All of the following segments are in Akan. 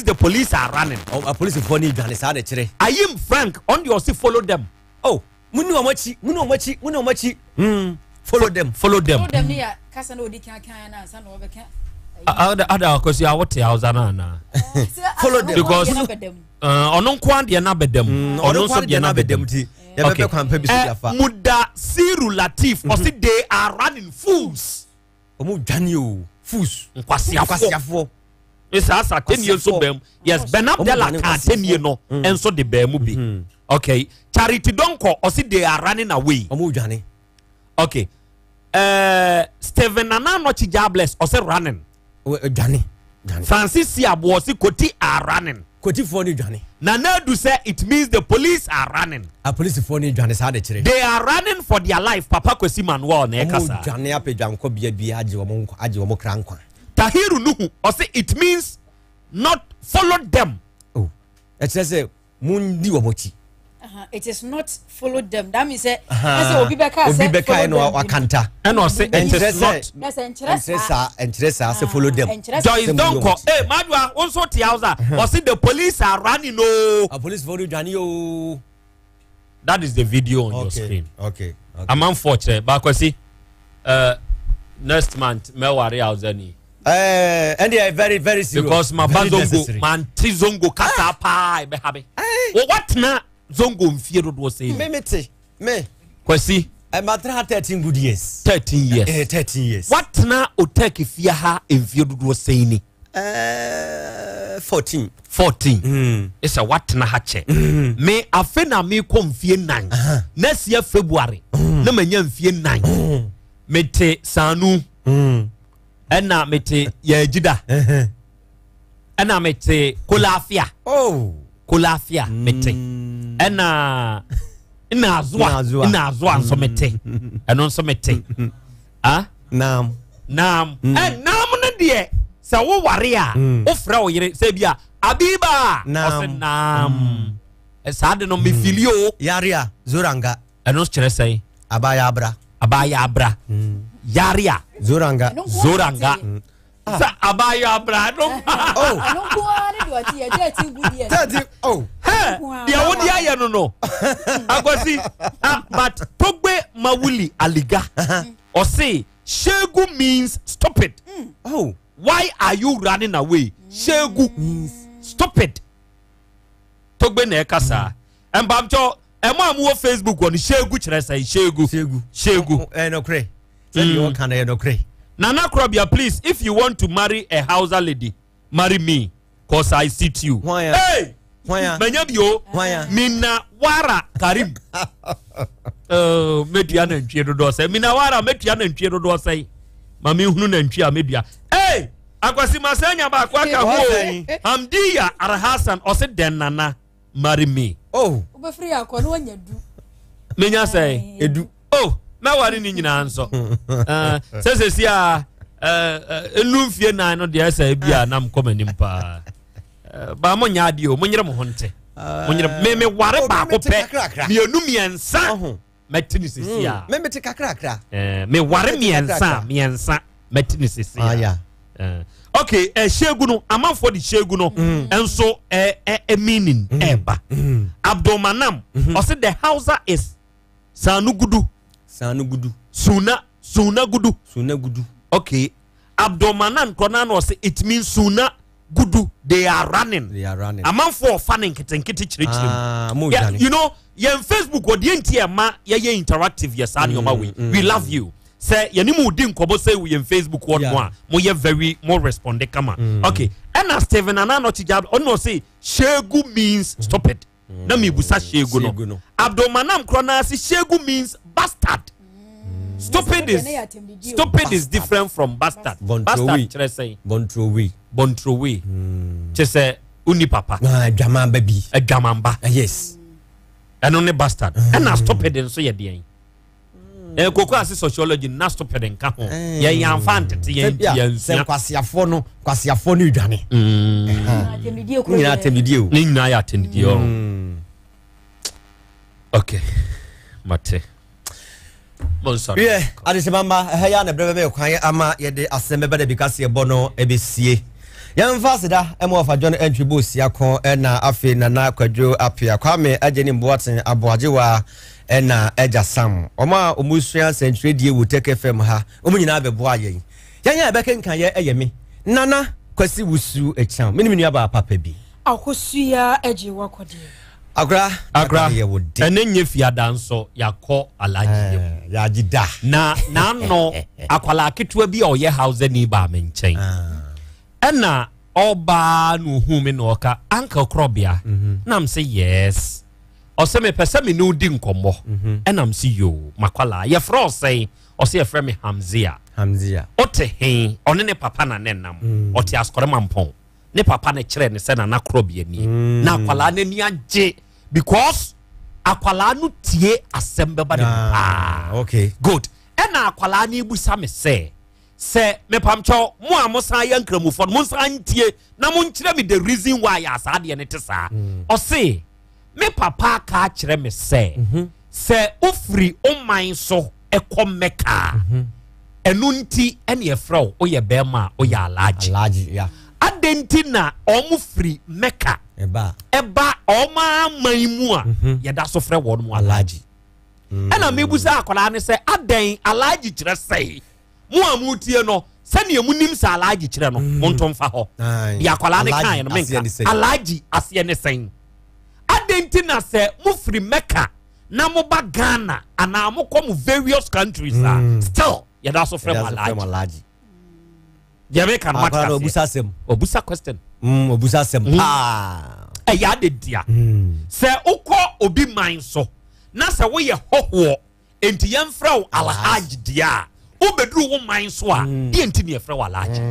the police are running. Oh, apolisifoɔ no redwane saa na ɛkyerɛ. Ayim Frank ɔno deɛ ɔse follow them. Oh, muni wɔn akyi, muni wɔn akyi, muni wɔn akyi. Hmm, follow them. Follow them. Follow them ni yɛ kasa na odi kan kan na ansa na ɔbɛka. Ada ada akwasi a wote Hausa no anaa? Follow them. Because ɔno nko adeɛ no abɛda mu. Ɔno nso deɛ no abɛda mu. Yɛbɛpɛ kwan pa bi so de afa. Muda Siru Latif ɔse they are running fools. Wɔn dwane o fools. Nkwasiafoɔ. Nkwasiafoɔ. Saa sa atɛnie nso bɛn mu. Yes, Ben Abdallah ka atɛnie no nso de bɛn mu bi. Okay, Charity Donkor ɔse they are running away. Wɔn dwane. Okay, Stephen Nana Anɔkye Jabless ɔse running. Dwane. Francis Siabo ɔse Koti are running. Kotifoɔ no dwane. Nana Adu sɛ it means the police are running. Apolisifoɔ no dwane saa de kyerɛ. They are running for their life Papa Kwesi Manuel na ɛka saa. Wɔn dwane apɛ dwankɔbea bi agye wɔn nkwa agye wɔn kra nkwa. Tahiru Nuhu ɔse it means not follow them. Oh, ɛkyerɛ sɛ mundi wɔn akyi. It is not follow them. That means sɛ ɛsɛ obi bɛka sɛ obi bɛka ɛna wakanta. Ɛna ɔse it is not. Ɛnkyerɛ saa ɛnkyerɛ saa sɛ follow them. Joyce Donkor ee Madua wo nso te Hausa ɔse the police are running ooo. Apolisifoɔ no dwane ooo. That is the video on your screen. Okay. Amanfoɔ kyerɛ Baakwasi next month mɛware Hausa ni. Ɛndeɛ very very serious. Because ma ba zongo ma nte zongo kasa paa ɛbɛ ha me. Wɔ watena zongo mfie dodoɔ sɛ. Me me te me. Kwasi. Ɛma tena ha 13 good years. 13 years. 13 years. Watena Otek fie ha mfie dodoɔ sɛ ni. 14. 14. Ɛsɛ watena ha kyɛ. Me afe na me kɔ mfie 9. Next year February. Na manya mfie 9. Me te Sanu. Ɛna mete Yɛagyida. Ɛna mete Kolafia. Oh. Kolafia mete. Ɛna Nnazoa. Nnazoa nso mete. Ɛno nso mete. Ah? Naam. Naam. Ɛ naam no deɛ sɛ woware a wofrɛ wo yere sɛ bi a Abiba. Naam. Ɔsɛ naam. Saa de no mefili o. Yaria Zoranga. Ɛno kyerɛ sɛn? Abaya abra. Abaya abra. Yaria. Zoranga. Zoranga. Sɛ abaya abra no. Oh. Ɛno nko ara ne deɛ ɔte yɛ 13 good years. 13 oh. Hɛ deɛ wode ayɛ no no. Akwasi ah, but Togbe Mawuli Aliga ɔse shegu means stupid. Oh. Why are you running away? Shegu means stupid. Togbe na ɛka saa. Mpamkyɛw ɛmo a mowɔ Facebook wɔ no shegu kyerɛ sɛn? Shegu. Shegu. Shegu. Ɛyɛ nokorɛ. Sɛdeɛ ɔka no ɛyɛ nokorɛ. Nana Krobia please if you want to marry a Hausa lady marry me cause I sit you. Hwan a? Hey! Hwan a? Manya bi o. Hwan a? Mina Wara Karim. Oh, metua nantwie dodoɔ sɛn. Mina Wara metua nantwie dodoɔ sɛn. Ma menhunu nantwie a medua. Hey! Akwasi masan nya baako aka ho o. Hamdiya Arhasan ɔse dɛn Nana marry me. Oh. Wobɛfiri akɔ na wanya du. Menya sɛn? Edu. Oh, mɛware ne nyinaa nso. Sɛ sɛsi a enu mfie nan no deɛ sɛ ebi a nam kɔ m'anim paa. Ba mo nyɛ adeɛ o, monyere mo ho nte. Monyere me me ware baako pɛ. Mmienu mmiɛnsa. Mɛte ne sɛsi a. Me mete kakrakra. Me ware mmiɛnsa mmiɛnsa mɛte ne sɛsi a. Okay, shegu no amanfoɔ de shegu no nso meaning ɛɛba. Abdulmanam ɔse the Hausa is Sanugudu. Sanugudu. Suna Sunagudu. Sunagudu. Okay, Abdulmanan korɔ naa na ɔse it means Suna gudu they are running. They are running. Amanfoɔ ɔfa ne nketenkete kyerɛkyerɛ mu. Yeah, you know yɛn Facebook wɔ deɛ nti ɛma yɛyɛ interactive yɛ saa nneɛma wei. We love you. Sɛ yɛne mu di nkɔmɔ sɛ wɔ yɛn Facebook wɔ no a mo yɛ very mo responde kama. Okay, ɛna Stephen Ananɔkye gya ɔno ɔse shegu means stupid. Na mibusa shegu no. Abdulmanam korɔ naa se shegu means bastard. Stupid is stupid is different from bastard. Bastard kyerɛ sɛn? Bɔntrowe. Bɔntrowe. Kyerɛ sɛ wonni papa. Adwamanba bi. Adwamanba. Yes. Ɛno ne bastard. Ɛna stupid nso yɛ deɛn? Koko ase sociology na stupid nka ho. Yɛn yɛn afa ntete yɛn nti yɛn nsua. Sɛ nkwasiafoɔ no nkwasiafoɔ no dwane. Atɛmdidie kuro. Ne nyinaa atɛmdidie o. Ne nyinaa yɛ atɛmdidie o. Okay, mate. Wiɛ, adehyema mma, ɛha yi ara na berɛ bɛma yɛ kwan ama yɛde asɛm bɛba da bi kaseɛbɔ no bɛsie. Yɛmfa aseda ma Ɔfa John Antwi Bosiako ɛna afei Nana Kwadwo Appiah, Kwame Agyenim Boateng, Aboagyewa ɛna Agya Sam. Wɔn a wɔsua sɛnkyerɛdie wɔ Tech FM ha, wɔn nyinaa bɛboa yɛn. Yɛn a yɛbɛkenkan yɛ ɛyɛ me, Nana Kwasi Wusu Akyang, me ne me nuabaa papa bi. Akosua agye wakɔdeɛ. Akora, Akora, yɛ wo de. Ɛnɛ nyɛ fiada nso yɛakɔ alagye yɛ mu. Yɛagye da. Na n'ano akwadaa ketewa bi a ɔyɛ Hausa ni baa me nkyɛn. Ɛna ɔbaa na ohuu me na ɔka uncle korɔbea. Mhm. Na m sɛ yes. Ɔsɛ mepɛ sɛ me ne wo di nkɔmmɔ. Mhm. Ɛna m sɛ yoo makwalaa yɛfrɛ ɔsɛn ɔsɛ yɛfrɛ me Hamzia. Hamzia. Ɔte he ɔne ne papa na ne nam. Mm. Ɔte Asɔremampɔn. Ne papa no kyerɛ ne sɛ nana korɔbea nie mm. na akwalaa no ani agye because akwalaa no tie asɛm bɛba ne mu paa okay. Good. Ɛna akwalaa no ebusa me sɛ sɛ mepamkyɛw mo a mosan yɛ nkramofoɔ no monsan ntie na monkyerɛ me the reason why yɛ asaa deɛ no te saa. Ɔse me papa aka akyerɛ me sɛ mm -hmm. sɛ wofiri wo so ɛkɔ Mɛka a mhm. ɛno nti ɛne ɛfrɛ wo woyɛ bɛrima a woyɛ alagye adɛn nti na ɔmo firi Mɛka ɛba ɔmo aman mu a mhm. yɛda so frɛ wɔn mu alagye mm. Ɛna mebusa akwadaa no sɛ adɛn alagye kyerɛ sɛe mo a motie no sɛdeɛ monim sɛ alagye kyerɛ no mm. Monto mfa hɔ deɛ akwadaa no kaeɛ no menka alagye aseɛ ne sɛn. Adɛn nti na sɛ mofiri Mɛka na mo ba Ghana anaa mo kɔ mo various countries a mm. still yɛda so frɛ mo alhaji. Deɛ meka no mate aseɛ. Obusa asɛm, obusa question. Obusa asɛm paa. Ɛyɛ ade dea sɛ wokɔ obi man so na sɛ woyɛ hɔhoɔ nti yɛmfrɛ wo alhaji deɛ a wobɛduru wo man so a deɛ nti ne yɛfrɛ wo alhaji.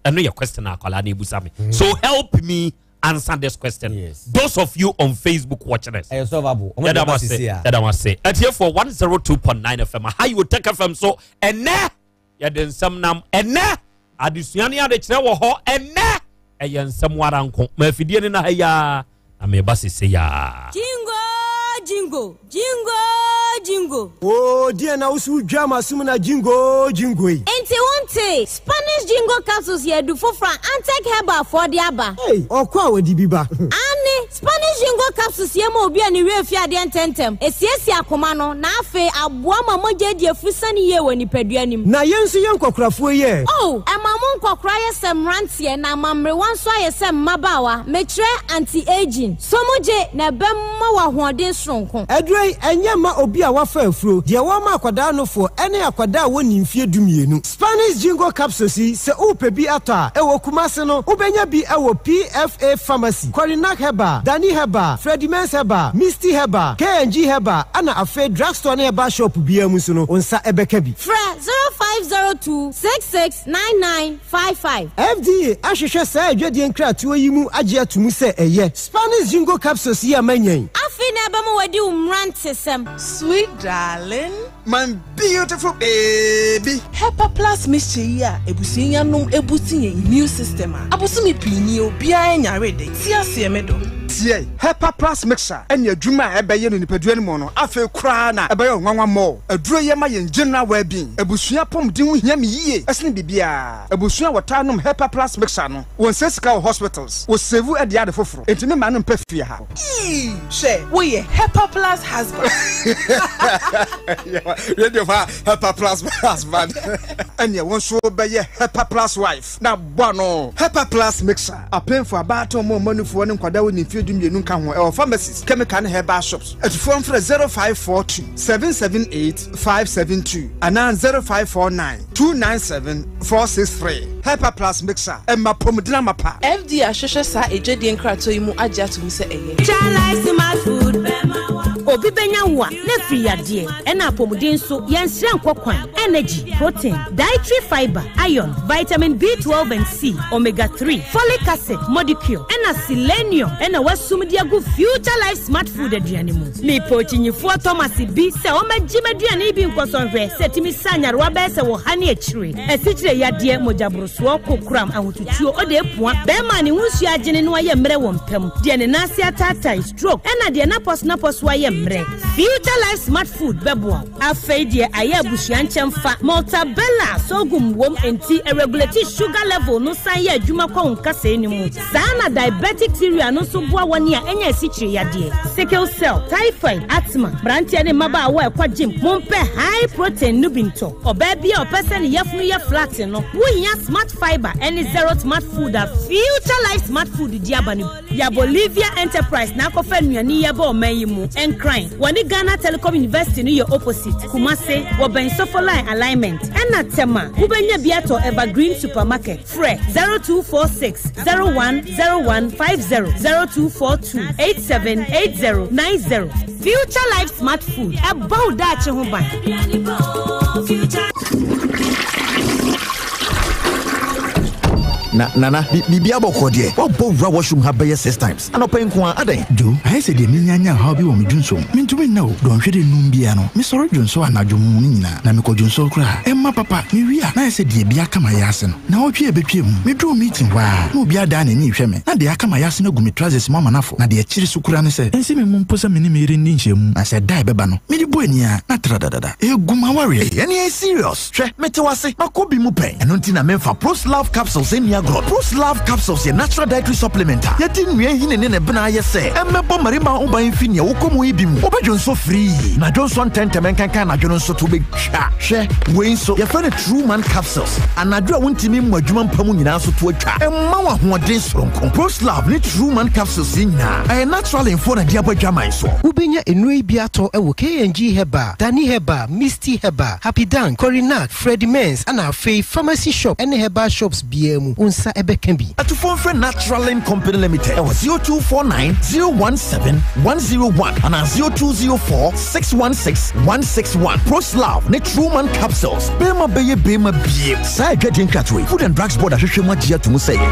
Ɛno yɛ question a akwadaa no ebusa me. So help me answer this question. Yes. Those of you on Facebook watching us. Ɛyɛ solvable. Ɔmo yɛda de mo ba ase sisi a. Yɛda mo ase atiefoɔ 102.9 FM aha yi Otec FM so. Ɛnɛ yɛde nsɛm nam, ɛnɛ adesua ne adekyerɛ wɔ hɔ. Ɛnɛ ɛyɛ nsɛm ara nko ma afidie no na ha yi ara na meba sese yaa. Jingo jingo jingo jingo. Oo deɛ na woso wodwa m'asom na jingo jingo yi. Enti wontee? Spanish Jingo capsules yɛ adu foforɔ a Antec Herbal foɔ de aba. Ei, ɔkɔ a wɔde bi ba. Aane, Spanish Jingo capsules yɛ ma obi a ne werɛ fi adeɛ ntɛmntɛm, ɛsiesie akoma no, na afei aboa ma mogya adi afurusane yie wɔ nipadua no mu. Na yɛn nso yɛn nkɔkorafoɔ yi ɛ? Oh, ɛma mo nkɔkora yɛ sɛ mmeranteɛ na ama mmerewa nso ayɛ sɛ mmabaawa, mekyerɛ anti-aging. So mogye, na ɛbɛma wo ahoɔden soronko. Aduro yi, ɛnyɛ mma obi a wafa afuro, deɛ wɔma akwadaa nofoɔ, ɛne akwadaa a wɔnni mfeɛ 12. Spanish Jingo Capsules yi, sɛ worepɛ bi atɔ a, ɛwɔ Kumasi no, wobɛnya bi wɔ PFA Pharmacy, Korinak Herbal, Dani Herbal, Freddie Mens Herbal, Misty Herbal, K&G Herbal, ɛna afei drugstore ne herbal shop biara mu nso no, wo nsa bɛka bi. Frɛ 0502 66 9955. FDA ahwehwɛ saa adwadie nkratoɔ yi mu agye ato mu sɛ ɛyɛ. Spanish Jingo Capsules yi a manya yi. Afei na ɛbɛma wadi wo mmerantesɛm. Sweet darling. My beautiful baby. Hepa Plus mixture yi a abusua yi anom abusti yɛn immune system a, abosome pii nie obiara nyaree da yi. Te aseɛ me dɔ. Tie! Hepa Plus mixture ne adwuma a ɛbɛyɛ no nipadua no mu no, afei koraa na ɛbɛyɛ wo nwanwa more. Aduro yi ma yɛn general well-being. Abusua apɔmuden ho hia me yie sene biribiara. Abusua a wɔtaa nom Hepa Plus mixture no, wɔnsɛe sika wɔ hospitals, wɔsave de yɛ ade foforo. Enti me mma no mpɛ fie ha. Eii hwɛ woyɛ Hepa Plus husband. Radio fa Hepa Plus husband. Ɛneɛ wo nso wobɛyɛ Hepa Plus wife na bɔ ano. Hepa Plus mixer, apemfo, abaatan, ɔmo a ɔma nufoɔ ne nkwadaa a wɔnni mfeɛ 12 nka ho, ɛwɔ pharmacies, chemical ne herbal shops. Atufoɔ mfrɛ 0542 778 572 anaa 0549 297 463. Hepa Plus mixer, ɛma apɔmuden amapa. FDA ahwehwɛ saa adwadie nkratoɔ yi mu agye ato mu sɛ ɛyɛ. Chalice smart food bɛma wa. Obi bɛnya wo a, na firi yadeɛ, ɛna apɔmuden nso, yɛnsrɛ nkɔ kwan. Energy, protein, dietary fiber, iron, vitamin B12 and C, omega 3, folic acid, molecule, ɛna Ɛna selenium na wɔasum de agu Future Life Smart Food aduane mu. Mepɛ okyinyifoɔ Thomas bi sɛ ɔmmɛgye m'aduane yi bi nkɔsɔ nhwɛ sɛ ɛtumi sa nyarewa bɛyɛ sɛ ɔha ne akyire, asikyire yadeɛ, mogyaborosoɔ, kokoram, ahotutuo, odeepua, bɛrima a ne ho nsuo agyene na wayɛ mmerɛ wɔ mpa mu, deɛ ne nan ase ataatae, stroke, ɛna deɛ n'apɔsonapɔso ayɛ mmerɛ. Future Life Smart Food bɛboa wo. Afei deɛ ayɛ abusua nkyɛmfa. Maltabella sorghum wom enti ɛregulate sugar level no san yɛ adwuma kɔ wo nkasɛɛ no mu. Saa na diabetic cereal no nso boa wɔn a anya asikyire yadeɛ, sickle cell, typhoid, asthma. Mmeranteɛ ne mmabaawa a ɛkɔ gym, mompɛ high protein no bi ntɔ. Ɔbaa bi a ɔpɛ sɛ ne yafunu yɛ flat no, wohia Smart Fibre ne Zero Smart Food a Future Life Smart Food de aba no bi. Ya Bolivia Enterprise na akɔfa nnuane yi aba ɔman yi mu. Nkran, wɔne Ghana Telecom University no yɛ opposite. Kumase, wɔbɛn Sofoline Alignment. Ɛna Tema, wobɛnya bi atɔ Evergreen Supermarket. Frɛ 0246 010150, 0242 878090. Future Life Smart Food, ɛbɔ wo daakye ho ban. Na Nana, biribi abɔkɔ deɛ, woabɔ wura washroom ha bɛyɛ six times anɔpa yi nko ara, adɛn? Joe, ayɛ sɛ deɛ menya anya ɔhaw bi wɔ me dwonsɔ mu. Mentumi nna o. Dɔnhwere nnum biara no, mesɔre dwonsɔ anadwo mu no nyinaa, na mekɔ dwonsɔ koraa a, ɛmma papa. Mewie a, na ayɛ sɛ deɛ bi aka m'ayaase no. Naawɔtwe a ɛbɛtwaam yi, meduruu meeting hɔ ara, na obi adan n'ani rehwɛ me, na deɛ aka m'ayaase no agu me trousers mu ama no afɔ. Na deɛ ɛkyere so koraa ne sɛ, ɛnsi me mu mpo sɛ me ne me yere nni nhyiamu, na sɛ da a ɛbɛba no, mede bɔ ani ara, na tradadada, ɛregu m'awareɛ. Ei, ɛnneɛ ɛyɛ serious. Hwɛ, mete wo ase, makɔ bi mu pɛn. Ɛno nti na memfa Proslove Capsules nni agorɔ no. Proslove Capsules yɛ natural dietary supplement a yɛde nnua nhini ne ne bena ayɛ sɛ ɛmmɛbɔ mmarima ho ban mfi nea wokɔ mu yi bi mu. Wobɛdwonsɔ firii, na dwonsɔ ntɛmntɛm nkanka anadwo no nso to bɛtwa. Hwɛ, wei nso, yɛfrɛ no True Man Capsules. Anadwo a wontumi mmɔ adwuma mpa mu nyinaa nso to atwa. Ɛmma wo ahoɔden soronko. Proslove ne True Man Capsules yi nyinaa, ɛyɛ natural mfoɔ na de abɔ adwaman soɔ. Wobɛnya nnuro yi bi atɔ wɔ KNG Herbal, Dani Herbal, Misty Herbal, Happy Dank, Corynac, Freddie Mens ɛna afei pharmacy shop ɛne herbal shops biara mu wo nsa ɛbɛka bi. Atufoɔ mfrɛ Naturalin Company Limited ɛwɔ 0249 017 101 anaa 0204 616 161. Proslav ne Truman Capsules, Bɛrima bɛyɛ bɛrima biem. Saa adwadie nkratoɔ yi, Food and Drugs Board ahwehwɛ mu agye ato mu sɛ ɛyɛ.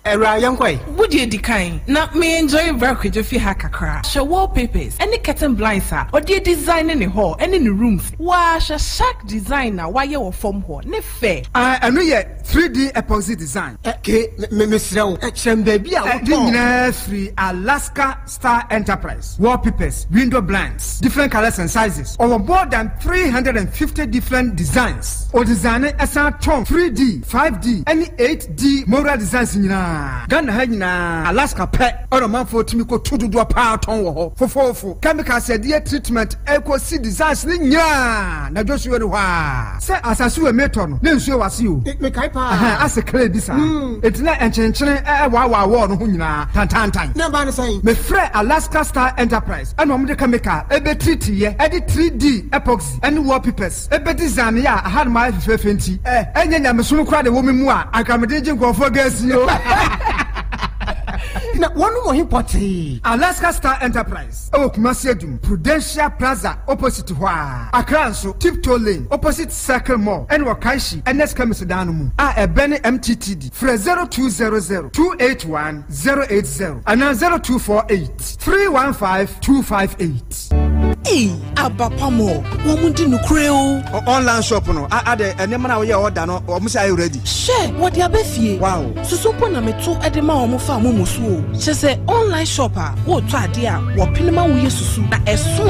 Awuraa, yɛnkɔ ɛ. Wo deɛ di kan na me enjoy bra Kwadwo fie ha kakra. Hwɛ wallpapers ɛne curtain blinds a ɔde adesign ne hall ɛne ne rooms. Waa hwɛ shark design a wayɛ wɔ fam hɔ, ne fɛ. Ah ɛno yɛ 3D epoxy design. Kay, me mesrɛ wo, kyerɛ me baabi a wotɔɔ. Ne nyinaa firi Alaska Star Enterprise. Wallpapers, window blinds, different colours and sizes. Ɔwɔ more than 350 different designs. Ɔdesigne ɛsan tɔn 3D, 5D ɛne 8D mural designs nyinaa. Ghana ha nyinaa, Alaska pɛ ɛna ɔmanfoɔ tumi kɔ tu dodoɔ paa tɔn wɔ hɔ. Fofoofo, chemicals yɛde yɛ treatment ɛkɔsi designs no nyinaa na Joshua ni hɔ aa. Sɛ asase wɔ metɔ no na nsuo wɔ ase o. Mekae paa. Ɛhɛn, ase clay bi saa. Enti na nkyenenkyene ɛwaawaa wall no ho nyinaa tantaantan. Na ɛbaa no sɛn? Mefrɛɛ Alaska Star Enterprise ɛna wɔde chemical ɛbɛtreatiiɛ ɛde 3D epoxy ɛne wallpapers ɛbɛdesignee a ahanom ayɛ fɛfɛɛfɛ nti ɛnyɛ nyamesom koraa na ɛwɔ me mu a anka mede regye nkurɔfoɔ gas yi o. Na wɔnom wɔ he pɔtee? Alaska Star Enterprise. Ɛwɔ Kumasi Adum, Prudential Plaza opposite hɔ ara. Accra nso, Tiptoe Lane, opposite Circle Mall ɛne wɔ Kanshi Ernest Chemist dan no mu a ɛbɛne MTTD. Frɛ 0200 281 080 anaa 0248 315 258. Ei aba pa mɔ wɔn di nokorɛ o. Online shop no adɛ nneɛma no a woyɛ order no wɔn sɛ ayɛ ready. Hwɛ wɔde aba fie. Wow. Susu mpo na meto de ma wɔn fa momo so o. Kyerɛ sɛ online shop a woretɔ adeɛ a wɔpene ma woyɛ susu na ɛso a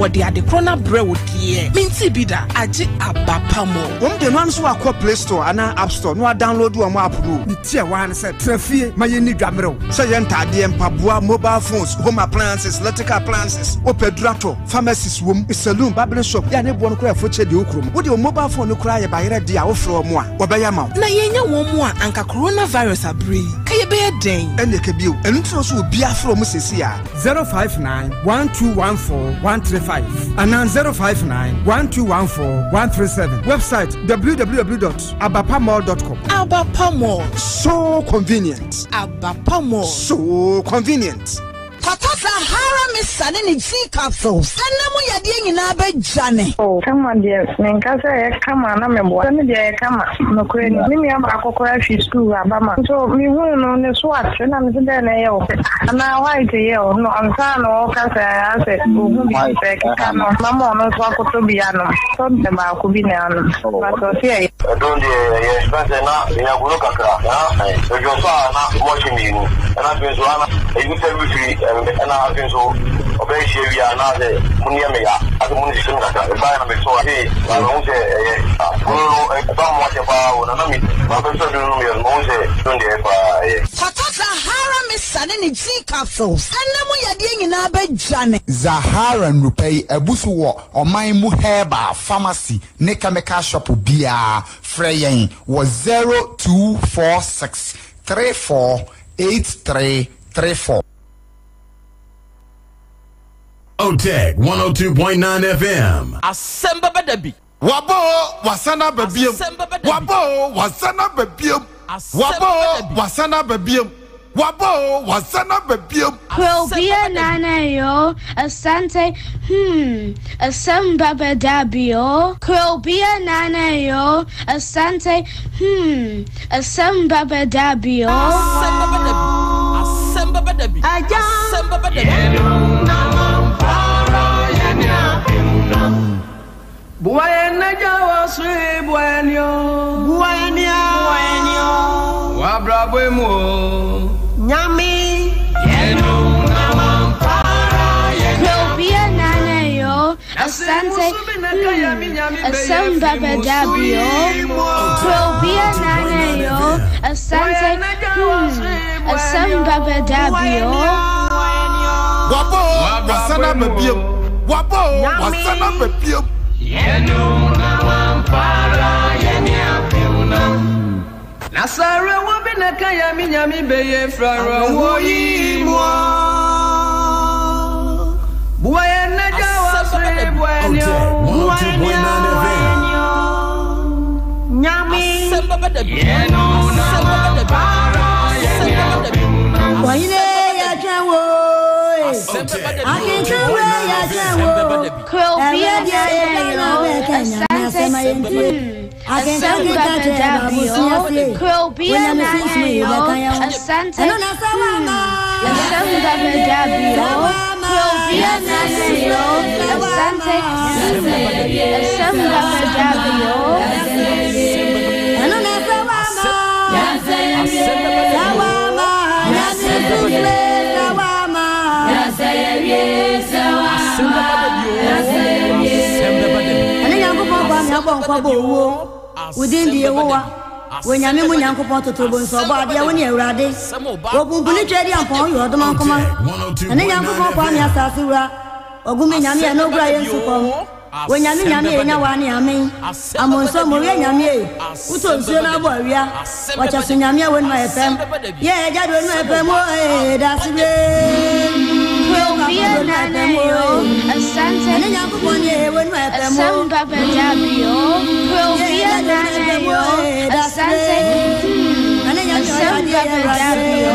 wɔde ade korɔ no abrɛ wo deɛ mentee bi da agye aba pa mɔ. Wɔn deɛ noa nso wakɔ play store anaa app store na wadownload wɔn app no o. Ne ti a ɛwɔ ha ne sɛ tena fie ma yɛnni dwa mmerɛw. Sɛ ɛyɛ ntaadeɛ, mpaboa, mobile phones, home appliances, electrical appliances, wopɛ aduru atɔ, pharmacies wom, saloon, barbering shop, yɛ a ne boɔ no koraa ɛfo kyɛ deɛ ɛwɔ kurom. Wode wo mobile phone no koraa yɛ bayerɛ deɛ a wofrɛ wɔn a, wɔbɛyɛ ama wo. Na yɛanya wɔn mu a anka coronavirus aberɛ yi, ka yɛbɛyɛ dɛn? Ɛnneɛ ka bio. Ɛno nti na ɔsɛ obiara frɛ wɔn seesei ara. 059 1214 135 anaa 059 1214 137. Website www.abapamall.com. Abapa Mall. So convenient. Abapa Mall. So convenient. Tata Sahara. Mixer ne ne G capsules. Ɛna mu yadeɛ nyinaa bɛdwane. Oh kama deɛ menka sɛ ɛyɛ kama na meboa sɛ me deɛ ɛyɛ kama nokorɛ ni me nua baako koraa firi sukuu aba ma nso mehuu no ne so ate na mese dɛn na ɛyɛ wo anaa white yɛ wo no ansa na ɔka sɛ asɛ ɔhu bi sɛ ɛkeka no mama ɔno nso akɔtɔ bi anom tɔ baako bi na anom but ɔse ɛyɛ. Ɛdon deɛ ɛyɛ ɛsiane sɛ na menya gono kakra na medwo nso a na mɔhye mmienu ɛna afei nso ana ɛyi sɛ wifiri ɛna afei nso ɔbɛyɛ hyia wie a na sɛ mo nneɛ me ya asɛ mo nsisi me kakra ɛbaeɛ na mesɔ afei na mehu sɛ ɛyɛ gono no ɛba mo akyɛ paa o na na me mabɛsɔ duro no meyɛ no mahu sɛ don deɛ ɛyɛ paa ɛyɛ. Kɔtɔ Zahara Mixer ne ne G capsules ɛna mu yadeɛ nyinaa bɛdwane. Zahara nnurupɛ yi abu so wɔ ɔman mu herbal pharmacy ne chemical shop biara. Frɛ yɛn wɔ 0246 34 8334. Otec 102.9 FM. Asɛm bɛba da bi. Waba o, wasan aba biom. Asɛm bɛba da bi. Waba o, wasan aba biom. Asɛm Waba bɛba o, da bi. wasan aba biom. Waba o, wasan aba biom. Asɛm bɛba da bi. Nana yo, Asante, hmm, asɛm bɛba da bi o. Krobia Nana yo, Asante, hmm, asɛm bɛba da bi o. Asɛm bɛba da bi. Asɛm bɛba da bi. Asɛm bɛba da bi. Krobia Nana yo, Asante, hmm, asɛm bɛba da bi o. Krobia Nana yo, Asante, hmm, asɛm bɛba da bi o. Waba o, wasan aba biom. Waba o, wasan aba biom. Asɛm bɛba da bi. Otec 102.9 FM. Asɛm bɛba da bi. Asɛm bɛba da bi. Asɛm bɛba da bi. Wahine Asɛm yɛtwɛn wo Asɛm bɛba da bi. Akenkan we yɛtwɛn Asɛm wo bɛba da bi. Krobia Ɛwɛ deɛ Nana yɛbɛ na yo, bɛka nyame Asante, asɛm ayɛ ntie hmm, Akenkan asɛm keka bɛba kyerɛ da baabo bi sua o. sie Krobia Wonyame Nana sunsum yi yo, bɛka yɛn ho Asante, Ɛno na sɛ hmm, wama asɛm bɛba da bi Sɛ o. wama Krobia Nana yo, Asante, hmm, asɛm bɛba da bi o. Ɛno na sɛ wama Asɛm bɛba da Sɛ bi. wama Nyame sunsum sɛ wama Asɛm bɛba da bi o. Asɛm bɛba da bi. Ɛne Nyankopɔn kwa me abɔ nkwa bɔ owuo Wo din Asɛm de bɛba da Yehowa bi. Wo Asɛm nyame mu bɛba da bi. Nyankopɔn totorobɔ nso Asɛm ɔbɔ bɛba adeɛ da wo bi. ne Awurade Asɛm ɔba. Wɔpumpuni twɛ di ampɔn woyɛ ɔdoma nkoma Otec Ɛne 102.9 Nyankopɔn kwa me FM. asase wura Ɔgu me nyame Asɛm ɛno bɛba kura da yɛ bi nsu kɔm o. Wo nyame Asɛm nyame bɛba ɛnya da bi. wa ne amen Asɛm bɛba Amonso da bi mɔwie o. nyame e Wotɔ Asɛm nsuo bɛba no da abɔ bi. awia Asɛm Wɔkyɛ bɛba so da bi. nyame a wɔnum ayɛ Asɛm fɛm bɛba da bi. Yɛ ɛgya de wɔnum ayɛ Asɛm fɛm ɔba. o ee Aba dase da bi. bere Krobia Nana yo, Asante, Ɛne Nyankopɔn ne wɔnum ayɛ fɛm o asɛm bɛba da bi o. Krobia Nana yo, Asante, hmm, Ɛne nyame ɔyɛ asɛm adeɛ bɛba da bi o.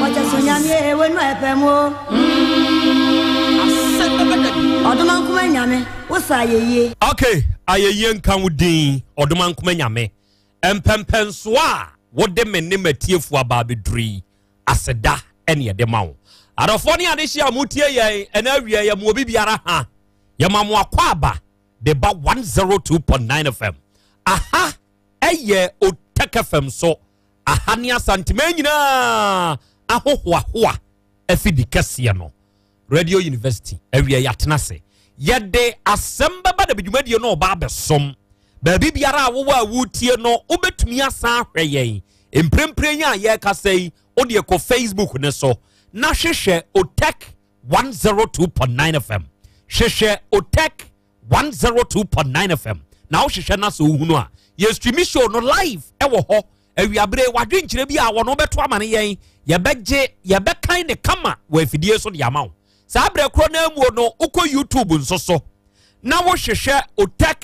Wɔkyɛ so nyame wɔnum ayɛ fɛm o Asɛm bɛba da bi. Ɔdoma nkoma nyame wosa ayɛyie Okay, ayɛyie nka wo din ɔdoma nkoma nyame. Mpɛmpɛnsoɔ a wode me ne m'atiefoɔ aba abɛduru yi, aseda ɛne ɛde ma wo. Adɔfoɔ ne adehye a motie yɛn ɛna awie yɛ mo obi biara ha. Yɛma mo akɔ aba de ba 102.9 FM. Aha ɛyɛ Otec FM so. Aha ne Asantema nyinaa ahohoahoa afidi kɛseɛ no. Radio University awie yɛatena ase. Yɛde asɛm bɛba da dwumadie no ɔba abɛsom. Baabi biara a wowɔ a wotie no, wobɛtumi asan ahwɛ yɛn. Mprempren yi a yɛrekasa yi, wode kɔ Facebook ne so na hwehwɛ Otec 102.9 FM. Hwehwɛ Otec 102.9 FM. Na wohwehwɛ na sɛ wohunu a, yɛ stream show no live ɛwɔ hɔ. Awiabere wadwenkyerɛ bi a wɔn bɛto ama no yɛn, yɛbɛgye, yɛbɛkan ne kama wɔ afidie so de ama wo. Saa berɛ korɔ no amuo no, wokɔ YouTube nso so na wohwehwɛ Otec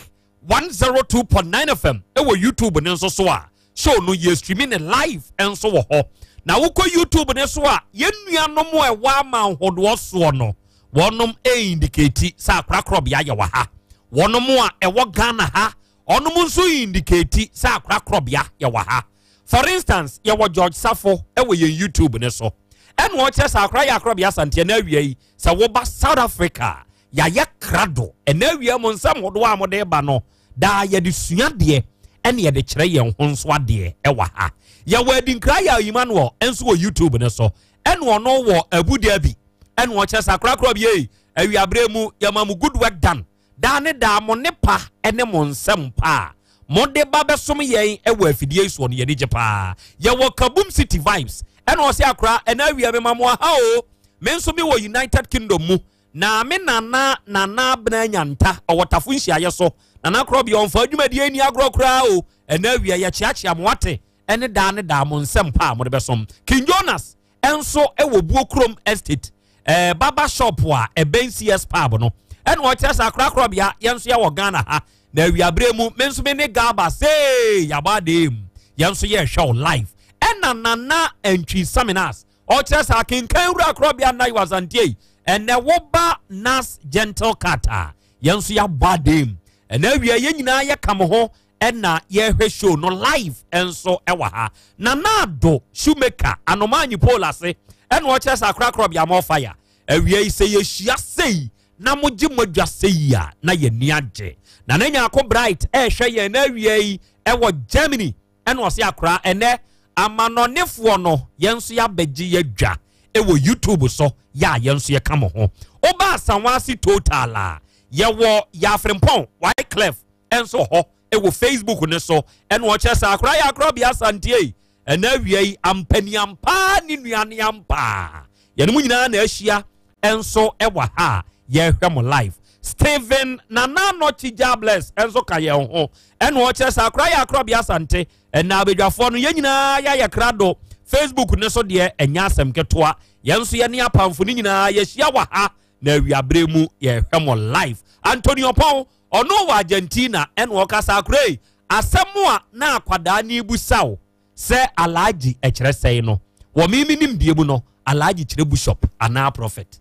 102.9 FM ɛwɔ YouTube ne nso so a, show no yɛ streaming ne live nso wɔ hɔ. Na wokɔ YouTube ne so a, yɛn nuanom a ɛwɔ ama ahodoɔ soɔ no, Wɔnom indicate sɛ akorakorɔbea yɛ wɔ ha. Wɔnom a ɛwɔ Ghana ha, wɔnom nso indicate sɛ akorakorɔbea yɛ wɔ ha. For instance, yɛwɔ George Safo wɔ yɛn YouTube no so. Ɛna ɔkyerɛ sɛ akora yɛ akorɔbea Asante ɛna awia yi, sɛ woba South Africa a, yɛayɛ krado. Ɛna awia mo nsɛm hodoɔ a mode ba no, daa yɛde sua adeɛ ɛne yɛde kyerɛ yɛn ho nso adeɛ ɛwɔ ha. Yɛwɔ Adinkra yɛ Emmanuel nso wɔ YouTube no so. Ɛna ɔno wɔ Abu Dhabi. Ɛna ɔkyerɛ sɛ akorakorɔ bi ei, awiaberɛ mu yɛma mo good work done. Daa ne daa mo nnepa ne mo nsɛm pa a mode ba bɛsom yɛn wɔ afidie yi soɔ no, yɛn ani gye paa. Yɛwɔ Kaboom City Vibes. Ɛna ɔse akora, ɛna awia mema mo aha o. Me nso mewɔ United Kingdom mu. Na me nana Nana Abena Nyanta, ɔwɔ Tafo nhyiaeɛ so. Nana Korɔbea ɔmfa adwumadie nni agorɔ koraa o. Ɛna awia yɛkyeakyea mo wate, ɛne daa ne daa mo nsɛm pa a mode bɛsom. King Jonas nso wɔ Buo Kurom Estate, eh, barber shop a ɛbɛn CS Pub no. Ɛna ɔkyerɛ sɛ akorakorabea yɛn nso yɛwɔ Ghana ha. Na awiaberɛ mu, me nso me ne Garba sei yɛabɔ adeɛ mu. Yɛn nso yɛrehwɛ wo live. Ɛna Nana Antwi Saminas ɔkyerɛ sɛ akenkan wura korɔbea nna yɛ Asante yi. Ɛnɛ woba Nas Gentle Cat a, yɛn nso yɛabɔ adeɛ mu. Ɛna awia yɛn nyinaa yɛka mo ho ɛna yɛhwɛ show no live nso ɛwɔ ha. Nana Addo Shoemaker anoma anyi pole ase ɛna ɔkyerɛ sɛ akorakorɔ bea more fire. Awia yi sɛ yɛhyia sei na mogye mo adwa sei a na yɛni agye. Nana Nyarko Bright ɛrehwɛ yɛn na awia yi ɛwɔ Germany ɛna ɔse akora ɛnɛ amanɔnefoɔ no yɛn nso yɛabɛgye yɛadwa ɛwɔ YouTube so yɛ a yɛn nso yɛka mo ho. Woba Asanwase Total a yɛwɔ Yɛafrempɔn Wyclef nso wɔ hɔ wɔ Facebook no so ɛna ɔkyerɛ sɛ akora yɛ akora bea asanteɛ ɛna awia yi ampaniampaa ne nuane ampaa yɛne mu nyinaa na ahyia nso wɔ ha a yɛhwɛ mo live. Stephen Nana Nɔkyi Jabless nso ka yɛn ho ɛna ɔkyerɛ sɛ akora yɛ akora bea asante ɛna abadwafoɔ no yɛn nyinaa yɛayɛ krado. Facebook no so deɛ ɛnyɛ asɛm ketewa, yɛn nso yɛne apamfo no nyinaa yɛhyia wɔ ha na awiaberɛ mu yɛhwɛ mo live. Antonio Pɔn ɔno wɔ Argentina ɛna ɔkasa akora yi asɛm a na akwadaa no rebusa wo sɛ Alhaji ɛkyerɛ sɛn no, wɔ me me nimdeɛ mu no Alhaji kyerɛ bishop anaa prophet.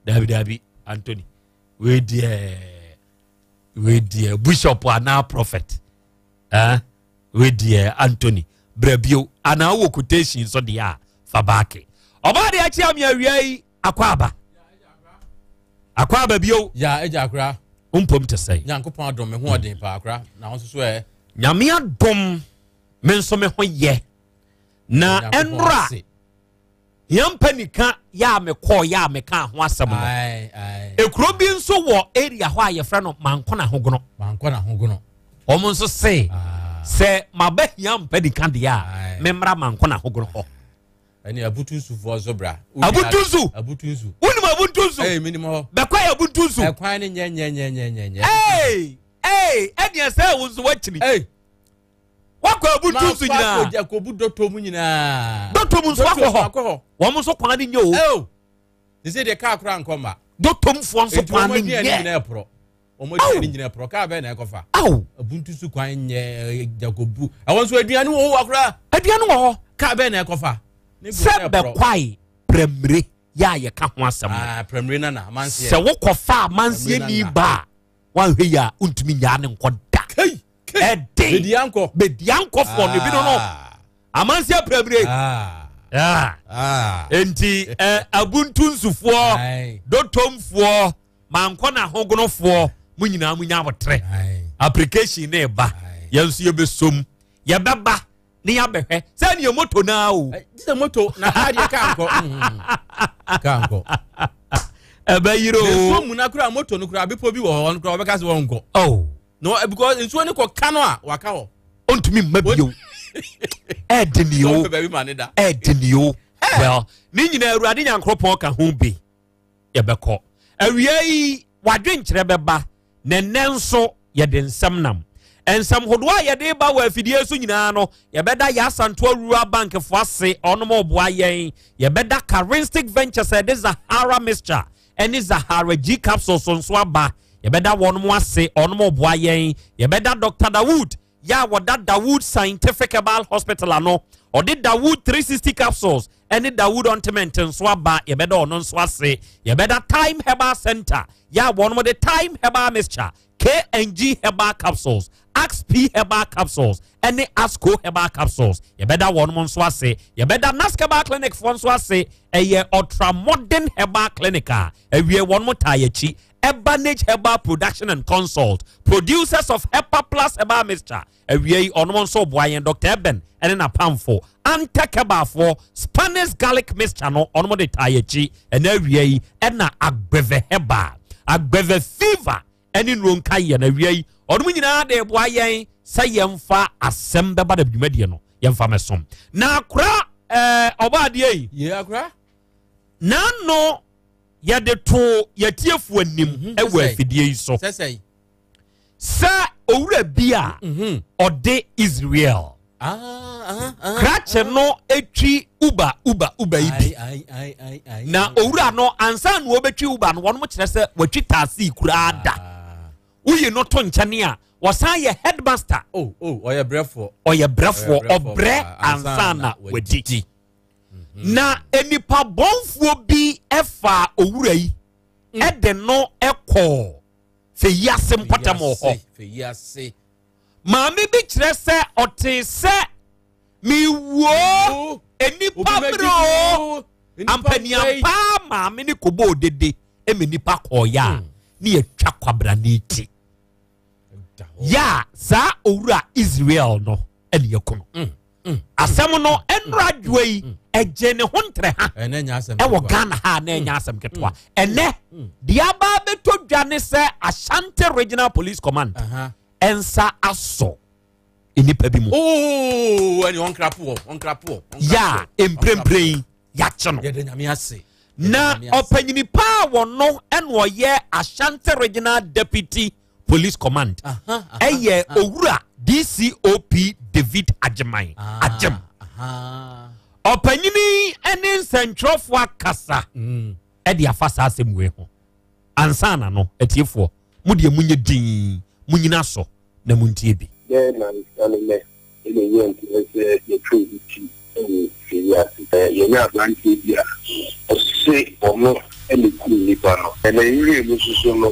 Daabi daabi Anthony, wei deɛ wei deɛ bishop anaa prophet eh? Wei deɛ Anthony brɛ bio anaa wɔ quotation so deɛ a fa baake. Ɔbaa deɛ akyea me awia yi akɔ aba akɔ aba bio. Ya agya akora. Mpom te sɛn? Nyankopɔn adom me ho ɔden paa akora na wo nso so ɛ. Nyame adom me nso me ho yɛ na ɛnora yɛn nika yɛ a mekɔɔ yɛ a meka ho asɛm no. Ekuro bi nso wɔ area hɔ a yɛfrɛ no Mankona Hogono. Mankona Hogono. Wɔn nso se sɛ maba hia mpa nika deɛ a memmra Mankona Hogono hɔ. Ɛne abutu nsufoɔ nso bra. Abutu nsu. Abutu nsu. Wonim abutu nsu? Ee menim hɔ. Bɛkɔ yɛ abutu nsu. Ɛkwan ne nyɛ nyɛ nyɛ nyɛ nyɛ nyɛ. Ee ee ɛdeɛ sɛ wo nso wakyini. Ee. Wakɔ abutu nsu nyinaa. Makɔ akɔbu dɔtɔ mu nyinaa. Dɔtɔ mu nso wakɔ hɔ. Wɔn nso kwan ne nyɛ o. Ee. Ne sɛ deɛ kaa koraa nkɔ mma. Dɔtɔmfoɔ nso kwan ne nyɛ. Eti wɔn aduane nyinaa ɛporɔ. Wɔn aduane nyinaa ɛporɔ. Kaa bɛn na ɛkɔfa. Aw. Abuntu so kwan nyɛ jagobu. Ɛwɔ nso aduane wɔ hɔ koraa. Aduane wɔ hɔ. Kaa bɛn na ɛkɔfa. Sɛ bɛkwae prɛmire yɛ a yɛka ho asɛm no. Ah, prɛmire na na amanseɛ. Sɛ wokɔfa amanseɛ ni ba a wanhwɛ yi a wontumi nyaa ne nkɔ da. Kei kei. Ɛden. Bediankɔ. Bediankɔfoɔ no ebi no no. Amanseɛ prɛmire. Ah. Ah. Enti eh, abuntu nsufoɔ, dotomfoɔ, mankɔ na ahogonofoɔ, mo nyinaa mo nya abotrɛ. Application ne ba, yɛn nso yɛbɛsom, yɛbɛba ne yɛabɛhwɛ sɛ neɛ moto naa o. Sɛ moto na kaa deɛ kaa nkɔ. Kaa nkɔ. Ɛbɛyere o. Nsuo mu na kura moto no kura bepɔ bi wɔ hɔ no kura wɔbɛka sɛ wɔnkɔ. Oh. No, because nsuo no kɔ ka no a waka hɔ. Ɔntumi mma bio. Ɛɛdini o. Ɛɛdini o. Well, ne nyinaa Awurade Nyankoropɔn ka ho bi. Yɛbɛkɔ. Awia yi wadwenkyerɛ bɛba na ɛnɛ nso yɛde nsɛm nam. Nsɛm hodoɔ a yɛde ba wɔ afidie so nyinaa no, yɛbɛda yɛ Asantewa Rural Bank fo ase, ɔnom ɔboa yɛn. Yɛbɛda Karinstic Ventures a yɛde Zahara Mixture ne Zahara G Capsules nso aba. Yɛbɛda wɔnom ase, ɔnom ɔboa yɛn. Yɛbɛda Dr. Dawood yɛ a wɔda Dawood Scientific Herbal Hospital ano. Ɔde Dawood 360 Capsules ɛne Dawood Ontiment nso aba, yɛbɛda ɔno nso ase. Yɛbɛda Time Herbal Center, yɛ a wɔnom de Time Herbal Mixture, KNG Herbal Capsules, Axe P Herbal Capsules, ɛne Asco Herbal Capsules. Yɛbɛda wɔnom nso ase. Yɛbɛda Nask Herbal Clinic foɔ nso ase. Ɛyɛ Ultra Modern Herbal Clinic a awie wɔnom taa yɛakyi. Ebanage Herbal Production and Consult, producers of Hepa Plus Herbal Mixture. Awia yi ɔnom nso boa yɛn Dr. Eben ɛne n'apamfo Antec Herbalfoɔ Spanish Garlic Mixture no ɔnom de taa yɛakyi. Ɛna awia yi ɛna Agbeve Herbal, Agbeve Fever ɛne nnuro nka yɛn. Awia yi ɔnom nyinaa de boa yɛn sɛ yɛmfa asɛm bɛba da dwumadie no yɛmfa mɛsom. Na akora ɛɛ ɔbɔ adeɛ yi. Yɛ akora. N'ano yɛde too yɛtiefoɔ anim ɛwɔ afidie yi so. Sɛ owura bi a ɔde Israel krakye no etwi uba uba uba yi bi na owura no ansa na wɔbɛtwi uba no wɔn kyerɛ sɛ wɔatwi taasi koraa da woyi no to nkyɛn a wɔsan yɛ headmaster. Oh, oh, ɔyɛ brɛfoɔ. Ɔyɛ brɛfoɔ, ɔbrɛ ansa na wadi. Na nipa bɔnfoɔ bi ɛfa owura yi ɛde no ɛkɔɔ Feyiase mpɔtam wɔ hɔ. Maame bi kyerɛ sɛ ɔtee sɛ mewuo nnipa mmerɛ o ampaniampaa maame ne kɔbɔ odede ma nnipa kɔɔyɛ a ne yɛtwa kwabrane ti yɛ a saa owura Israel no ɛne yɛku no. Asɛm no ɛnora adwoa yi ɛgye ne ho ntrɛ ha ɛwɔ Ghana ha na ɛnyɛ asɛm ketewa. Ɛnɛ deɛ aba abɛtɔ dwa ne sɛ Ashanti Regional Police Command ɛnsa asɔ nnipa bi mu. Yɛ a mprempren yi yɛakye no. Na ɔpanyini paa wɔ no ɛna ɔyɛ Ashanti Regional Deputy Police Command ɛyɛ owura DCOP David Agyeman Agyem. Ɔpanyini ne nsɛntwerɛfoɔ akasa ɛde afa saa asɛm wei ho. Ansa na no, atiefoɔ, mo deɛ monyɛ dinn, monyina so na montie bi. Dɛn na nsa no nnɛ na ɛyɛ nkyerɛ sɛ yɛtwa obi ti wɔ fie yi ase? Yɛanya aberanteɛ bi a ɔse ɔno na ɛkum nnipa no. Na yɛwiee mu nso so no,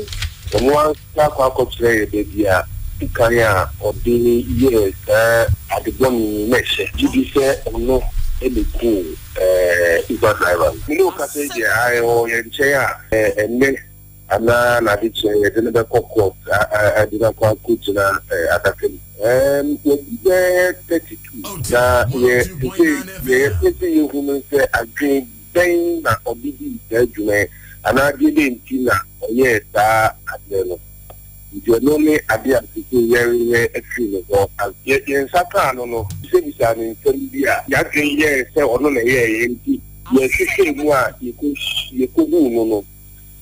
ɔno ankasa akɔ akɔkyerɛ yɛn baabi a sekan a ɔde yɛɛ saa ade bɔne yi na ɛhyɛ. Gye di sɛ ɔno na ɛkuu Uber driver no. Me ne wo kasa yi deɛ, ae, ɔwɔ yɛn nkyɛn a ɛnnɛ anaa n'adekyerɛ yɛde no bɛkɔ court de no akɔ akɔgyina adaka mu. Wadi bɛyɛ 32 na yɛ sesei deɛ yɛpɛ sɛ yɛhu no sɛ adwene bɛn na ɔde dii saa dwuma yi anaa deɛ bɛn nti na ɔyɛɛ saa adeɛ no. Nti ɛno ne adeɛ a sesei yɛrehwɛ afiri ne hɔ. Yɛn nsa kaa no no, bisabisaa no nsɛm bi a y'adwene yɛɛ sɛ ɔno na ɛyɛeɛ nti yɛhwehwɛɛ mu a yɛkɔhuu no no.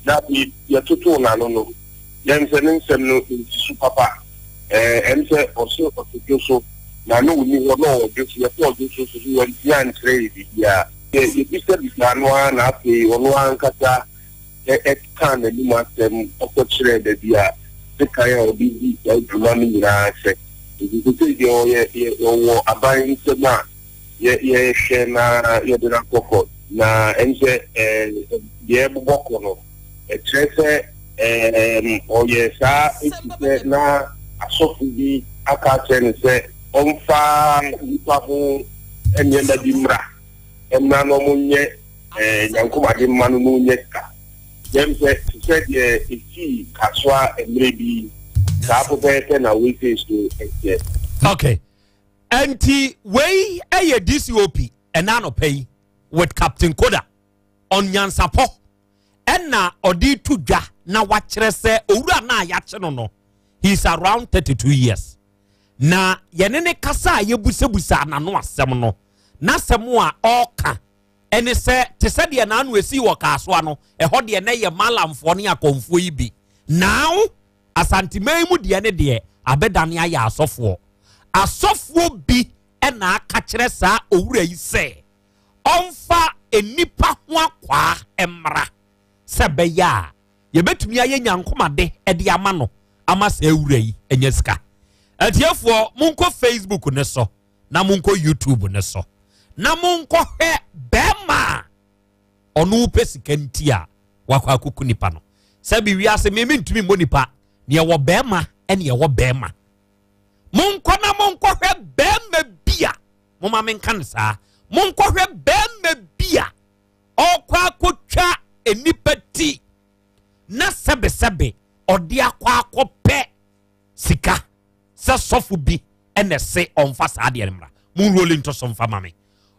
Na afei yɛtotoo n'ano no, na ɛm sɛ ne nsɛm no nsi so papa. Ɛɛ, ɛm sɛ ɔse ɔte dwo so, na na ɔnni hɔ, na ɔwɔ dwo so. Yɛkɔɔ dwo so nso so, wantumi ankyerɛ yɛn biribiara. Yɛ, yɛbisabisaa no ara na afei ɔno ankasa kaa n'anom asɛm kɔkyerɛɛ baabi a sekan a ɔde dii saa dwuma no nyinaa hyɛ. Nti seesei deɛ ɔyɛ, yɛ, ɔwɔ aban nsam a yɛ yɛhwɛ na yɛde no akɔ court na ɛm sɛ ɛɛ deɛ ɛbobɔ kɔ no ɛkyerɛ sɛ ɛɛm ɔyɛ saa esi sɛ na asɔfo bi aka akyerɛ no sɛ ɔmfa nipa ho nneɛma bi mmra mmra na ɔmo nyɛ ɛɛ nyankomade mma no na ɔnya sika dɛm sɛ te sɛ deɛ esii kasoa mmerɛ bi saa pɛpɛɛpɛ na wei sei so ɛteɛ. Okay. Ɛnti wei ɛyɛ DCOP ɛna anɔpa yi with Captain Koda on nyansapɔ ɛna ɔde to dwa na wakyerɛ sɛ owura no a yɛakye no no he is around 32 years na yɛne ne kasa a yɛbusabusa n'ano asɛm no n'asɛm a ɔreka ɛne sɛ te sɛ deɛ n'ano esi wɔ kaasoa no ɛhɔ deɛ na yɛ malamfoɔ ne akɔmfoɔ yi bi now Asanteman mu deɛ ne deɛ abɛdane ayɛ asɔfoɔ. Asɔfoɔ bi na aka kyerɛ saa owura yi sɛ ɔmfa nnipa ho akwaa mmra sɛ ɛbɛyɛ a yɛbɛtumi ayɛ nyankomade de ama no ama saa wura yi anya sika. Atiefoɔ, monkɔ Facebook ne so na monkɔ YouTube ne so. na monkɔhwɛ bɛrima a ɔno pɛ sika nti a wakɔ akɔku nipa no. Sɛbi wiase me mentumi mmɔ nipa, neɛ ɛwɔ bɛrima ɛne ɛwɔ bɛrima. Monkɔ na monkɔhwɛ bɛrima bi a, moma menka no saa, monkɔhwɛ bɛrima bi a ɔkɔ akɔtwa nipa ti na sɛbesɛbe ɔde akɔ akɔpɛ sika sɛ sɔfo bi ɛna ɛse ɔmfa saa adeɛ no mmra. Monroli nto so mfa ma me.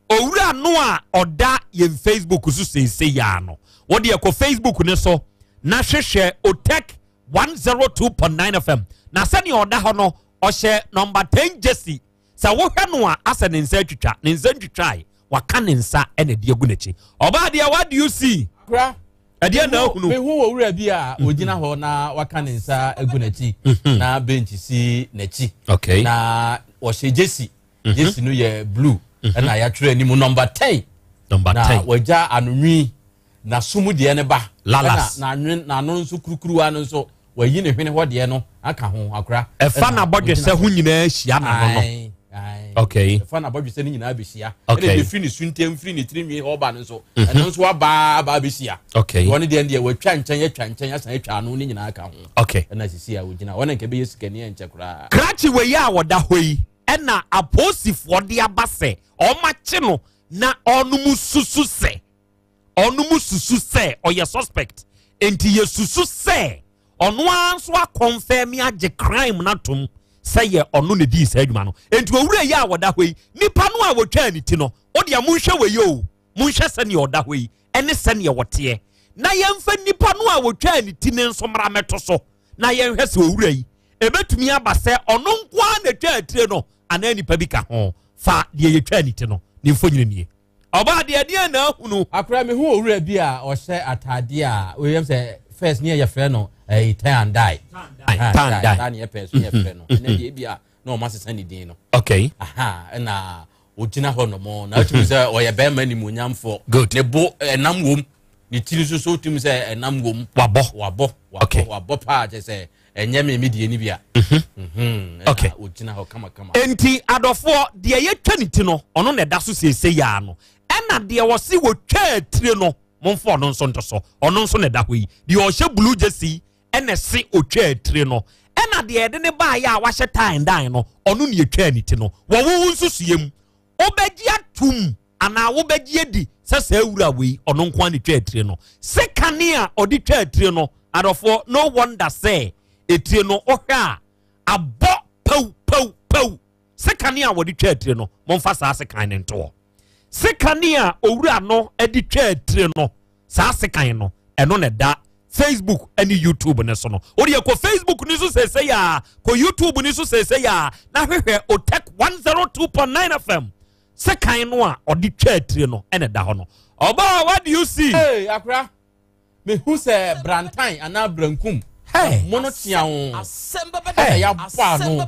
Owura no a ɔda yɛn Facebook so seesei yaa no, wode ɛkɔ Facebook no so na hwehwɛ Otec 102.9 FM. Na sɛnea ɔda hɔ no, ɔhyɛ nɔmba 10 jersey. Sɛ wohwɛ no a, asɛ ne nsa atwitwa. Ne nsa ntwitwae, waka ne nsa na ɛde agu n'akyi. Ɔbaa deɛ, what do you see? Kora. Ɛdeɛ na ahunu. Mehu owura bi a ogyina hɔ na waka ne nsa agu n'akyi na bench si n'akyi. Okay. Na ɔhyɛ jersey. Jersey no yɛ blue. Ɛna yɛatwerɛ anim number 10. Number 10. Na wagya anonwi na som deɛ no ba. Lalas. Ɛna n'anwen n'ano nso kurukuruwa no nso wayi ne hwene hɔ deɛ no aka ho akora. Ɛfa n'abɔdwesɛ ho nyinaa hyia n'ano no. Okay. Ɛfa n'abɔdwesɛ no nyinaa bɛhyia. Okay. Ɛna ɛfiri ne suntam firi ne tirinwi hɔ ba no nso. Ɛno nso aba aba abɛhyia. Okay. Wɔn deɛ deɛ watwa nkyɛn atwa nkyɛn asan atwa ano ne nyinaa ka ho. Okay. Ɛna sisi a wɔgyina wɔn nka bɛyɛ sikani ɛnkyɛ koraa. Krakye wei a wɔda hɔ yi ɛna apolisifoɔ de aba sɛ wɔakye no na ɔnom susu sɛ ɔnom susu sɛ ɔyɛ suspect nti yɛsusu sɛ ɔno ara nso akɔnfɛmi agye crime no atom sɛ yɛ ɔno na dii saa adwuma no. Nti owura yi a wɔda hɔ yi, nipa no a wɔtwaa ne ti no, o deɛ monhwɛ wɔ yi o, monhwɛ sɛdeɛ ɔda hɔ yi ɛne sɛdeɛ wɔteɛ, na yɛmfa nipa no a wɔtwaa ne ti no nso mmra mmɛto so na yɛnhwɛ sɛ owura yi ebetumi aba sɛ ɔno nko ara na etwaa tire no anaa nipa bi ka ho. Fa deɛ yɛtwaa ne ti no ne mfonini nie. Ɔbaa deɛ ɛdeɛn na ahunu? Akora mehu owura bi a ɔhyɛ ataadeɛ a oyam sɛ first ne yɛfrɛ no ɛyi tan and dye. Tan and dye. Saa ne yɛpɛ so yɛfrɛ no. Ɛnɛ deɛ ebi a na wɔn asesa ne din no. Okay. Aha ɛna ogyina hɔ nom na otumi sɛ ɔyɛ bɛrima nimonyamfoɔ. Good. Ne bo ɛnam wom ne tiri nso so otumi sɛ ɛnam wom. Wabɔ. Wabɔ. Okay. Wabɔ paa kyɛ sɛ ɛnyɛ me me deɛ ni bi a. Okay. Ogyina hɔ kamakama. Enti adɔfoɔ deɛ yɛtwa ne ti no ɔno na ɛda so seesei yaa no, ɛna deɛ wɔse wɔtwaa tire no momfa ɔno nso nto so, ɔno nso na ɛda hɔ yi, deɛ ɔhyɛ blue jersey ɛna ɛse ɔtwaa tire no, ɛna deɛ yɛde ne baeɛ a wahyɛ tie and dye no ɔno na yɛtwaa ne ti no. Wɔ wo nsusuiɛ mu wobɛgye atom anaa wobɛgye adi sɛ saa wura wei ɔno nko ara na ɛtwaa tire no? Sekane a ɔde twaa tire no adɔfoɔ, no wonder sɛ etire no wohwɛ a abɔ pɛw pɛw pɛw. Sekane a wɔde twaa tire no, momfa saa sekan no nto hɔ. Sekane a owura no de twaa tire no, saa sekan no, ɛno na ɛda Facebook ne YouTube no so no. Wode kɔ Facebook no so seesei a, kɔ YouTube no so seesei a, na hwehwɛ Otec 102.9 FM. Sekan no a ɔde twaa tire no ɛna ɛda hɔ no. Ɔbaa, what do you see? Hey, akora, mehu sɛ brantan anaa brankum mono tea wo ɛna yɛabɔ ano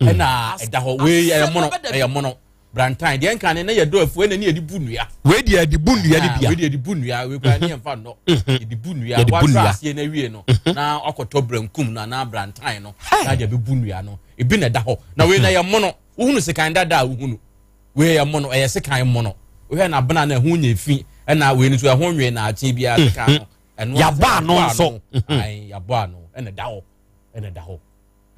ɛna ɛda hɔ. Wei ɛyɛ mono, ɛyɛ mono brantan deɛ nka ne na yɛdɔ afuo ɛna ne yɛde bu nnua. Wei deɛ yɛde bu nnua ne bia. Wei deɛ yɛde bu nnua, wei koraa ne yɛmfa nnɔ, yɛde bu nnua. Watɔ aseɛ no awie no na wakɔtɔ brankum no anaa brantan no na deɛ bɛbu nnua no ebi na ɛda hɔ. Na wei na yɛ mono, wohunu sekan dada a wohunu wei yɛ mono, ɛyɛ sekan mono. Wohwɛ na abena na ɛho nyɛ fi, ɛna wei nso ɛho nwe na akye biara sekan no ɛno yɛabɔ ano nso. Yɛabɔ ano ɛna ɛda hɔ, ɛna ɛda hɔ.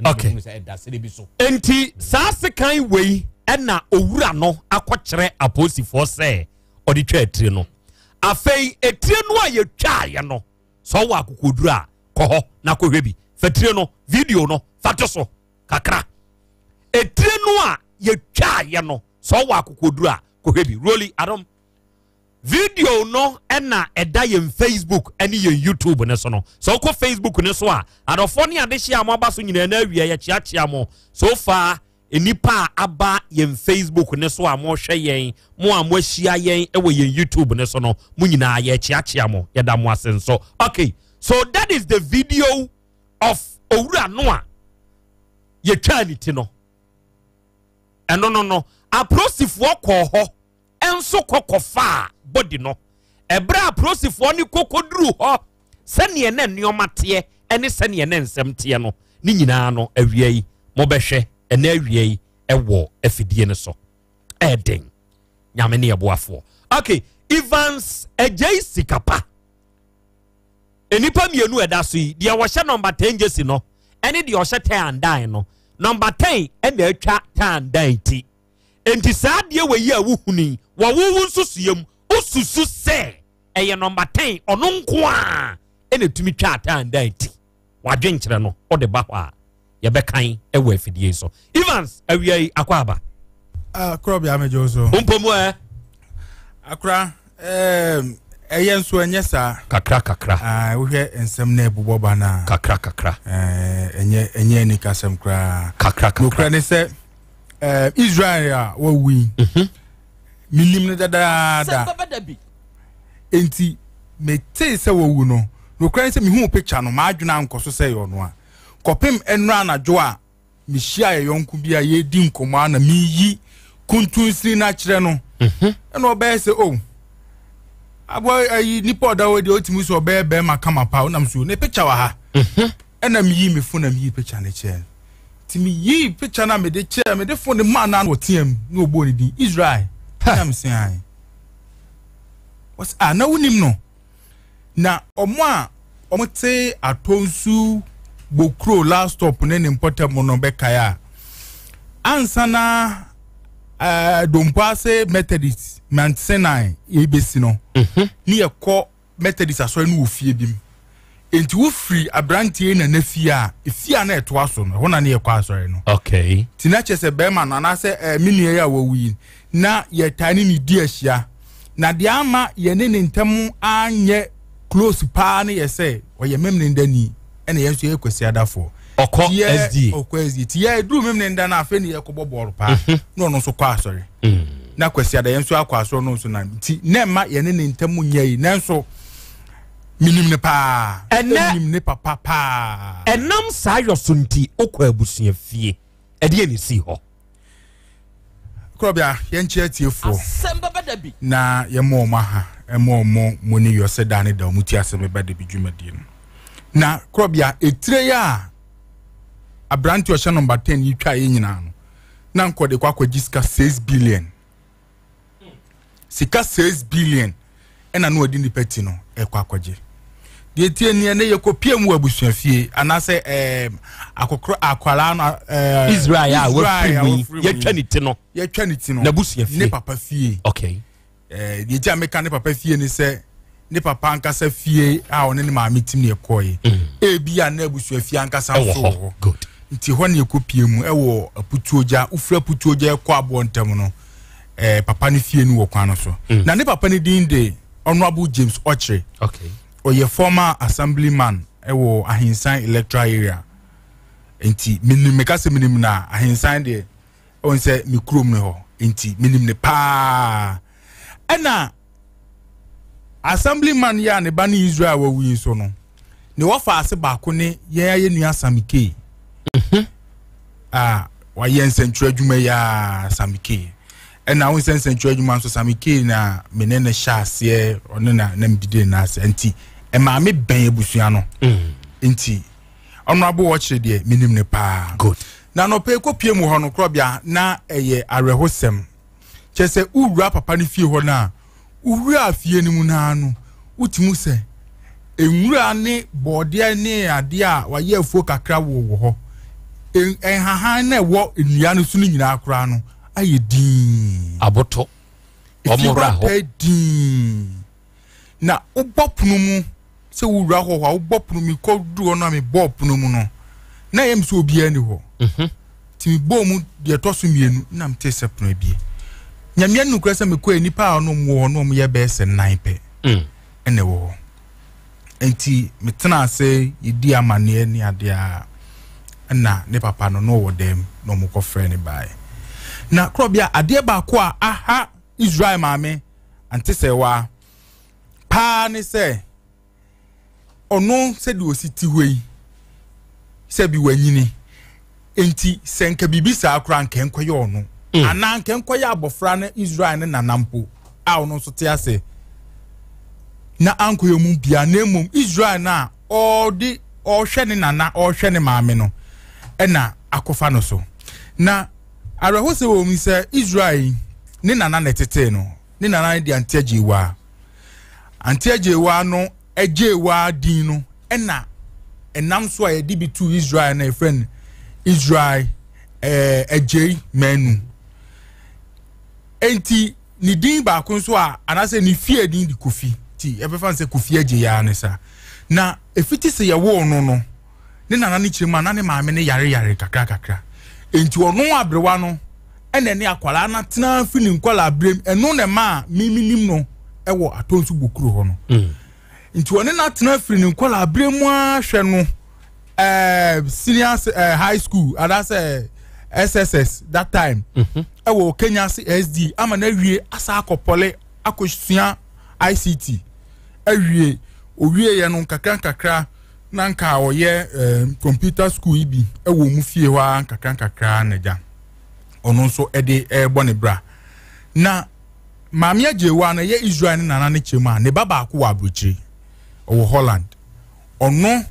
Okay. Ɛda sere bi so. Enti saa sekan wei ɛna owura no akɔkyerɛ apolisifoɔ sɛ ɔde twa etire no. Afei etire no a yɛtwaeɛ no, sɛ ɔwɔ akokoduro a kɔ hɔ na kɔhwɛ bi. Fa tire no video no fa to so kakra. Etire no a yɛtwaeɛ no, sɛ ɔwɔ akokoduro a kɔhwɛ bi. Roli adom video no ɛna ɛda yɛn Facebook ɛne yɛn YouTube ne so no. Sɛ wokɔ Facebook ne so a, adɔfoɔ ne adehyeɛ a moaba so nyinaa na awie yɛkyeakyea mo. So far nnipa a aba yɛn Facebook ne so a mohwɛ yɛn, mo a moahyia yɛn wɔ yɛn YouTube ne so no, mo nyinaa yɛkyeakyea mo, yɛda mo ase nso. Okay, so that is the video of owura no a yɛtwaa ne ti no. Ɛno no no, apolisifoɔ kɔɔ hɔ nso kɔ kɔfaa body no. Ɛberɛ a apolisifoɔ no kɔkɔduruu hɔ, sɛdeɛ na nneɛma teɛ ne sɛdeɛ na nsɛm teɛ no, ne nyinaa no awia yi mobɛhwɛ ɛnɛ awia yi ɛwɔ afidie no so. Ɛɛden. Nyame ne yɛboafoɔ. Okay, Evans Agyei Sikapa. Nnipa mmienu ɛda so yi, deɛ wɔhyɛ nɔmba 10 gyesi no ɛne deɛ ɔhyɛ 10 and 9 no. Nɔmba 10 ɛna atwa 10 and 9 ti. Enti saa adeɛ wɔ yi a wohunu yi, wɔwo wo nsusuiɛ mu, wosusu sɛ ɛyɛ nɔmba 10 ɔno nko a ɛna ɛtumi twa 10 and 9 ti. Wadwenkyerɛ no, wode ba hɔ a, yɛbɛkan wɔ afidie yi so. Evans, awia yi akɔ aba. Ah, korɔ bia megye wo so. Mpo mu ɛ? Akora, ɛyɛ nso ɛnyɛ saa. Kakra kakra. Ah, wohwɛ nsɛm na ɛbobɔ ba no a. Kakra kakra. Ɛnyɛ ɛnyɛ anikasɛm koraa. Kakra kakra. Nokorɛ ne sɛ Israel a wawu yi, mhm. menim no dadaada. Enti metee sɛ wawu no, nokorɛ ne sɛ mehuu picture no, m'adwene ankɔ so sɛ ɛyɛ ɔno a. Kɔpem ɛnnora anadwo a mehyiaa yɛ yɔnko bi a yɛredi nkɔmmɔ a na meyi kuntunsini no akyerɛ no mhm. ɛna ɔbɛyɛ sɛ o oh, aboa ayi nipa ɔda hɔ deɛ ɔtumi sɛ ɔbɛyɛ bɛrima kama paa ɔnam so ne picture wɔ ha mhm. ɛna meyi me phone na meyi picture no kyerɛ no nti meyi picture no a mede kyerɛ mede phone no maa no ɔteam na ɔbɔɔ ne din Israel ɛna mese ae wɔsɛ ah na wonim no Na wɔn a wɔte Atonsu Bokuro last stop ne ne mpɔtam no bɛkae a, ansa na uh, Dompo ase Methodist Mount Sinai yɛbɛsi no, mhm. ne yɛkɔ Methodist asɔre no wɔ fie bi mu. Nti wofiri aberanteɛ nana fie a, efie a na ɛtoa so no, ɛhɔ na ne yɛkɔ asɔre no. Okay. Nti na kyerɛ sɛ bɛrima no anaasɛ eh, me nua yi a wawu yi, na yɛtaa ne ne di ahyia. Na deɛ ama yɛne ne ntam anyɛ close paa no yɛ sɛ ɔyɛ Memenedani ɛna yɛn nso yɛyɛ Kwasiadafoɔ. Ɔkɔ SDA. Ɔkɔ SDA. Ti yɛ duru Memeneda no afei ne yɛkɔbɔ bɔɔl paa mhm. na ɔno nso kɔ asɔre. Mm. Na Kwasiada yɛn nso akɔ asɔre no nso nam nti na ɛma yɛne ne ntam nyɛ yi nanso menim ne paa. Ɛnɛ menim ne papa paa. Ɛnam saa yɔ so nti okɔ abusua fie ɛdeɛ ne sii hɔ. Korɔbea, yɛnkyɛ atiefoɔ na yɛmmɔ wɔn aha, ɛmmɔ wɔn mo ne yɔ sɛ daa ne da wɔn ti asɛm bɛba da bi dwumadie no. Na korɔbea, etire yi a aberante ɔhyɛ nɔmba 10 yi twa yɛ nyinaa no, na nkɔ de kɔ akɔgye sika 6 billion. Sika 6 billion ɛna na ɔde nipa ti no ɛkɔ akɔgye. Deɛ tie ni ɛnɛ yɛkɔpie mu wɔ abusua fie anaasɛ ɛɛm akɔkorɔ akwaraa no ɛɛ Israel a wafiri mu yi yɛtwa ne ti no yɛtwa ne ti no n'abusua fie ne papa fie okay ɛɛ deɛ ti a meka ne papa fie ne sɛ ne papa ankasa fie a ɔne ne maame tim ne ɛkɔɔye mm. ebi a na abusua fie ankasa nso wɔ hɔ good nti hɔ ne ɛkɔpie mu ɛwɔ aputuogya wofiri aputuogya ɛkɔ aboɔ ntam no eh, papa no fie no wɔ kwan no so mm. na ne papa no din de honorable james ɔkyere okay. ɔyɛ former assemblyman ɛwɔ ahensan electoral area nti menim meka sɛ menim na ahensan deɛ ɔn sɛ me kurom no hɔ nti menim ne paa ɛna assemblyman yi a ne ba ne israel wawu yi nso no ne wɔfa ase baako ne yɛn ayɛ nua Sammy Kay mhm. a wayɛ nsɛntwerɛ adwuma yi a Sammy Kay ɛna wo nsɛ nsɛntwerɛ adwuma nso Sammy Kay na me ne ne hyɛ aseɛ ɔne na na medidi ne ase nti ɛmaa me bɛn abusua no mm. nti ɔno abo wɔkyerɛ deɛ menim ne paa good na nɔpɛ kɔpie mu hɔ no korɔbea na ɛyɛ awerɛhosɛm kyɛ sɛ wowura papa no fie hɔ no a wowuraa fie no mu no ara no wotumi sɛ nwura ne bɔɔdeɛ ne adeɛ a wɔayɛ afuo kakra wɔ wɔ hɔ nhahan na ɛwɔ nnua no so no nyinaa koraa no ayɛ dinn aboto wɔn wura hɔ dinn Na wobɔ pono mu sɛ wowura hɔ hɔ a wobɔ pono mu kɔ duru hɔ no a mebɔɔ pono mu no na ɛyɛ me sɛ obiara ni hɔ mhm. nti mebɔɔ mu deɛ ɛtɔ so mmienu na metee sɛ pono abie nyame anu kora sɛ mekɔɛ nnipa a ɔno wɔ hɔ no ɔmo yɛ bɛyɛ sɛ nan pɛ mm. ɛna ɛwɔ hɔ nti metena ase yɛdi amanneɛ ne adeɛ a ɛna ne papa no na ɔwɔ dɛm na ɔmo kɔfrɛ ne baeɛ na korɔbea adeɛ baako a aha Israel maame ante sɛ waa paa ne sɛ ɔno sɛdeɛ ɔsi te hɔ yi sɛ bi wanyini nti sɛ nka biribi saa koraa nka nkɔyɛ ɔno mm. anaa nka nkɔyɛ abɔfra no Israel ne nana mpo a ɔno nso te ase na ankɔyɛ mu bia na mmom Israel no a ɔde ɔhwɛ ne nana ɔhwɛ ne maame no ɛna akɔfa no so na awerɛhosɛ wɔ mu sɛ Israel yi. Ne nana na ɛtetee no. Ne nana no de Auntie Agyewaa. Auntie Agyewaa no Agyewaa din no ɛna ɛnam so a yɛde bi tu Israel na yɛfrɛ no Israel ɛɛ Agyei Manu. Enti ne din baako nso a anaasɛ ne fie din de Kofi ti yɛbɛfa no sɛ Kofi Agyei ara ne saa. Na efiti sɛ yɛwoo no no ne nana no kyerɛ mu a na ne maame no yare yare kakra kakra. Enti ɔno aberewa no ɛna ɛne akwadaa no atena fi ne nkwadaa berem ɛno na ɛma a mimi nim no ɛwɔ Atonsu Bokuro hɔ no. Mm. Nti ɔne no atena firi ne nkwadaa berem mu ara hwɛ no ɛɛ senior ɛɛ high school anaasɛ SSS that time mhm. ɛwɔ Kenya ase SD ama no awie asa akɔ pɔle akɔsua ICT awie owie yɛ no nkakra nkakra na nka ɔyɛ ɛɛ computer school yi bi ɛwɔ wɔn fie hɔ ara nkakra nkakra na gya ɔno nso ɛde ɛrebɔ ne bra na maame agyewa no ɛyɛ Israel ne nana ne kyɛm a ne ba baako wɔ aburokyire ɔwɔ Holland. Ɔno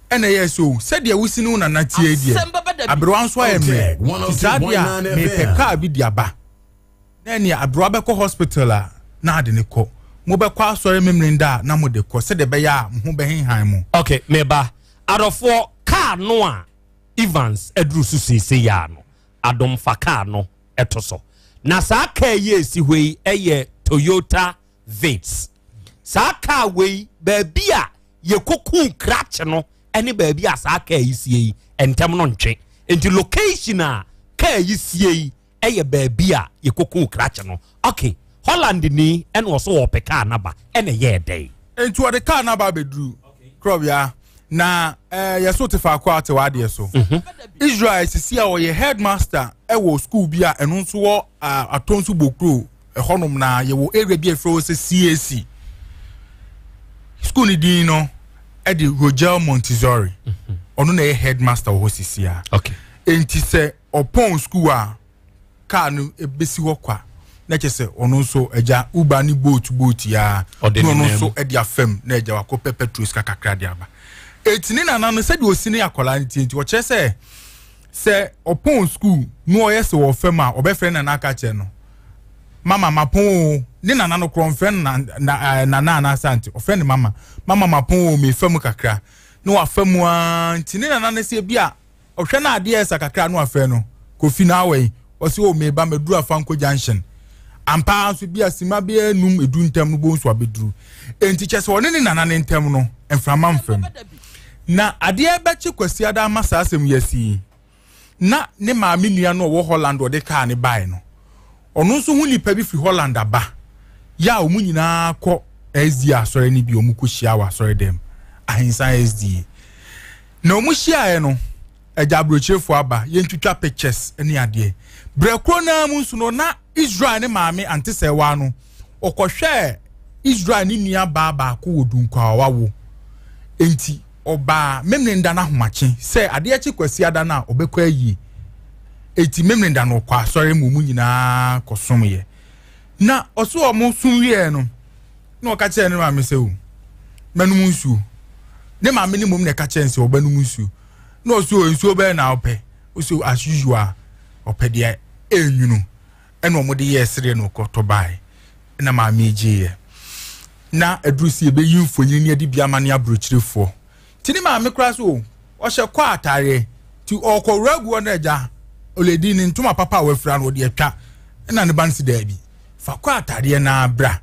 ɛna ɛyɛ sɛ o sɛdeɛ wosi ne wo nana tie deɛ aberewa nso ayɛ mmerɛ nti saa deɛ a mepɛ kaa bi de aba na ɛneɛ aberewa bɛkɔ hospital a na ade ne kɔ mobɛkɔ asɔre memere da a na mode kɔ sɛdeɛ ɛbɛyɛ a mo ho bɛhenhan mo. Ok meba adɔfoɔ kaa no a Evans aduru so seesei a no Adom fa kaa no to so na saa kaa yi a ɛsi hɔ yi yɛ Toyota Vitz. Saa kaa wei, baabi a yɛkɔkuu krakye no ne baabi a saa kaa yi sie yi, ntɛm no ntwe. Nti location a kaa yi sie yi yɛ baabi a yɛkɔkuu krakye no. Ok, Holland ni ɛna ɔso ɔpɛ kaa naba ɛna ɛyɛɛ dɛn? Nti ɔde kaa naba abɛduru Krɔbea na eh, yɛso te faako a te w'adeɛ so. Mhm. Israel sisi a ɔyɛ headmaster ɛwɔ school bi a ɛno nso wɔ Atonsu Bokuro ɛhɔnom na yɛwɔ area bi a yɛfrɛ hɔ sɛ CAC. School no din no ɛde Rogel Montessori. Mhm. Ɔno na ɛyɛ headmaster wɔ hɔ sisi a. Okay. Enti sɛ ɔpɔn school a kaa no bɛsi hɔ kwa na kyɛ sɛ ɔno nso agya uber ne boat boat ya na ɔno nso ɛde afam na agya wakɔpɛ petrol sika kakra de aba. Eti ne nana no sɛdeɛ ɔsi ne akwadaa no ti nti ɔkyerɛ sɛ Sɛ ɔpɔn sukuu na ɔyɛ sɛ wɔ fam a, ɔbɛfrɛ ne nana aka akyerɛ no, Mama, mapɔn o. Ne nana no korɔ, ɔmfrɛ no na, nana anaasɛ ante, ɔfrɛ no mama. Mama, mapɔn o, mefa mu kakra. Na wafa mu ara nti ne nana no sɛ ebi a ɔhwɛ no adeɛ ɛsa kakra na wafrɛ no, Kofi na awɔ yi? Ɔse o, meba, maduru Afanko junction. Ampa ara nso bi a sima bɛyɛ num edu ntam no bohu so abɛduru. Enti kyɛ sɛ ɔne ne nana no ntam no, mframa mfa mu. Na adeɛ rebɛkye Kwasiada ama saa asɛm yi asi yi, na ne maame nua no a ɔwɔ Holland a ɔde kaa no baeɛ no, ɔno nso ho nipa bi firi Holland aba, yɛ a wɔn nyinaa kɔ SDA asɔre no bi, wɔn kɔhyia wɔ asɔre dɛm, Ahensan SDA. Na wɔn hyiaeɛ no, agya aburokyerefoɔ aba, yɛntwitwa pictures ne adeɛ. Berɛ korɔ no ara mu nso no, na Israel ne maame ante sɛ waa no, ɔkɔhwɛɛ Israel ne nua baa baako wɔ Dunkwa a wawo. Enti ɔbaa Memeneda no ahomakye sɛ adeɛ kye Kwasiada no a ɔbɛkɔ ayie. Enti Memeneda no ɔkɔ asɔre ma wɔn nyinaa kɔsomyɛ. Na ɔso wɔn som wieɛ no, na ɔka kyerɛɛ ne maame sɛ o, mɛnom nsuo. Ne maame ne mmom na ɛka kyerɛ no sɛ ɔbɛnom nsuo. Na ɔso o, nsuo bɛyɛ na ɔpɛ. Ɔso as usual, ɔpɛ deɛ ɛnwunu. Ɛna wɔde yɛɛ sereɛ na ɔkɔtɔ baeɛ na maame gyeeɛ. Na aduru sɛ yɛbɛyi mfonini ne ade bi ama ne aburokyirefoɔ. Nti ne maame koraa so o, ɔhyɛ kɔ ataareɛ. Nti ɔkɔwura agu hɔ na agya ɔlɛdi ne ntoma papa a wafira no ɔde atwa. Ɛna ne ba no si daabi, fa kɔ ataareɛ no ara bra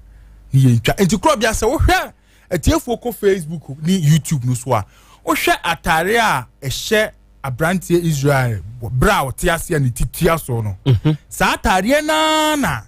ne yɛntwa. Nti korɔbea sɛ wohwɛ atiefoɔ kɔ Facebook ne YouTube no so a, wohwɛ ataareɛ a ɛhyɛ aberanteɛ Israel berɛ a ɔte ase a ne ti tua so no mhm. saa ataadeɛ naa na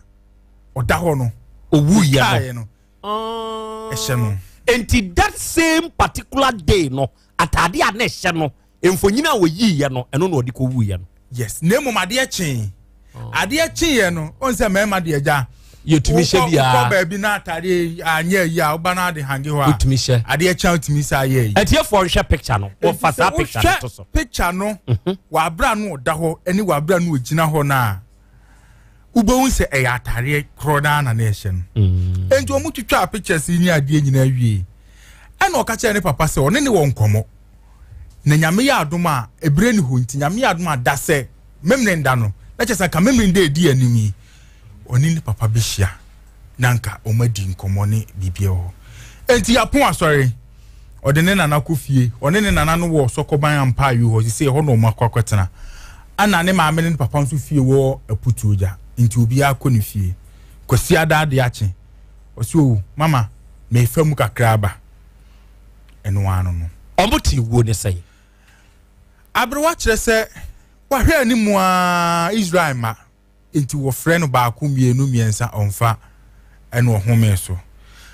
ɔda hɔ no owuiɛ no ah. ɛhyɛ no nti that same particular day no ataadeɛ a na ɛhyɛ no mfonyin a wɔyiiɛ no ɛno na ɔde kɔ wuiɛ no yes na mmom adeɛ kyee oh. adeɛ kyeeɛ no ɔn sɛ mmarima deɛ gya yɛtumi hyɛ biara wokɔ baabi na ataadeɛ anyɛ yi a woba no ade hange hɔ a wotumi hyɛ adeɛ kyɛn wotumi sɛ ayɛ yi atiefoɔ nhwɛ picture no wɔfa saa picture no to so picture no mhm. wɔ abere no ɔda hɔ ne wɔ abere no ɔgyina hɔ no a wobɛhu sɛ ɛyɛ ataadeɛ korɔ naa na na ɛhyɛ no mm. enti wɔn twitwa pictures yi ne adeɛ nyinaa wie ɛna ɔka kyerɛ ne papa sɛ ɔne ne wɔ nkɔmmɔ na nyame yɛ adom a ebire ne hɔ nti nyame yɛ adom a da sɛ memene nda no na kyerɛ sɛ nka memene da edi anim yi. ɔne ne papa bɛhyia na nka wɔn adi nkɔmmɔ ne biribi wɔ hɔ. Enti yɛapon asɔre, ɔde ne nana kɔ fie, ɔne ne nana no wɔ Sɔkɔban Ampaayo hɔ, sisi ɛhɔ na wɔn akɔ akɔtena. Ana ne maame ne ne papa nso fie wɔ Aputuogya, nti obiara kɔ ne fie. Kwasiada ade akye, ɔsi o mama mefa mu kakra aba. Ɛno ano no. Wɔn te wuo ne sɛn? Aberewa kyerɛ sɛ wahwɛ anim ara Israel mma. Enti wɔfrɛ no baako, mmienu, mmiɛnsa, ɔmfa, ɛna ɔhomee so.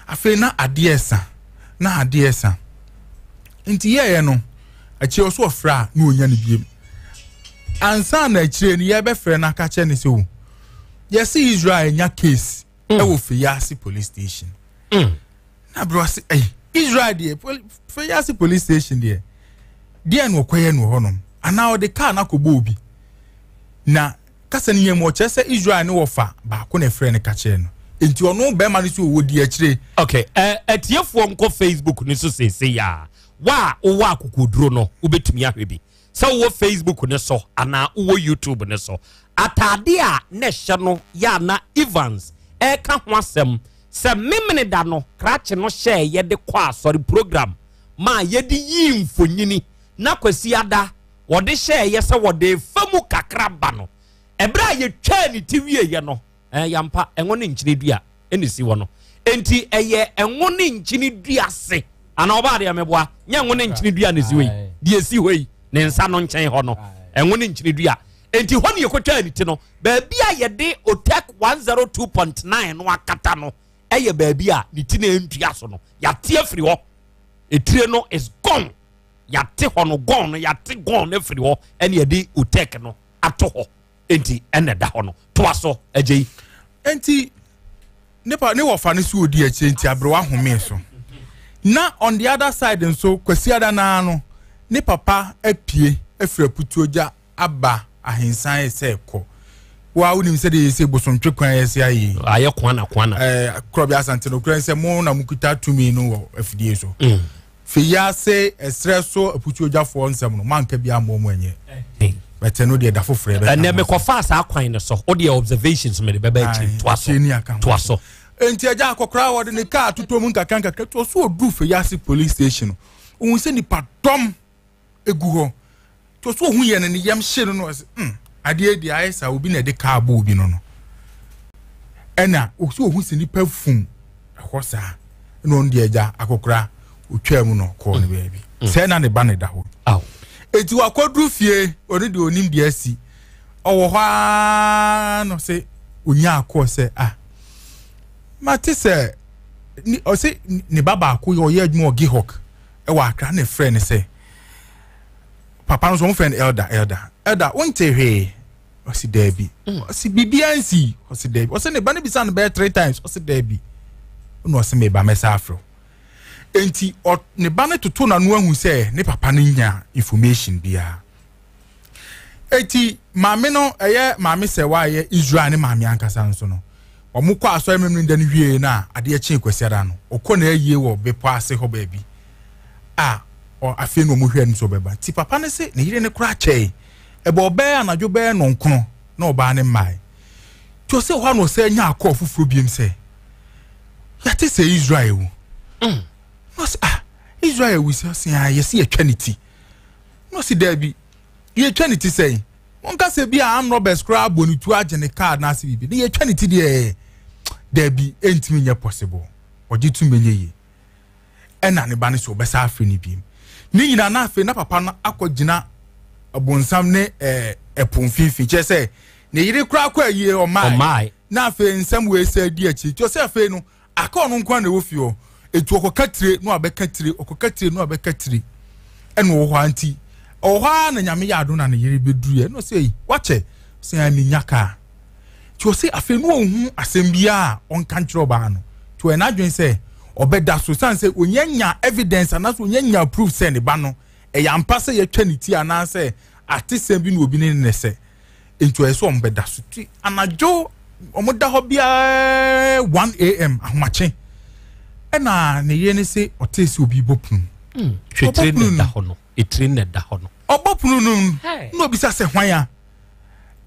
Afei na adeɛ resa, na adeɛ resa. Nti yɛeɛ no, akyire ɔso ɔfrɛ a na ɔnya no biem. Ansa na akyire no yɛbɛfrɛ no aka kyerɛ no sɛ o, yɛse Israel anya case mm. ɛwɔ Feyase police station. Mm. Na berɛ ɔse, ɛyi, Israel deɛ, Feyase police station deɛ, deɛ na ɔkɔyɛ no wɔ hɔnom? Anaa ɔde kaa no akɔbɔ obi? Na kasa no nyɛ mu ɔkyerɛ sɛ Israel ne wɔfa baako na ɛfrɛ no ka kyerɛ no. Enti ɔno bɛrima no so ɔwɔ di akyire. Okay, ɛ atiefoɔ nkɔ Facebook no so seesei a wa a wowɔ akokoduro no wobɛtumi ahwɛ bi sɛ wowɔ Facebook no so anaa wowɔ YouTube no so. Ataade a na ɛhyɛ no yɛ a na Evans ɛreka ho asɛm sɛ Memeneda no krakye no hyɛɛ yɛde kɔ asɔre program maa yɛde yii mfonyini na Kwasiada wɔde hyɛeɛ sɛ wɔde refa mu kakra ba no, ɛberɛ a yɛtwaa ne ti wieeɛ no, ɛɛ yampa, ɛngo ne nkyene dua ɛna ɛsi hɔ no. Enti ɛyɛ ɛngo ne nkyene dua se, anaa ɔbaa deɛ meboa, nyɛ ɛngo ne nkyene dua na ɛsi hɔ yi, deɛ ɛsi hɔ yi, ne nsa no nkyɛn hɔ no, ɛngo ne nkyene dua. Enti hɔ ne yɛkɔtwaa ne ti no, baabi a yɛde Otec 102.9 no akata no, ɛyɛ baabi a ne ti no ɛntua so no, yɛate afiri hɔ. Etire no is gone. yɛate hɔ no gɔn no yɛate gɔn no afiri hɔ ɛne yɛde otɛk no ato hɔ nti ɛna ɛda hɔ no toa so agye yi. nti nipa ne wɔfa no so odi akyire nti aberewa home so na on the other side nso kwasi ada naa no ne papa apue afiri aputuogya aba ahensan sɛ kɔ wa wonim sɛ deɛ yɛsɛ bosontwe kwan yɛsɛ ayɛ yi ayɛ kwana kwana ɛɛ korɔbi asante no korɛ sɛ mo na mokuta tumi no wɔ afidie so mm. Fiase ɛserɛ so aputuogyafoɔ nsɛm no moanka bi ammɔ mu ɛnyɛ bɛtɛ no deɛ da foforɔ ɛbɛka ɛnɛ mekɔfaa saa kwan no so wodeɛ observations mede bɛbɛ akyiri toa so toa so enti agya akɔkora wɔde ne kaa totɔ mu nkakra nkakra to so ɔduru Fiase police station ohun sɛ nipa dɔm egu hɔ to so ohun yɛ no ne yam hye no no ɔsɛ mm adeɛ deɛ ayɛ saa obi na ɛde kaa bɔ obi no no ɛna ɔsɛ ohun sɛ nipa fum ɛhɔ saa ɛna ɔno deɛ agya akɔkora otwaa mu no kɔɔ ne baabi mm. sɛ na ne ba ne da hɔ eti wakɔduru fie ɔno deɛ onim deɛ asi ɔwɔ hɔ aa no sɛ onya akɔɔ sɛ ah mate sɛ ɔsɛ ne ba baako yɛ ɔyɛ adwuma wɔ gihok ɛwɔ Accra na ɛfrɛ no sɛ papa no nso wɔn frɛ no elder elder elder wonte hwee ɔsi daabi mm. ɔsi biribiara nsi ɔsi daabi ɔsi ne ba no bisa no bɛyɛ three times ɔsi daabi ɛna ɔsi meba mɛsa afro nti ɔ ne ba no toto n'ano ahu sɛ ne papa no nya information biara Eti maame no ɛyɛ maame sɛ wayɛ Israel ne maame ankasa nso no wɔn kɔ asɔre mmemme da no wie no a adeɛ kyee kwasiada no ɔkɔ na ayie wɔ bepɔ ase hɔ baabi a afei na wɔn hwɛ no sɛ ɔbɛba ti papa no se ne yere no koraa kyɛe ɛbɔ ɔbɛyɛ anadwo bɛyɛ nɔnkono na ɔbaa ne mmae tí ɔsɛ hɔ a na ɔsɛ nya akɔ foforɔ biem sɛ yɛate sɛ Israel wu mm. na ɔsɛ ah Israel wu sɛ ɔsɛ ah yɛsɛ yɛtwa ne ti Na ɔsi daabi, yɛtwa ne ti sɛn? Monka sɛ bi a armed robbers koraa abɔ ne tuo agye ne car na ase biribi. Ne yɛtwa ne ti deɛ daabi, ɛntumi nyɛ possible. Ɔgye tum ɛnyɛ yie. Ɛna ne ba no sɛ ɔbɛsa afrɛ no biem. Ne nyinaa na afei na papa no akɔgyina bonsam ne ɛpo mfimfini. Kyerɛ sɛ ne yere koraa kɔ ayie ɔmae. Na afei nsɛm wei sɛ di akyi. Kyerɛ sɛ afei no Aka ɔno nko ara na ɛwɔ fie hɔ. Eti ɔkɔka tire na wabɛka tire, ɔkɔka tire na wabɛka tire. Ɛna ɔwɔ hɔ ara nti, ɔwɔ hɔ ara na Nyame yɛ adom na ne yere bɛduruiɛ. Ɛna ɔsɛ ei, wakyɛ? Ɔsɛ ae, menya kaa. Nti ɔsɛ afei na ɔnhu asɛm biara a ɔnka nkyerɛ ɔbaa no. Nti ɔyɛ n'adwene sɛ ɔbɛda so, sane sɛ ɔnya nya evidence anaasɛ ɔnya nya proof sɛ ne ba no, ɛyɛ ampa sɛ yɛatwa ne ti anaasɛ atesɛm bi na obi ne ne sɛ. Nti ɔyɛ sɛ wɔn bɛda so ti anadwo wɔn da hɔ biara 1 am ahomakye ɛna ne yere ne se ɔte sɛ obi bɔ pono hmm, hwɛ tire na ɛda hɔ no etire na ɛda hɔ no ɔbɔ pono no na obisa sɛ hwan a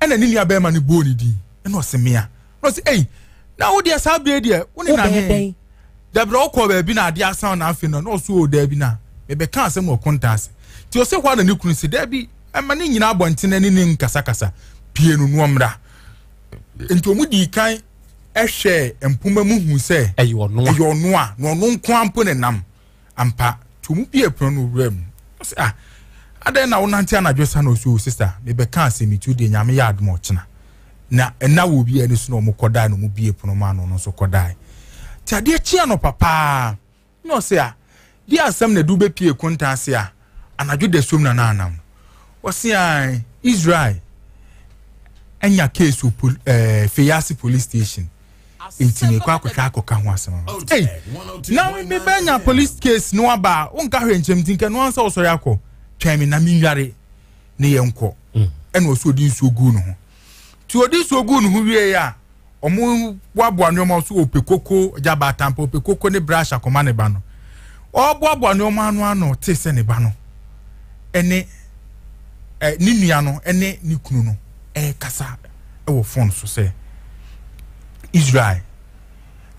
ɛna ne nua bɛrima no bɔɔ ne din ɛna ɔse mea. Na ɔsɛ ei na wo deɛ saa bere deɛ wo ne na he dabi na ɔkɔ baabi na adeɛ asan na afei no na ɔso o dabi na mebɛka asɛm wɔ konta ase nti ɔsɛ hɔ a na ne kunu sɛ dabi ɛma ne nyinaa abɔnten ne ne nkasakasa pie no no ɔmmra nti ɔmo dii kan ɛhwɛ mpoma mu hu sɛ ɛyɛ ɔno a na ɔno nko ampo ne nam ampa nti ɔmo bie pono no owura mu ɔsɛ ah adɛn na wonante anadwo sa na ɔsɛ o sista mebɛka asɛm yi ti deɛ nyame yɛ adom ɔkyena na ɛna wɔ obi ani so na ɔmo kɔdae na ɔmo bie pono ma no ɔno nso kɔdae nti adeɛ kye anɔpa paa na ɔsɛ a deɛ asɛm na ɛde wobɛpie konta ase a anadwo da suom na na anam ɔsɛ a Israel anya case wɔ pol ɛɛ eh, Feyase police station nti mekɔ akɔhwɛ akɔka ho asɛm ama ei na mebɛnya police case no aba a wonka hwɛ nkyɛm nti nkɛ no ansa wosɔre akɔ twɛn me na menware ne yɛnkɔ mm. ɛna ɔsɛ ɔde nsuo guu ne ho nti ɔde nsuo guu ne ho wie a ɔmo boaboa nneɛma so ɔpɛ koko gya baatampa ɔpɛ koko ne brush akɔma ne ba no ɔboaboa nneɛma ano ano te sɛ ne ba no ɛne ɛ ne nua no ɛne ne kunu no ɛrekasa wɔ fon so sɛ Israel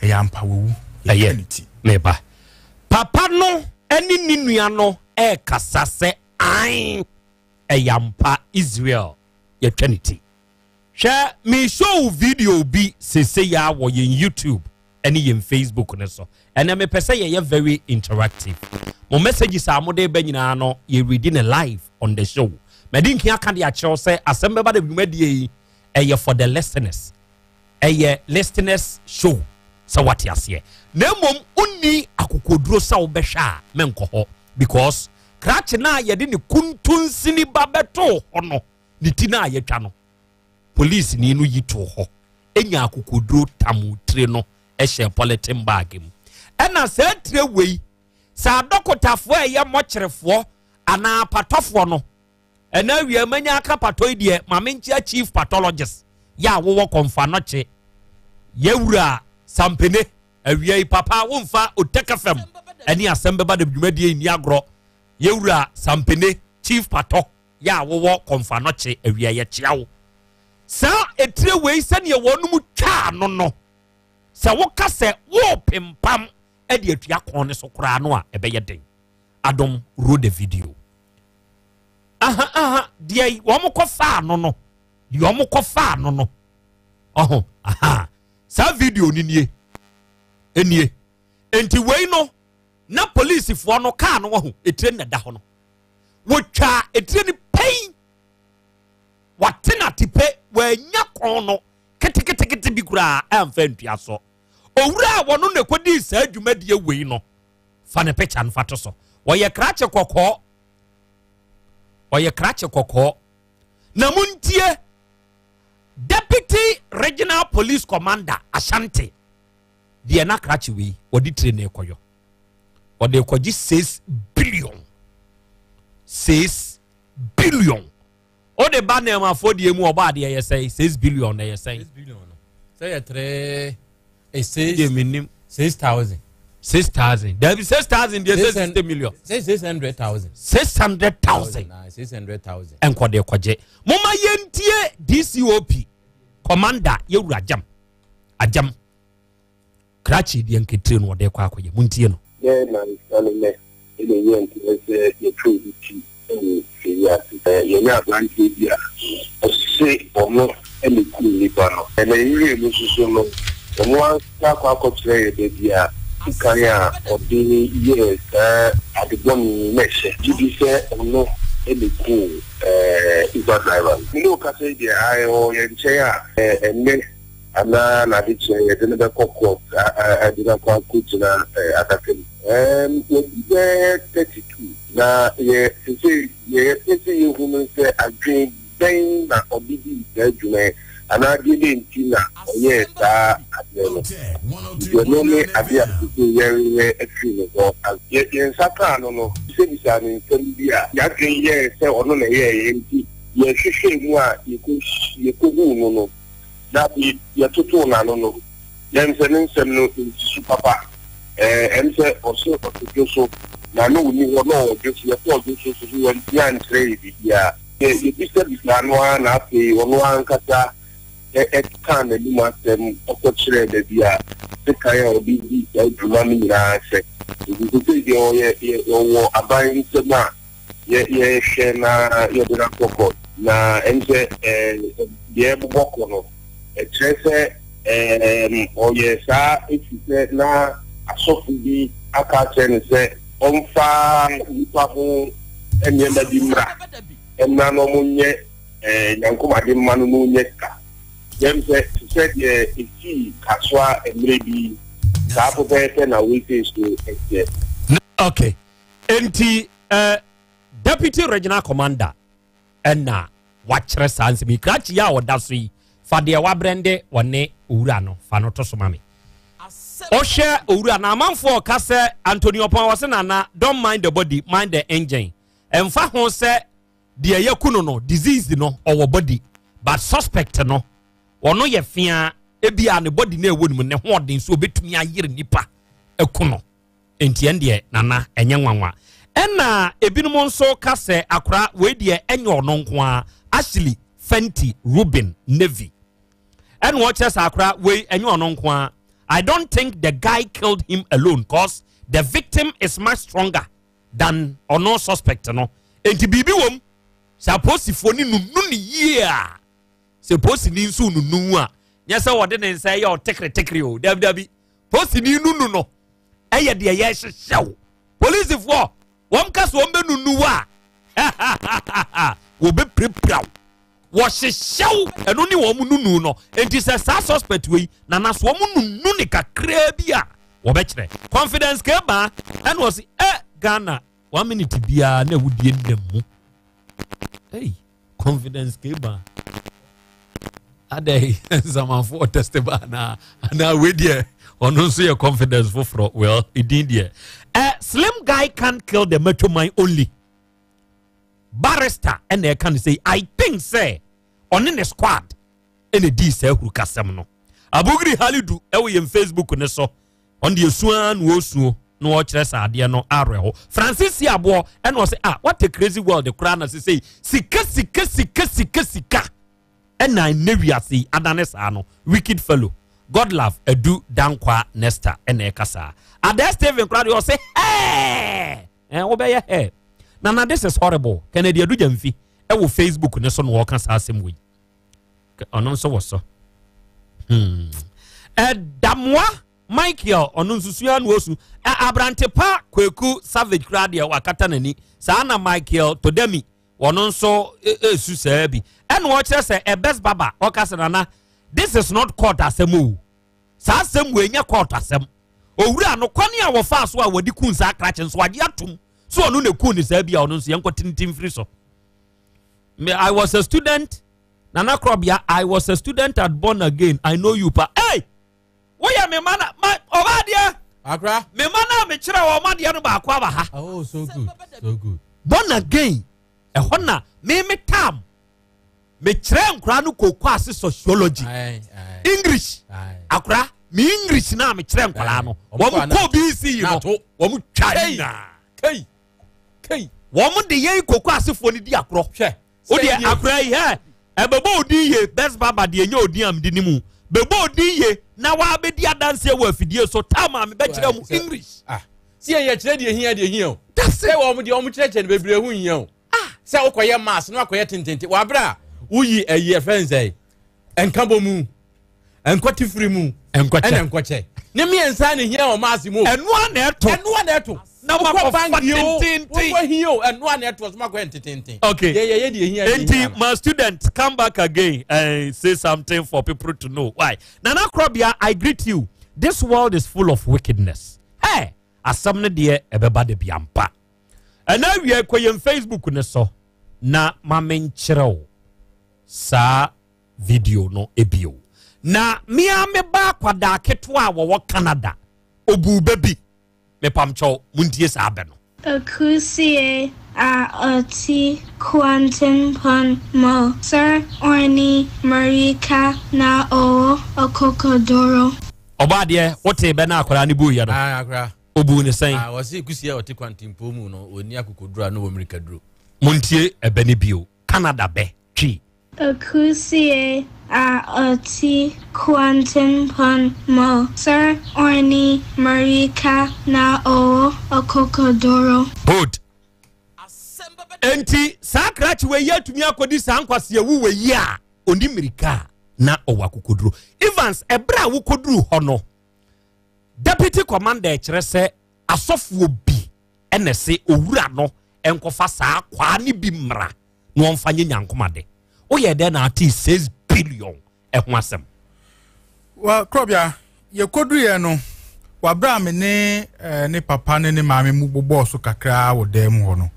ɛyɛ ampa wawu ɛyɛ ne ti meba papa no ɛne ne nua no ɛrekasa sɛ an ɛyɛ ampa Israel yɛtwa ne ti hwɛ me show video bi sese ya wɔ yɛn YouTube ɛne yɛn Facebook no so ɛnɛ mepɛ sɛ yɛyɛ very interactive mo messages a mode ba nyinaa no yɛ ready ne live on the show mɛde nkia ka de akyerɛw sɛ asɛm bɛba da dwumadie yi ɛyɛ for the listeners ɛyɛ listeners show sɛ wate aseɛ na mmom wonni akokoduro sɛ wobɛhwɛ a menkɔ hɔ because krakye no a yɛde ne kuntunsini ba bɛtoo hɔ no ne ti no a yɛtwa no Polisini no yi too hɔ nyaa akokoduro tam tire no hyɛɛ pɔlɛten baage mu. Ɛna saa tire wei, sɛ adɔkotafoɔ a ɛyɛ mɔkyerefoɔ anaa apatɔfoɔ no, ɛna awia manya aka patɔ yi deɛ, ma menkyea chief pathologist yɛ a wowɔ kɔmfanɔkye, yɛwura Sampene, awia yi papa womfa Otec FM ɛne asɛm bɛba da dwumadie nni agorɔ, yɛwura Sampene, chief patɔ. Yɛ a wowɔ kɔmfanɔkye awia yɛkyea wo. Saa etire wei sɛdeɛ wɔnom twaa no no, sɛ woka sɛ worepempam de atua kɔn no so koraa no a, ɛbɛyɛ den. Adom roll the video. Aha aha deɛ wɔn kɔ faa no no, deɛ wɔn kɔ faa no no. Ɔho aha saa video no nie nie. Nti wei no na polisifoɔ no kaa no wahu etire na ɛda hɔ no. wɔtwaa etire no pɛn wate no atepe wɔanya kɔn no keteketekete bi koraa amfa ntua so owura a wɔno na ɛkɔdii saa dwumadie wei no fa ne picture no fa to so wɔyɛ krakye kɔkɔɔ ɔyɛ krakye kɔkɔɔ na montie deputy regional police commander ashanti deɛ na krakye wei wɔde tire no kɔyɔ ɔde kɔgye 6 billion 6 billion o de ba nneɛmafoɔ deɛ mu ɔbɔ adeɛ yɛ sɛn 6 billion na yɛ sɛn. 6 billion no sɛ yɛ tere eh, six deɛ menim 6000 6000 dabi 6000 deɛ sɛ 60 million 600000 600000 600000 nkɔde kɔgye moma yɛntie DCOP commander yɛwura gyam agyam Krakye deɛ nketire no ɔde kɔ akɔyɛ. Montie no. Dɛn nnansa ne nnɛ na ɛnyɛ nteɛ sɛ yɛtwa obi ti wɔ fie yi ase? Yɛanya aberanteɛ bi a ɔse ɔno na ɛkum nnipa no. Na yɛwiee no nso so no, ɔno ankasa akɔ akɔkyerɛ yɛn baabi a sekan a ɔde yɛɛ saa ade bɔne yi na ɛhyɛ. Gye di sɛ ɔno na ɛkuu Uber driver no. Me ne wo kasa yi deɛ, ae, ɔwɔ yɛn nkyɛn a ɛnnɛ Anaa n'adekyerɛ yɛde no bɛkɔ court de no akɔ akɔgyina adaka mu. Ɛɛm wadi bɛyɛ 32 na yɛ sesei deɛ yɛpɛ sɛ yɛhu no sɛ adwene bɛn na ɔde dii saa dwuma yi anaa deɛ bɛn nti na ɔyɛɛ saa adeɛ no. Nti ɛno ne adeɛ a sesei yɛrehwehwɛ afiri ne hɔ. Yɛ yɛn nsa kaa no no, bisabisaa no nsɛm bi a y'adwene yɛɛ sɛ ɔno na ɛyɛeɛ nti yɛhwehwɛɛ mu a yɛkɔ yɛkɔhuu no no. Na afei yɛtotoo n'ano no, na ɛm sɛ ne nsɛm no nsi so papa. Ɛɛ, ɛm sɛ ɔse ɔte dwo so, na na ɔnni hɔ, na ɔwɔ dwo so. Yɛkɔɔ dwo so nso so, wantumi ankyerɛ yɛn biribiara. Yɛ, yɛbisabisaa no ara na afei ɔno ankasa kaa n'anom asɛm kɔkyerɛɛ baabi a sekan a ɔde dii saa dwuma no nyinaa hyɛ. Nti seesei deɛ ɔyɛ ɔwɔ aban nsam a yɛrehwɛ na yɛde no akɔ court. Na ɛm sɛ deɛ ɛbobɔ kɔ no, ɛkyerɛ sɛ ɔyɛɛ saa ɛfiri sɛ na asɔfo bi aka akyerɛ no sɛ ɔmfa nnipa ho nneɛma bi mmra, mmra na wɔnyɛ Nyankomade mma no na ɔnya sika. Yɛm sɛ te sɛ deɛ ɛsii Kasoa mmerɛ bi saa pɛpɛɛpɛ na wei sei so ɛteɛ. Ok, enti eh, Deputy Regional Commander ɛna wakyerɛ saa nsɛm yi. Krakye yi a ɔda so yi, fa deɛ wabrɛnde ɔne owura no, fa no to so ma me. Ɔhwɛ owura na amanfoɔ ɔka sɛ Anthony Ɔpɔn ɔse nana don't mind the body, mind the engine. Ɛmfa ho sɛ deɛ yɛku no no disease no ɔwɔ body but suspect no ɔno yɛ fea ebi a ne body no ɛwɔ ne mu ne ho ɔden so obetumi ayere nipa aku no nti ɛn deɛ nana ɛnyɛ nwanwa ɛna ebinom nso ka sɛ akora wei deɛ ɛnyɛ ɔno nko ara Ashley Fenty Ruben Navy ɛna ɔkyerɛ sɛ akora wei ɛnyɛ ɔno nko ara I don't think the guy killed him alone cause the victim is much stronger than ɔno suspect no nti biribi wom sɛ apolisifoɔ ne nunu ne yie a sɛ polisini nso nunu a nyɛ sɛ wɔde ne nsa yɛ ɔtekeretekere o dabi dabi polisini nunu no ɛyɛ deɛ yɛhyehyɛ wo polisifoɔ wɔn ka so wɔn bɛ nunu wo a wɔbɛpirapira wo wɔhyehyɛ wo ɛno ne wɔn nunu no nti sɛ saa suspect wei nana so wɔn nunu ne kakraa bi a wɔbɛkyerɛ confidence kebaa ɛna ɔsi ɛ ghana one minute biara na awudie nnam mu hey confidence kebaa adɛ nsamanfoɔ test ba anaa anaa wei deɛ ɔno nso yɛ confidence foforɔ well edin deɛ ɛ slim guy can kill the macho man only barrister ɛna ɛka no sɛ i think sɛ ɔne ne squad ɛna dii saa ahurukasɛm no abugiri halidu ɛwɔ yɛn facebook ne so ɔno deɛ esu ara na ɔresuo na ɔrekyerɛ sɛ adeɛ no awerɛho francis si aboɔ ɛna ɔsɛ ah what a crazy world koraa na sesei sika sika sika sika sika ɛna ɛnɛ wiase yi adane saa no wicked fellow god love adu dankwa nesta ɛna ɛka saa adɛ steven koraa deɛ ɔsɛ hɛɛ ɛn wobɛyɛ hɛɛ nana this is horrible kennedy adu gyamfi ɛwɔ facebook ne so na ɔka saa asɛm wei ɔno nso wɔ so hmm. ɛdamoa michael ɔno nso sua na osu abrante pa kwaku savage koraa deɛ wakata n'ani saa na michael todami ɔno nso esu saa bi ɛna ɔkyerɛ sɛ ɛbɛs baba ɔka sɛ nana this is not court asɛm o saa asɛm wɔ enya court asɛm owura no kwan a wɔfaa so a wɔde kun saa krakye nso agye atum so ɔno na ekun ne saa bi a ɔno nso yɛn kɔ tintin firi so. Me, I was a student. Nana Krobia, I was a student at Born Again. I know you pa. Hey! Woyɛ me ma na ma ɔba adeɛ. Akra. Me ma na me kyerɛ wɔn adeɛ no baako aba ha. Oh, so good, so good. Born again. Ɛhɔ na me me tam. Me kyerɛ nkora no koko ase sociology. English. Akora me English na me kyerɛ nkora no. Wɔn kɔ BC yi no. Wɔn twa nyinaa. Kei. Kei. Wɔn de yɛn koko asefoɔ no di akorɔ. Hwɛ. O deɛ akora yi hɛ ɛbɛbɔ odin yie best baba deɛ nyɛ odin a mede ne mu bɛbɔ odin yie na wabɛdi adanseɛ wɔ afidie so tam a mebɛkyerɛ mu English. Ah. Si yɛn yɛkyerɛ deɛ hia deɛ hia o. Sɛ wɔn deɛ wɔn kyerɛkyerɛ no bebree ho hia o. Ah. Sɛ wokɔyɛ mass na wakɔyɛ tententen wɔ abere a woyi ɛyi ɛfɛn sɛ nkabɔ mu. Nkɔte mu. Nkɔkyɛ. Ɛna nkɔkyɛ. Ne mmiɛnsa na ehia wɔ maase mu. Ɛnoa na ɛto. Ɛnoa na ɛto. Na wakɔ fa tententen. Wokɔ hi o ɛnoa na ɛto ɔsoma kɔ ntetenten. Okay. Yɛ yɛ yɛ deɛ ehia. Enti my student come back again and say something for people to know why. Nana Krobia I greet you. This world is full of wickedness. Hey, asɛm no deɛ ɛbɛba da bi ampa. Ɛna awia kɔ yɛn Facebook ne so na ma menkyerɛ wo saa video no bio. Na me ara me ba akwadaa ketewa a wɔwɔ Canada, obuu bɛ bi. Mepamkyɛw, muntie saa bɛ no. Akusie a ɔte kwantempɔn mu sɛ ɔnni mmirika na ɔwɔ akokoduro. Ɔbɔadeɛ, wotee bɛ no a akwadaa no buiɛ no? Ae, akwadaa. Obuu no sɛn? Ah, wɔse kusie a ɔte kwantempɔn mu no, ɔnni akokoduro a na ɔwɔ mmirikaduro. Muntie ɛbɛ no bio. Canada bɛ, Twi. Akusie a ɔte kwantempɔn mu sɛ ɔnni mmirika na ɔwɔ akokoduru. Good. Enti saa krakye wei yi atumi akɔdi saa nkwaseawu wei yi a ɔni mmirika a na ɔwɔ akokoduro. Evans, ɛberɛ a wokɔduru hɔ no, deputy commander kyerɛ sɛ asɔfoɔ bi ɛna ɛse owura no nkɔfa saa kwaa no bi mmra na ɔmfa nyɛ nyankomade. Woyɛ dɛn na atee 6 billion ɛho asɛm? Wa korɔbea yɛkɔduruiɛ no wabrɛ a me ne eh, ne papa ne ne maame mu bobɔɔ so kakraa wɔ dan mu hɔ no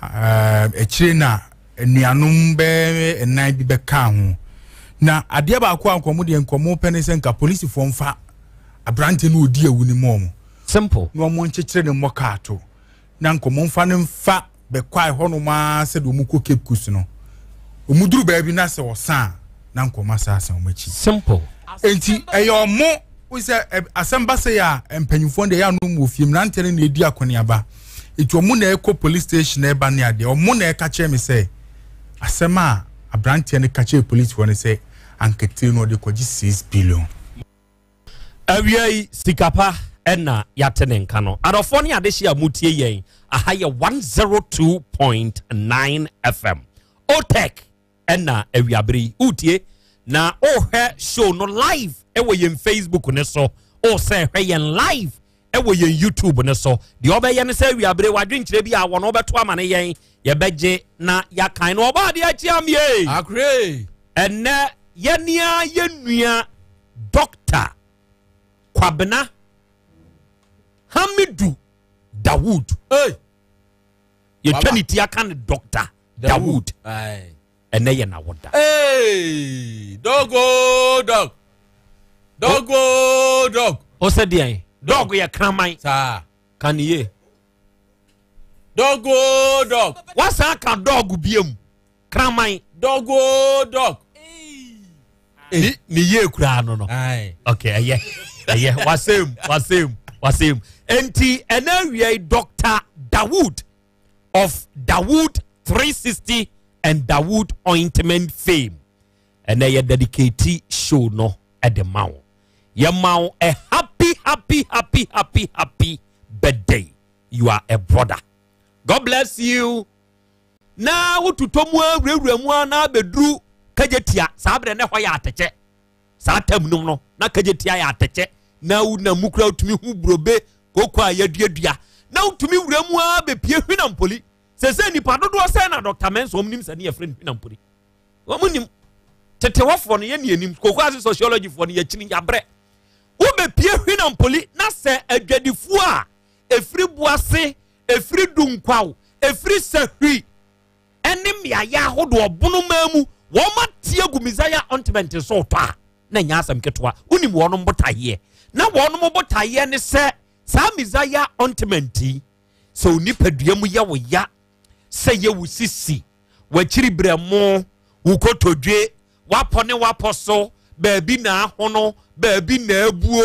eh, akyire na anuanom bɛɛ nnan bi bɛkaa ho na adeɛ baako a nkɔmɔ deɛ nkɔmɔ pɛ ne sɛ nka polisifoɔ mfa aberante no ɔdi awu no mu ɔmo simple na ɔmo nkyekyere ne mmɔ kaato na nkɔmɔ mfa no mfa bɛkwae hɔnom ara sɛdeɛ wɔn kɔ Cape Coast no wɔn duru baabi na sɛ ɔsan a na nkɔmɔ asa asan wɔn akyi. Simple. Nti ɛyɛ ɔmo sɛ asɛm ba sɛ yɛ a mpanyinfoɔ deɛ ɛyɛ anom wɔ fie mmeranteɛ no na edi akɔneaba nti ɔmo na ɛkɔ police station ɛba ne adeɛ ɔmo na ɛka kyerɛ me sɛ asɛm a aberanteɛ no ka kyerɛ polisifoɔ no sɛ ankatire no ɔde kɔgye six billion. Awia yi sika pa na yɛate ne nka no. Adɔfoɔ ne adehye a motie yɛn, aha yɛ 102.9 FM. OTEC ɛna awiabere yi wotie na wohwɛ show no live ɛwɔ yɛn Facebook ne so. Wosɛ hwɛ yɛn live ɛwɔ yɛn YouTube no so. Deɛ ɔbɛyɛ ne sɛ awiabere wadwenkyerɛ bi a wɔn ɔbɛto ama ne yɛn yɛbɛgye na yɛakan no ɔbɔ adeɛ akyi amie. Akure. Ɛnɛ yɛnea yɛnua Dɔkta Kwabena Hamidu Dawood. Hey. Yɛtwa ne ti aka no Dɔkta Dawood. Ɛnɛ yɛ n'awoda. Hey, dog o dog. Dog o dog. O sɛ deɛn? Dog yɛ kraman. Saa. Ka ne yie. Dog o dog. Wasan ka dog biem. Kraman. Dog o dog. Ne ne yie koraa no no. Ok ɛyɛ ɛyɛ wasɛm wasɛm wasɛm. Nti ɛnɛ awia yi Dr. Dawood of Dawood 360 and Dawood ointment fame. Ɛnɛ yɛ dedicate show no ɛde ma wo. Yɛ ma wo a happy happy happy happy happy birthday. You are a brother. God bless you. Na wototɔ mu ara wurawura mu ara na abɛduru Kagyetia. Saa berɛ na ɛhɔ yɛ atɛkyɛ. Saa tam nom no, na Kagyetia yɛ atɛkyɛ. Na wonam mu koraa wotumi hu burobe koko a yɛaduadua. Na wotumi wura mu ara bɛpie Hwinampoli. Sɛsɛ nnipa dodoɔ sɛn na Dɔkta Mensah wɔn nim sɛ ne yɛfrɛ no Hwinampoli? Wɔn nim. Tete hɔfoɔ no yɛne yɛnim. Koko ase sociologyfoɔ no yɛkyini yɛabrɛ. Wobɛpie Hwinampoli na sɛ adwadifoɔ a ɛfiri Boase ɛfiri Dunkwaw, ɛfiri Sahwi ne mmeaeɛ ahodoɔ bonomaa mu, wɔn ate agu Messiah ointment so retɔ a, na ɛnyɛ asɛm ketewa. Wonim wɔn botaeɛ. Na wɔn botaeɛ ne sɛ saa Messiah ointment yi, sɛ onipadua mu yɛ wo ya, sɛ yɛ wo sisi, w'akyiri berɛmo, wo kotodwe, w'apɔ ne w'apɔ so, baabi na ahono, baabi na abuo,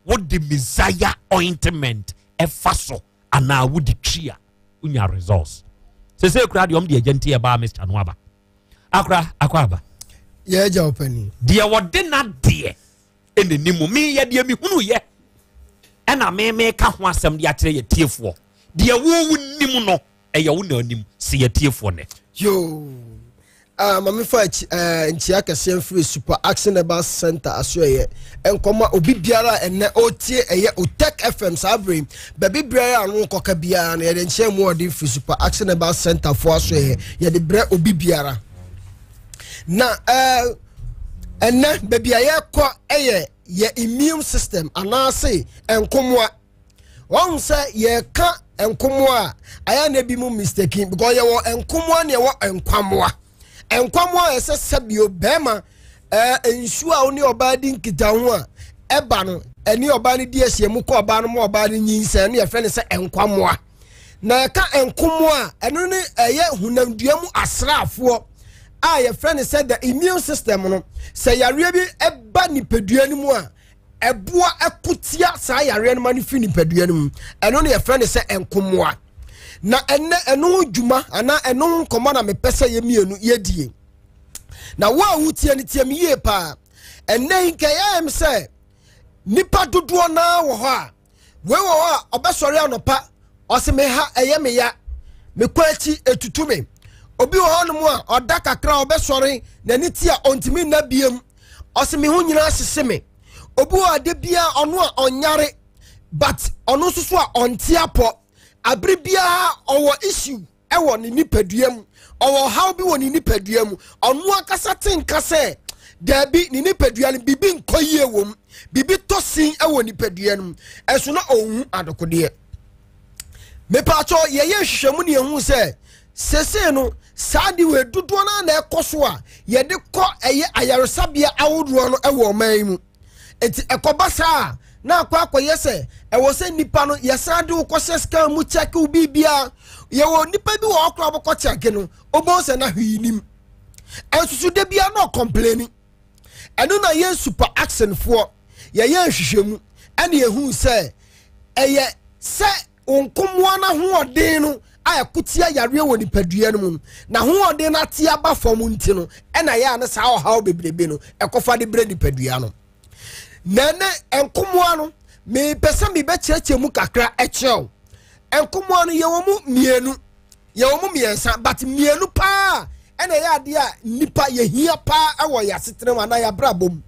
wode Messiah ointment ɛfa so anaa wode twi a wonya results. Sese kura deɛ ɔm de agya nti ɛbaa mixture no aba. Akora akɔ aba. Yɛ agya ɔpani. Deɛ wɔde na deɛ ɛna ni mu meyɛ deɛ mehunu yɛ ɛna me meka ho asɛm de akyerɛ yɛ tiefoɔ. Deɛ wo wo nim no ɛyɛ wo na anim sɛ yɛ tiefoɔ nɛ. Yoo. Ah, ma mefa akyi eh, nkyia kɛseɛ mfiri Super Action Herbal Center asoɛyɛ nkɔma obi biara a ɛnɛ ɔretie ɛyɛ Otec FM saa bere yi baabi biara a no nkɔka biara no yɛde nkyɛn mu ɔde firi Super Action Herbal Center foɔ asoɛyɛ yɛde brɛ obi biara na eh, ɛnɛ baabi a yɛrekɔ ɛyɛ yɛ immune system anaase nkomoa Wɔn sɛ yɛka nkomoa a ayɛ na ebi mu mistake because yɛwɔ nkomoa na yɛwɔ nkwamoa. Nkwamoa a ɛsɛ sɛbio bɛrima ɛɛ nsuo a ɔne ɔbaa di nkitaho a ɛba no ɛne ɔbaa no di ahyia mu kɔ ɔbaa no ma ɔbaa no nyinsɛn no yɛfrɛ no sɛ nkwamoa. Na yɛka nkomoa a ɛno ne ɛyɛ honamdua mu asraafoɔ a yɛfrɛ no sɛ the immune system no sɛ yareɛ bi ɛba nipadua no mu a ɛboa ɛko tia saa yareɛ no ma no firi nipadua no mu ɛno no yɛfrɛ no sɛ nkomoa na ɛnɛ ɛno ho dwuma anaa ɛno ho nkɔmmɔ na mepɛ sɛ yɛ mmienu yɛdie. Na wo a wotie no tie me yie paa. Ɛnnɛ yi nka ɛyɛ m sɛ nipa dodoɔ naa wɔ hɔ a wei wɔ hɔ a ɔbɛsɔre anɔpa ɔse me ha ɛyɛ me ya mekɔ akyi etutu me obi wɔ hɔnom a ɔda kakra ɔbɛsɔre n'ani ti a ɔntumi nna biem ɔse me ho nyinaa hyehye me obi wɔ ade biara ɔno a ɔnyare but ɔno nso so a ɔnte apɔ abere biara ɔwɔ issue wɔ ne nipadua mu ɔwɔ ɔhaw bi wɔ ne nipadua mu ɔno ankasa te nka sɛ daabi ne nipadua no biribi nkɔ yie wɔ mu biribi tɔ sin wɔ nipadua no mu ɛso na ɔnhu adekodeɛ mepatɔ yɛyɛ nhwehwɛmu ne yɛhu sɛ sesei no saa de wei dodoɔ no na ɛkɔ so a yɛde kɔ ɛyɛ ayaresabea ahodoɔ no wɔ ɔman yi mu Enti ɛkɔba saa a, na akɔ akɔyɛ sɛ ɛwɔ sɛ nipa no yɛsan de wo kɔhyɛ scan mu kyɛke wo biribiara. Yɛwɔ nipa bi wɔ hɔ koraa wobɛkɔ kyɛke no, wobɛhu sɛ na hwee nim. Ɛnso da biara na ɔkɔmpleni. Ɛno na yɛn super action foɔ yɛyɛ nhwehwɛmu ɛna yɛhu sɛ ɛyɛ sɛ Wo nkomoa no ahoɔden no a ɛko tia yareɛ wɔ nipadua no mu no, n'ahoɔden no ate aba fam nti no, ɛna ɛyɛ a ne saa ɔhaw bebrebe no ɛkɔfa de brɛ nipadua no. Na ɛnɛ nkomoa no, mepɛ sɛ mebɛkyerɛkyerɛ mu kakra ɛkyerɛ wo. Nkomoa no yɛwɔ mu mmienu, yɛwɔ mu mmiɛnsa, but mmienu paa ɛna ɛyɛ adeɛ a nipa yɛhia paa ɛwɔ yɛn asetena mu anaa yɛn abrabɔ mu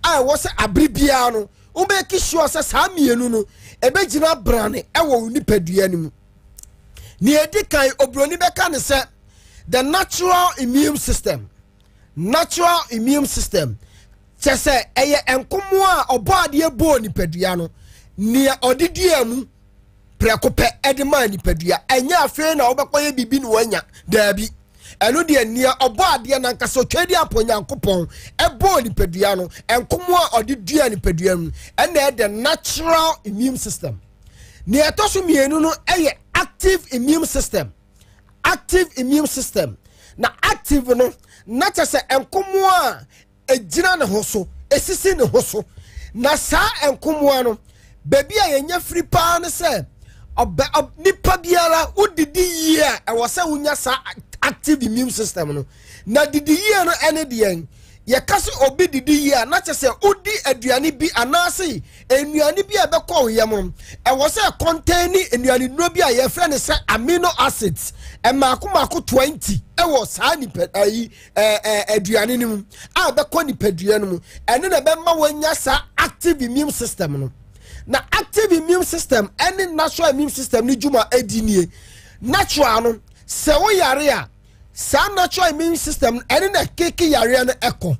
a ɛwɔ sɛ abere biara no wobɛki sure sɛ saa mmienu no ɛbɛgyina brane ɛwɔ wo nipadua no mu. Nea ɛdi kan, oburoni bɛka ne sɛ the natural immune system. Natural immune system kyɛ sɛ ɛyɛ nkomoa a ɔbɔ adeɛ bɔɔ nipadua no nea ɔde dua mu prɛko pɛ ɛde maa nipadua. Ɛnyɛ afei na wobɛkɔyɛ biribi na wanya, daabi. Ɛno deɛ nea ɔbɔ adeɛ no ankasa otwa di apɔ Nyankopɔn ɛbɔɔ nipadua no nkomo a ɔde dua nipadua mu ɛna ɛyɛ the natural immune system. Nea ɛtɔ so mmienu no ɛyɛ active immune system. Active immune system na active no na kyɛ sɛ nkomo a egyina ne ho so, esisi ne ho so. Na saa nkomoa no, baabi a yɛnya firi paa ne sɛ, ɔbɛ ɔb nipa biara wodidi yie a, ɛwɔ sɛ wonya saa active immune system no. Na didi yie no ɛne deɛn? Yɛka sɛ obi didi yie a, na kyɛ sɛ wodi aduane bi anaase nnuane bi a ɛbɛkɔ wo yam no, ɛwɔ sɛ ɛkɔntɛni nnuane nnuro bi a yɛfrɛ no sɛ amino acids mmaako mmaako 20 ɛwɔ saa nipa ayi ɛɛ aduane no mu a ɛbɛkɔ nipadua no mu. Ɛno na ɛbɛma wɔanya saa active immune system no. Na active immune system ɛne natural immune system no dwuma ɛdi nie. Natural no, sɛ woyare a, saa natural immune system no ɛne na ɛkeke yareɛ no ɛkɔ.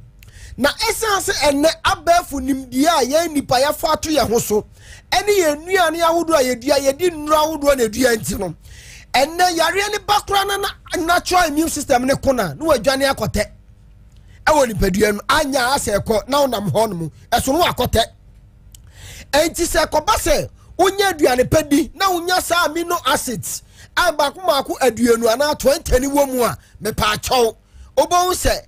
Na ɛsiane sɛ ɛnɛ abɛɛfo nimdeɛ a yɛn nipa yɛfa ato yɛn ho so ɛne yɛn nnuane ahodoɔ a yɛdua, yɛde nnuro ahodoɔ na ɛdua nti no, ɛnɛ yareɛ no ba koraa na natural immune system no ko na na wadwane akɔtɛ ɛwɔ nipadua no anya asɛ ɛkɔ na wonam hɔ nom ɛso no wakɔtɛ. Ɛnti sɛ ɛkɔba sɛ wonya aduane pa di na wonya saa amino acids a baako baako aduonu anaa 20 ne wɔ mu a, mepaakyɛw wobɛhu sɛ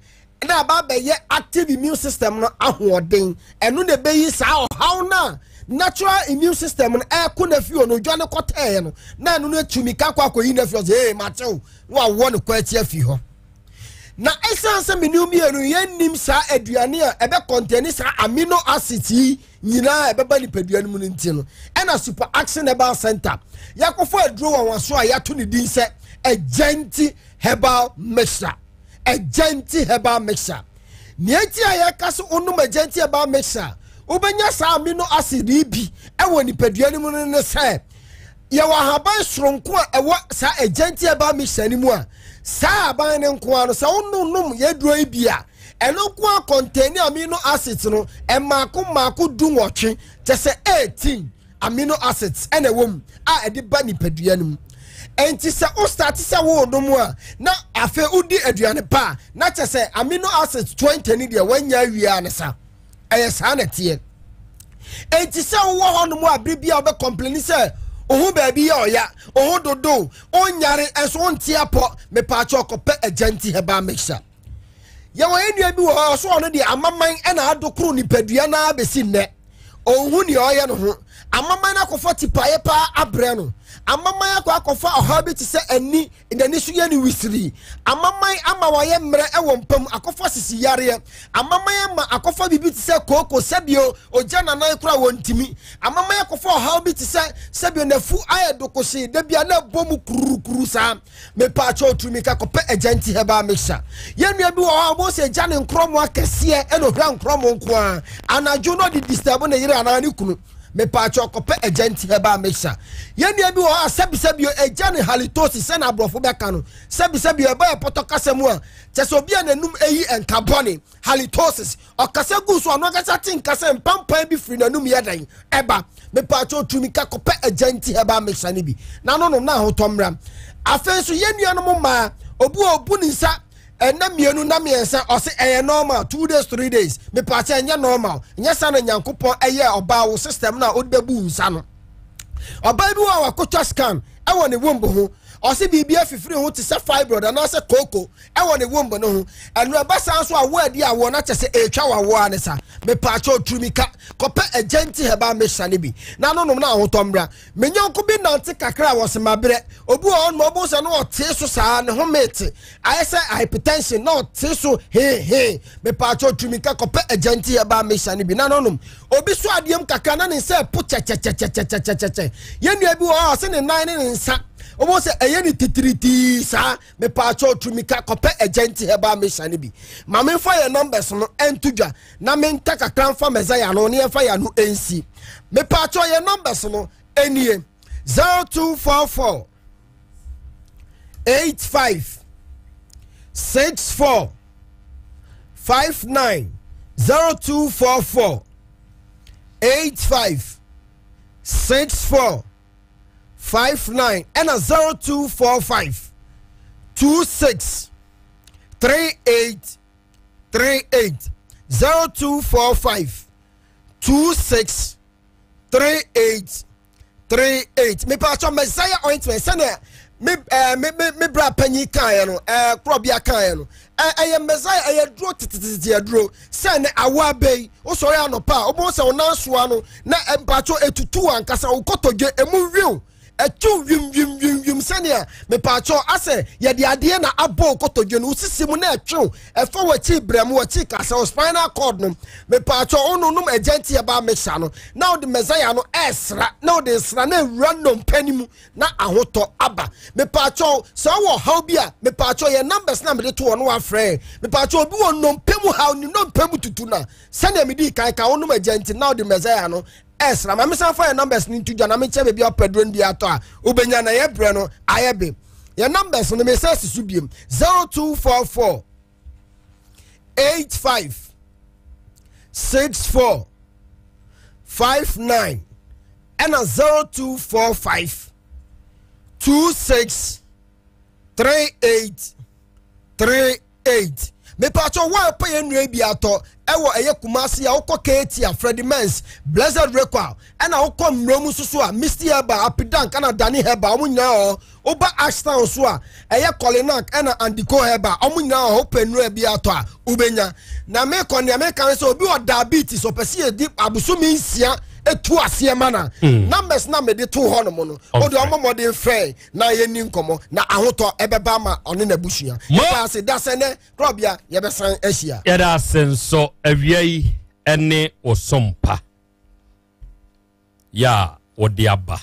na aba abɛyɛ active immune system no ahoɔden. Ɛno na ɛbɛyi saa ɔhaw no a natural immune system no ɛko na fi hɔ no, odwa no kɔtɛɛ no, na ɛno no atumi ka kɔ akɔyi no afi hɔ sɛ ee matew, na wawɔ no kɔ akyi afi hɔ. Na ɛsiane sɛ mene mmienu yɛnnim saa aduane a ɛbɛkɔntɛne saa amino acids yi nyinaa a ɛbɛba nipadua no mu no nti no, ɛna Super Action Herbal Center yɛakɔfa aduro wanwaso a yɛato ne din sɛ Agyanti Herbal Mixture. Agyanti Herbal Mixture. Nea enti a yɛka sɛ wonom Agyanti Herbal Mixture a wobɛnya saa amino acid yi bi wɔ nipadua no mu no ne sɛ yɛwɔ ahaban soronko a ɛwɔ saa Agyanti Herbal Mixture no mu a saa ahaban no nko ara no sɛ wononom yɛduro yi bi a ɛno nko ara kɔntɛni amino acids no mmaako mmaako 18, kyɛ sɛ 18 amino acids ɛna ɛwɔ mu a ɛde ba nipadua no mu. Enti sɛ wo start sɛ worenom a na afei wodi aduane pa a, na kyɛ sɛ amino acids 20 no deɛ woanya awie a ne sa. Ɛyɛ saa na ɛteɛ. Enti sɛ wowɔ hɔnom a bere bi a wobɛkɔmpleni sɛ wo ho baabi yɛ ɔya, wo ho dodo, wonyare nso wonte apɔ, mepaakyɛ ɔkɔpɛ Agyanti herbal mixture. Yɛwɔ yɛn nua bi wɔ hɔ ɔso ɔno deɛ amaman ɛna adokoro nipadua no ara bɛsi nnɛ. Ɔnhu nea ɔyɛ no ho. Amaman no akɔfa tipaeɛ paa abrɛ no. Amaman akɔ akɔfa ɔhaw bi te sɛ ani, n'ani so yɛ no wisirii. Amaman ama wayɛ mmerɛ wɔ mpa mu, akɔfa sisi yareɛ. Amaman ama akɔfa biribi te sɛ kooko, sɛbio ogya nanan koraa wɔntumi. Amaman akɔfa ɔhaw bi te sɛ sɛbio n'afu ayɛ dokohyee, da bia na ɛbɔ mu kurukuru saa. Mepaakyɛw turu mika kɔpɛ Agyanti Herbal Mixture. Yɛn nua bi wɔ hɔ a wɔn sɛ agya ne nkorɔmo akɛseɛ ɛna ohura nkorɔmo nko ara. Anadwo na ɔde disturb ne yere anaa ne kunu. Mepaakyɛw kɔpɛ Agyanti Herbal Mixture. Yɛn nua bi wɔ hɔ a sɛbisɛbi agya ne halitosis sɛnea aborɔfo bɛka no. Sɛbisɛbi ɛba yɛ pɔtɔ kasa mu a kyɛ sɛ obi a n'anum eyi nka bɔne halitosis. Ɔkasa gu so ɔno ankasa te nka sɛ mpampan bi firi n'anum yɛ dɛn ɛba. Mepaakyɛw tumi ka kɔpɛ Agyanti Herbal Mixture no bi na no nom na ahotɔ mmra. Afei nso yɛn nuanom mmaa obi wɔ obu ne nsa ɛna mmienu na mmiɛnsa ɔse ɛyɛ normal two days 3 days. Mepaakyɛ ɛnyɛ normal, nyɛ saa na Nyankopɔn ɛyɛ ɔbaa wo system no a wode bɛbu nsa no. Ɔbaa bi wɔ a wakɔtwa scan ɛwɔ ne womb ho, ɔse biribi afifiri ho te sɛ fibroid anaasɛ kooko ɛwɔ ne womb no ho. Ɛno ɛba saa nso awoɔ adi awoɔ no akyɛ sɛ ɛretwa wawoɔ a ne sa. Mepaakyɛ oturumika kɔpɛ Agyanti Herbal Mixture no bi na no nom na ahotɔ mmra. Me nyɔnko bi nante kakra a wɔse mabrɛ. Obi wɔ hɔ nom ɔbo sɛ na ɔtee so saa ne ho mete ayɛ sɛ hypertension na ɔte so hee hee. Mepaakyɛ oturumika kɔpɛ Agyanti Herbal Mixture no bi na no nom. Obi so adeɛ mu kakra na ne nsa ɛpo kyɛkyɛkyɛkyɛkyɛkyɛ. Yɛn nua bi wɔ hɔ a ɔse ne nan ne ne nsa ɔmo sɛ ɛyɛ ne titiritii saa. Mepaakyɛ oturumika kɔpɛ Agyanti Herbal Mixture no bi. Ma memfa yɛn numbers no ɛnto dwa na menka kakra mfa Messiah no ne yɛmfa yɛn ano nsi. Mepaakyɛ yɛn numbers no ɛnie: 0244 85 64 59, 0244 85 64 59, ɛna 0245 26 38 38, 0245 26 38 38. Mepaakyɛ Messiah ointment, sɛnea me ɛɛ me me me bra panyin kaeɛ no, korɔbea kaeɛ no, ɛyɛ Messiah, ɛyɛ duro tetetete aduro sɛ ne awo abɛyi. Wosɔre anɔpa a wobɛhu sɛ wo nan soa no na mpaakyɛ etutu ankasa, wo kotodwe emu wiw ɛtu wim wim wim wim sɛnea mepaakyɛ asɛ yɛde adeɛ na abɔ kotodwe no, wosisi mu na ɛtwew ɛfa w'akyi brɛ mu w'akyi kasa wo spinal cord no. Mepaakyɛ wononom Agyanti Herbal Mixture no na wode Messiah no ɛsra na wode nsra na ewura nnompe no mu na ahotɔ aba. Mepaakyɛ sɛ wowɔ haw bi a, mepaakyɛ yɛn numbers na mede to hɔ no wafrɛ. Mepaakyɛ obi wɔ nnompe mu haw, ne nnompe mu tutu na sɛnea medi kan ka wonom Agyanti na wode Messiah no ɛsra. Ma mesan fa yɛn numbers no nto dwa na mekyɛ baabi a wopɛ duro no bi atɔ a wobɛnya na yɛ brɛ no ayɛ be. Yɛn numbers no mesan si so biem: 0244 85 64 59, ɛna 0245 26 38 38. Mepatwɛ wo a wopɛ yɛn nnua bi atɔ ɛwɔ ɛyɛ Kumasi a, wokɔ KT a, Freddie Mens, Blessed Requal, ɛna wokɔ mmerɛ mu nso so a, Misty Herbal, Apidank ɛna Dani Herbal, wɔn nyinaa wɔ hɔ. Woba Ashtown so a, ɛyɛ Kolinak ɛna Andiko Herbal, wɔn nyinaa wɔ hɔ. Wopɛ nnura bi atɔ a wobɛnya. Na mekɔ nea meka ne sɛ obi wɔ diabetes ɔpɛ sɛ yɛdi abosome 6 etu aseɛ ma na numbers na mede to hɔ nom no, wode ɔmɔ mmɔden frɛ na yɛnni nkɔmmɔ na ahotɔ ɛbɛba ama ɔne n'abusua. Yɛda ase da sɛ nɛ korɔbea yɛbɛsan ahyia. Yɛda ase nso awia yi ne wo som pa yɛ a wode aba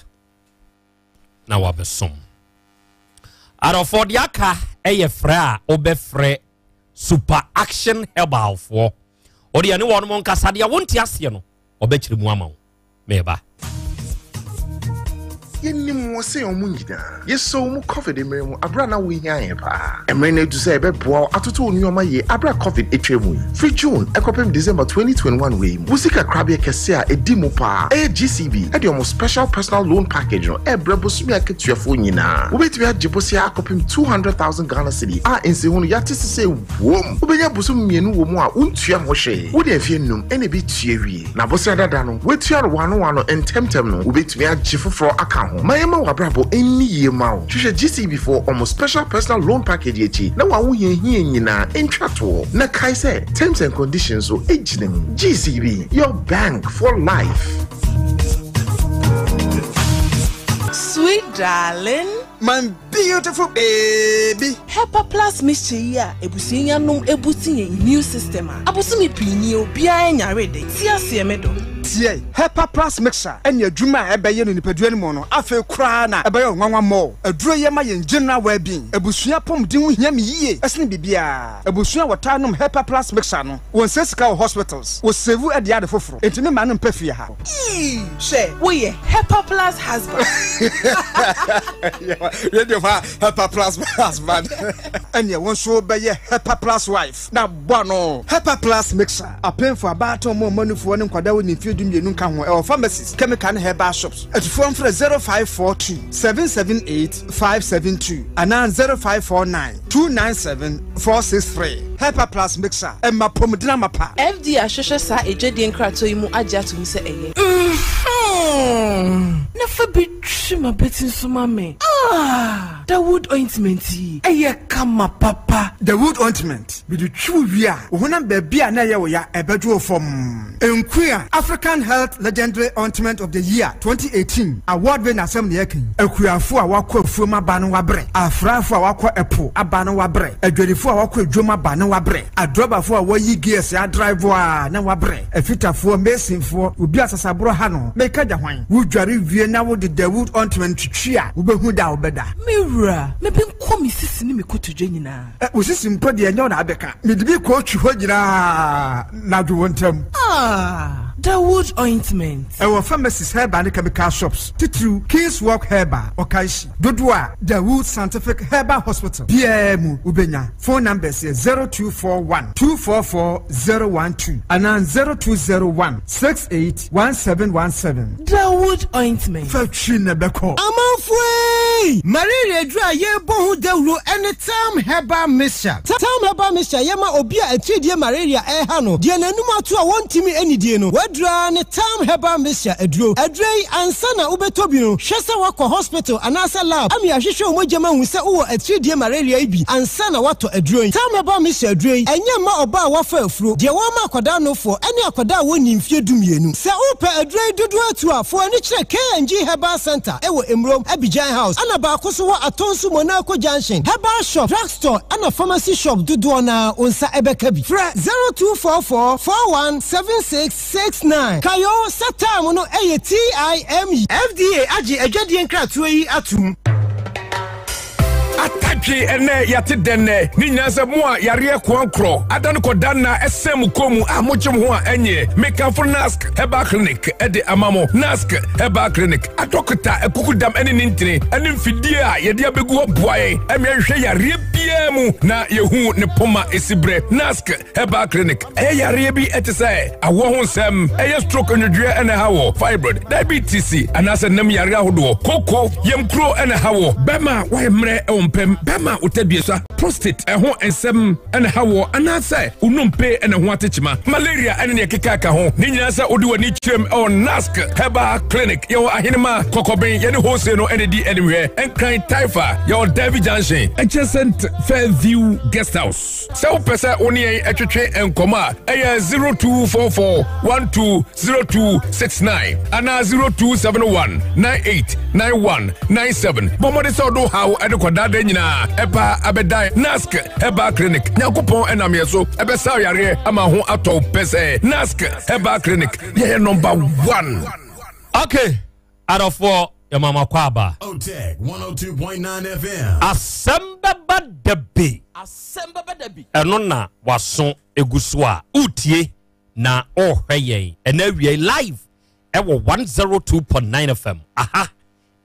na wabɛsom. Adɔfoɔ, deɛ aka yɛ frɛ a wobɛfrɛ Super Action Herbalfoɔ. Wode ɛne wɔn nkasa, deɛ wonte aseɛ no ɔbɛkyerɛ mu ama wo. Meba. Yɛnim wɔ sɛ wɔn nyinaa yɛsɔ mu COVID mmerɛ mu aberɛ a na wohia yɛn paa. Mmerɛ no adu sɛ yɛbɛboa wo atoto wo nneɛma yie aberɛ a COVID atwa mu yi. Firi June ɛkɔpem December 2021 wei mu, wo sika korabea kɛseɛ a ɛdi mu paa ɛyɛ GCB ɛde wɔn special personal loan package no ɛrebrɛ bosome akatuafoɔ nyinaa. Wobɛtumi agye bosea akɔpem 200,000 Ghana cedi a nsiho no yɛate sesei wom. Wobɛnya bosome mmienu wɔ mu a wontua ho hwee. Wode mfeɛ nnum ɛna ɛbɛtua wie. Na bosea dada no, woatua no wano wano ntɛmntɛm no, wobɛtumi agye foforɔ aka ho. Ma yɛma w'abrabɔ nni yie ma wo. Hwehwɛ GCB foɔ ɔmo special personal loan package akyi na w'ahohiahia nyinaa ntwa toɔ. Na kae sɛ terms and conditions so gyina mu. GCB, your bank for life. sweet darling. My beautiful baby. Hepa Plus mixture yi a abusua yi anom abusti yɛn immune system a, abosome pii nie obiara nyaree da. Te aseɛ me dɔ. Tie! Hepa Plus mixture ne adwuma a ɛbɛyɛ no nipadua no mu no, afei koraa na ɛbɛyɛ wo nwanwa more. Aduro yi ma yɛn general well-being. Abusua apɔmuden ho hia me yie sene biribiara. Abusua a wɔtaa nom Hepa Plus mixture no, wɔnsɛe sika wɔ hospitals, wɔsave de yɛ ade foforo. Enti me mma no mpɛ fie ha. Eii hwɛ woyɛ Hepa Plus husband. Radio fa Hepa Plus husband. Ɛneɛ wo nso wobɛyɛ Hepa Plus wife na bɔ ano. Hepa Plus mixer, apemfo, abaatan, ɔmo a ɔma nufoɔ ne nkwadaa a wɔnni mfeɛ 12 nka ho, ɛwɔ pharmacies, chemical ne herbal shops. Atufoɔ mfrɛ 0542 778 572 anaa 0549 297 463. Hepa Plus Mixer, ɛma apɔmuden amapa. FDA ahwehwɛ saa adwadie nkratoɔ yi mu agye atom sɛ ɛyɛ. Mhmm na fa bi twi m'abati nso ma me ah Dawood ointment yi ɛyɛ kama papa. Dawood ointment, mede twi wo wie a, wo honam baabi a na ɛyɛ wo ya ɛbɛdwo wo fɔmm. Nkuya, African Health Legendary Ointment of the Year 2018 award winner asɛm na yɛreka yi. Akuafo a wɔakɔ afuom aba no wɔabrɛ, afrafo a wɔakɔ ɛpo aba no wɔabrɛ, adwadifo a wɔakɔ adwam aba no wɔabrɛ, adrɔbafo a wɔayi gears adrive a na wɔabrɛ, afitafoɔ, masonfoɔ, obi a sasaborɔ ha no, meka gya hwan? Wodware wie na wode Dawood ointment twitwi a, wobɛhu da a wobɛda. Me wura, mebenkɔ me sisi ne me kotodwe nyinaa. Ɛ, wo sisi mpo deɛ ɛnyɛ wo na abɛka. Mede bi kɔɔtwi hɔ nyinaa na dwo wo ntam. Ah, Dawood ointment. Ɛwɔ pharmacies, herbal ne chemical shops, titiriw King's Walk Herbal, Okaishie. Dodoɔ a Dawood Scientific Herbal Hospital biara mu wobɛnya. Phone numbers yɛ 0241 244 012 anaa 0201 68 1717. Dawood ointment. Fa twi na ɛbɛkɔ. Amanfoɔ ei! Malaria aduro a yɛrebɔ ho dawuro ne Tam Herbal Mixture. Tam Herbal Mixture yɛ ma obi a atiridie malaria reha no, deɛ n'anum ato a wɔntumi nnidie no, w'aduro ara ne Tam Herbal Mixture aduro. Aduro yi, ansa na wobɛtɔ bi no, hwɛ sɛ woakɔ hospital anaasɛ lab ama yɛahwehwɛ wo mogya mu ahu sɛ wowɔ atiridie malaria yi bi ansa na woatɔ aduro yi. Tam Herbal Mixture aduro yi, ɛnyɛ mma ɔbaa a wafa afuro, deɛ wɔrema akwadaa nofoɔ, ne akwadaa a wɔnnii mfeɛ dumienu. Sɛ wopɛ aduro yi dodoɔ atu a, fa w'ani kyerɛ K&G Herbal Centre wɔ Mmrom, Abidjan House, ɛna baako nso wɔ Atonsu Monaco Junction. Herbal shop, drug store, ɛna pharmacy shop dodoɔ no ara wo nsa bɛka bi. Frɛ 0244 41 76 69. Kae o sɛ time no yɛ TIME. FDA agye adwadie nkratoɔ yi atom. Atadwe ɛnɛ yɛate dɛn nɛ ne nyinaa sɛ mo a yareɛ koankorɔ ada no kɔda nna ɛsɛn mo kɔn mu a mogye mo ho a ɛnyeɛ mekamfo Nask Herbal Clinic ɛde ama mo Nask Herbal Clinic adɔkota akukudam ɛne ne ntini ɛne mfidie a yɛde abɛgu hɔ boa yɛn ɛma yɛhwehwɛ yareɛ biara mu na yɛhu ne poma ɛsi berɛ Nask Herbal Clinic ɛyɛ yareɛ bi ɛte sɛ awoɔ ho nsɛm ɛyɛ stroke nwodwoeɛ ɛna ɛha wɔ fibroid diabetes anaasɛ nam yareɛ ahodoɔ koko yamkuro ɛna ɛha wɔ bɛma a wayɛ mmerɛ ɛwɔ mpɛm bɛma wotadua prostate ɛho nsɛm ɛna ɛha wɔ anaasɛ wonompe ɛna ho atekyema malaria ɛne neɛ keka ka ho ne nyinaa sɛ wode w'ani kyerɛm ɛwɔ Nask Herbal Clinic yɛwɔ ahenema kɔkɔben yɛne hose no ɛne di animhwɛ nkran taifa yɛwɔ Davy Junction adjacent Fairview Guest House. Sɛ wopɛ sɛ wo ne yɛn twetwe nkɔmmɔ a, ɛyɛ 0244 120269 anaa 0271 989197. Bɔ mmɔden sɛ wode wo haw de kɔdaadaa nyinaa ɛba abɛdan Nask Herbal Clinic. Nyankopɔn ɛnam yɛn so ɛbɛsa yareɛ ama ho atɔ wo pɛ sɛ Nask Herbal Clinic yɛyɛ number one. Okay, adɔfoɔ yɛma mo akɔ aba. Otec 102.9 FM. Asɛm bɛba da bi. Asɛm bɛba da bi. Ɛno na waso egu so a wotie na ɔrehwɛ yɛn ɛna awia live ɛwɔ 102.9 FM. Aha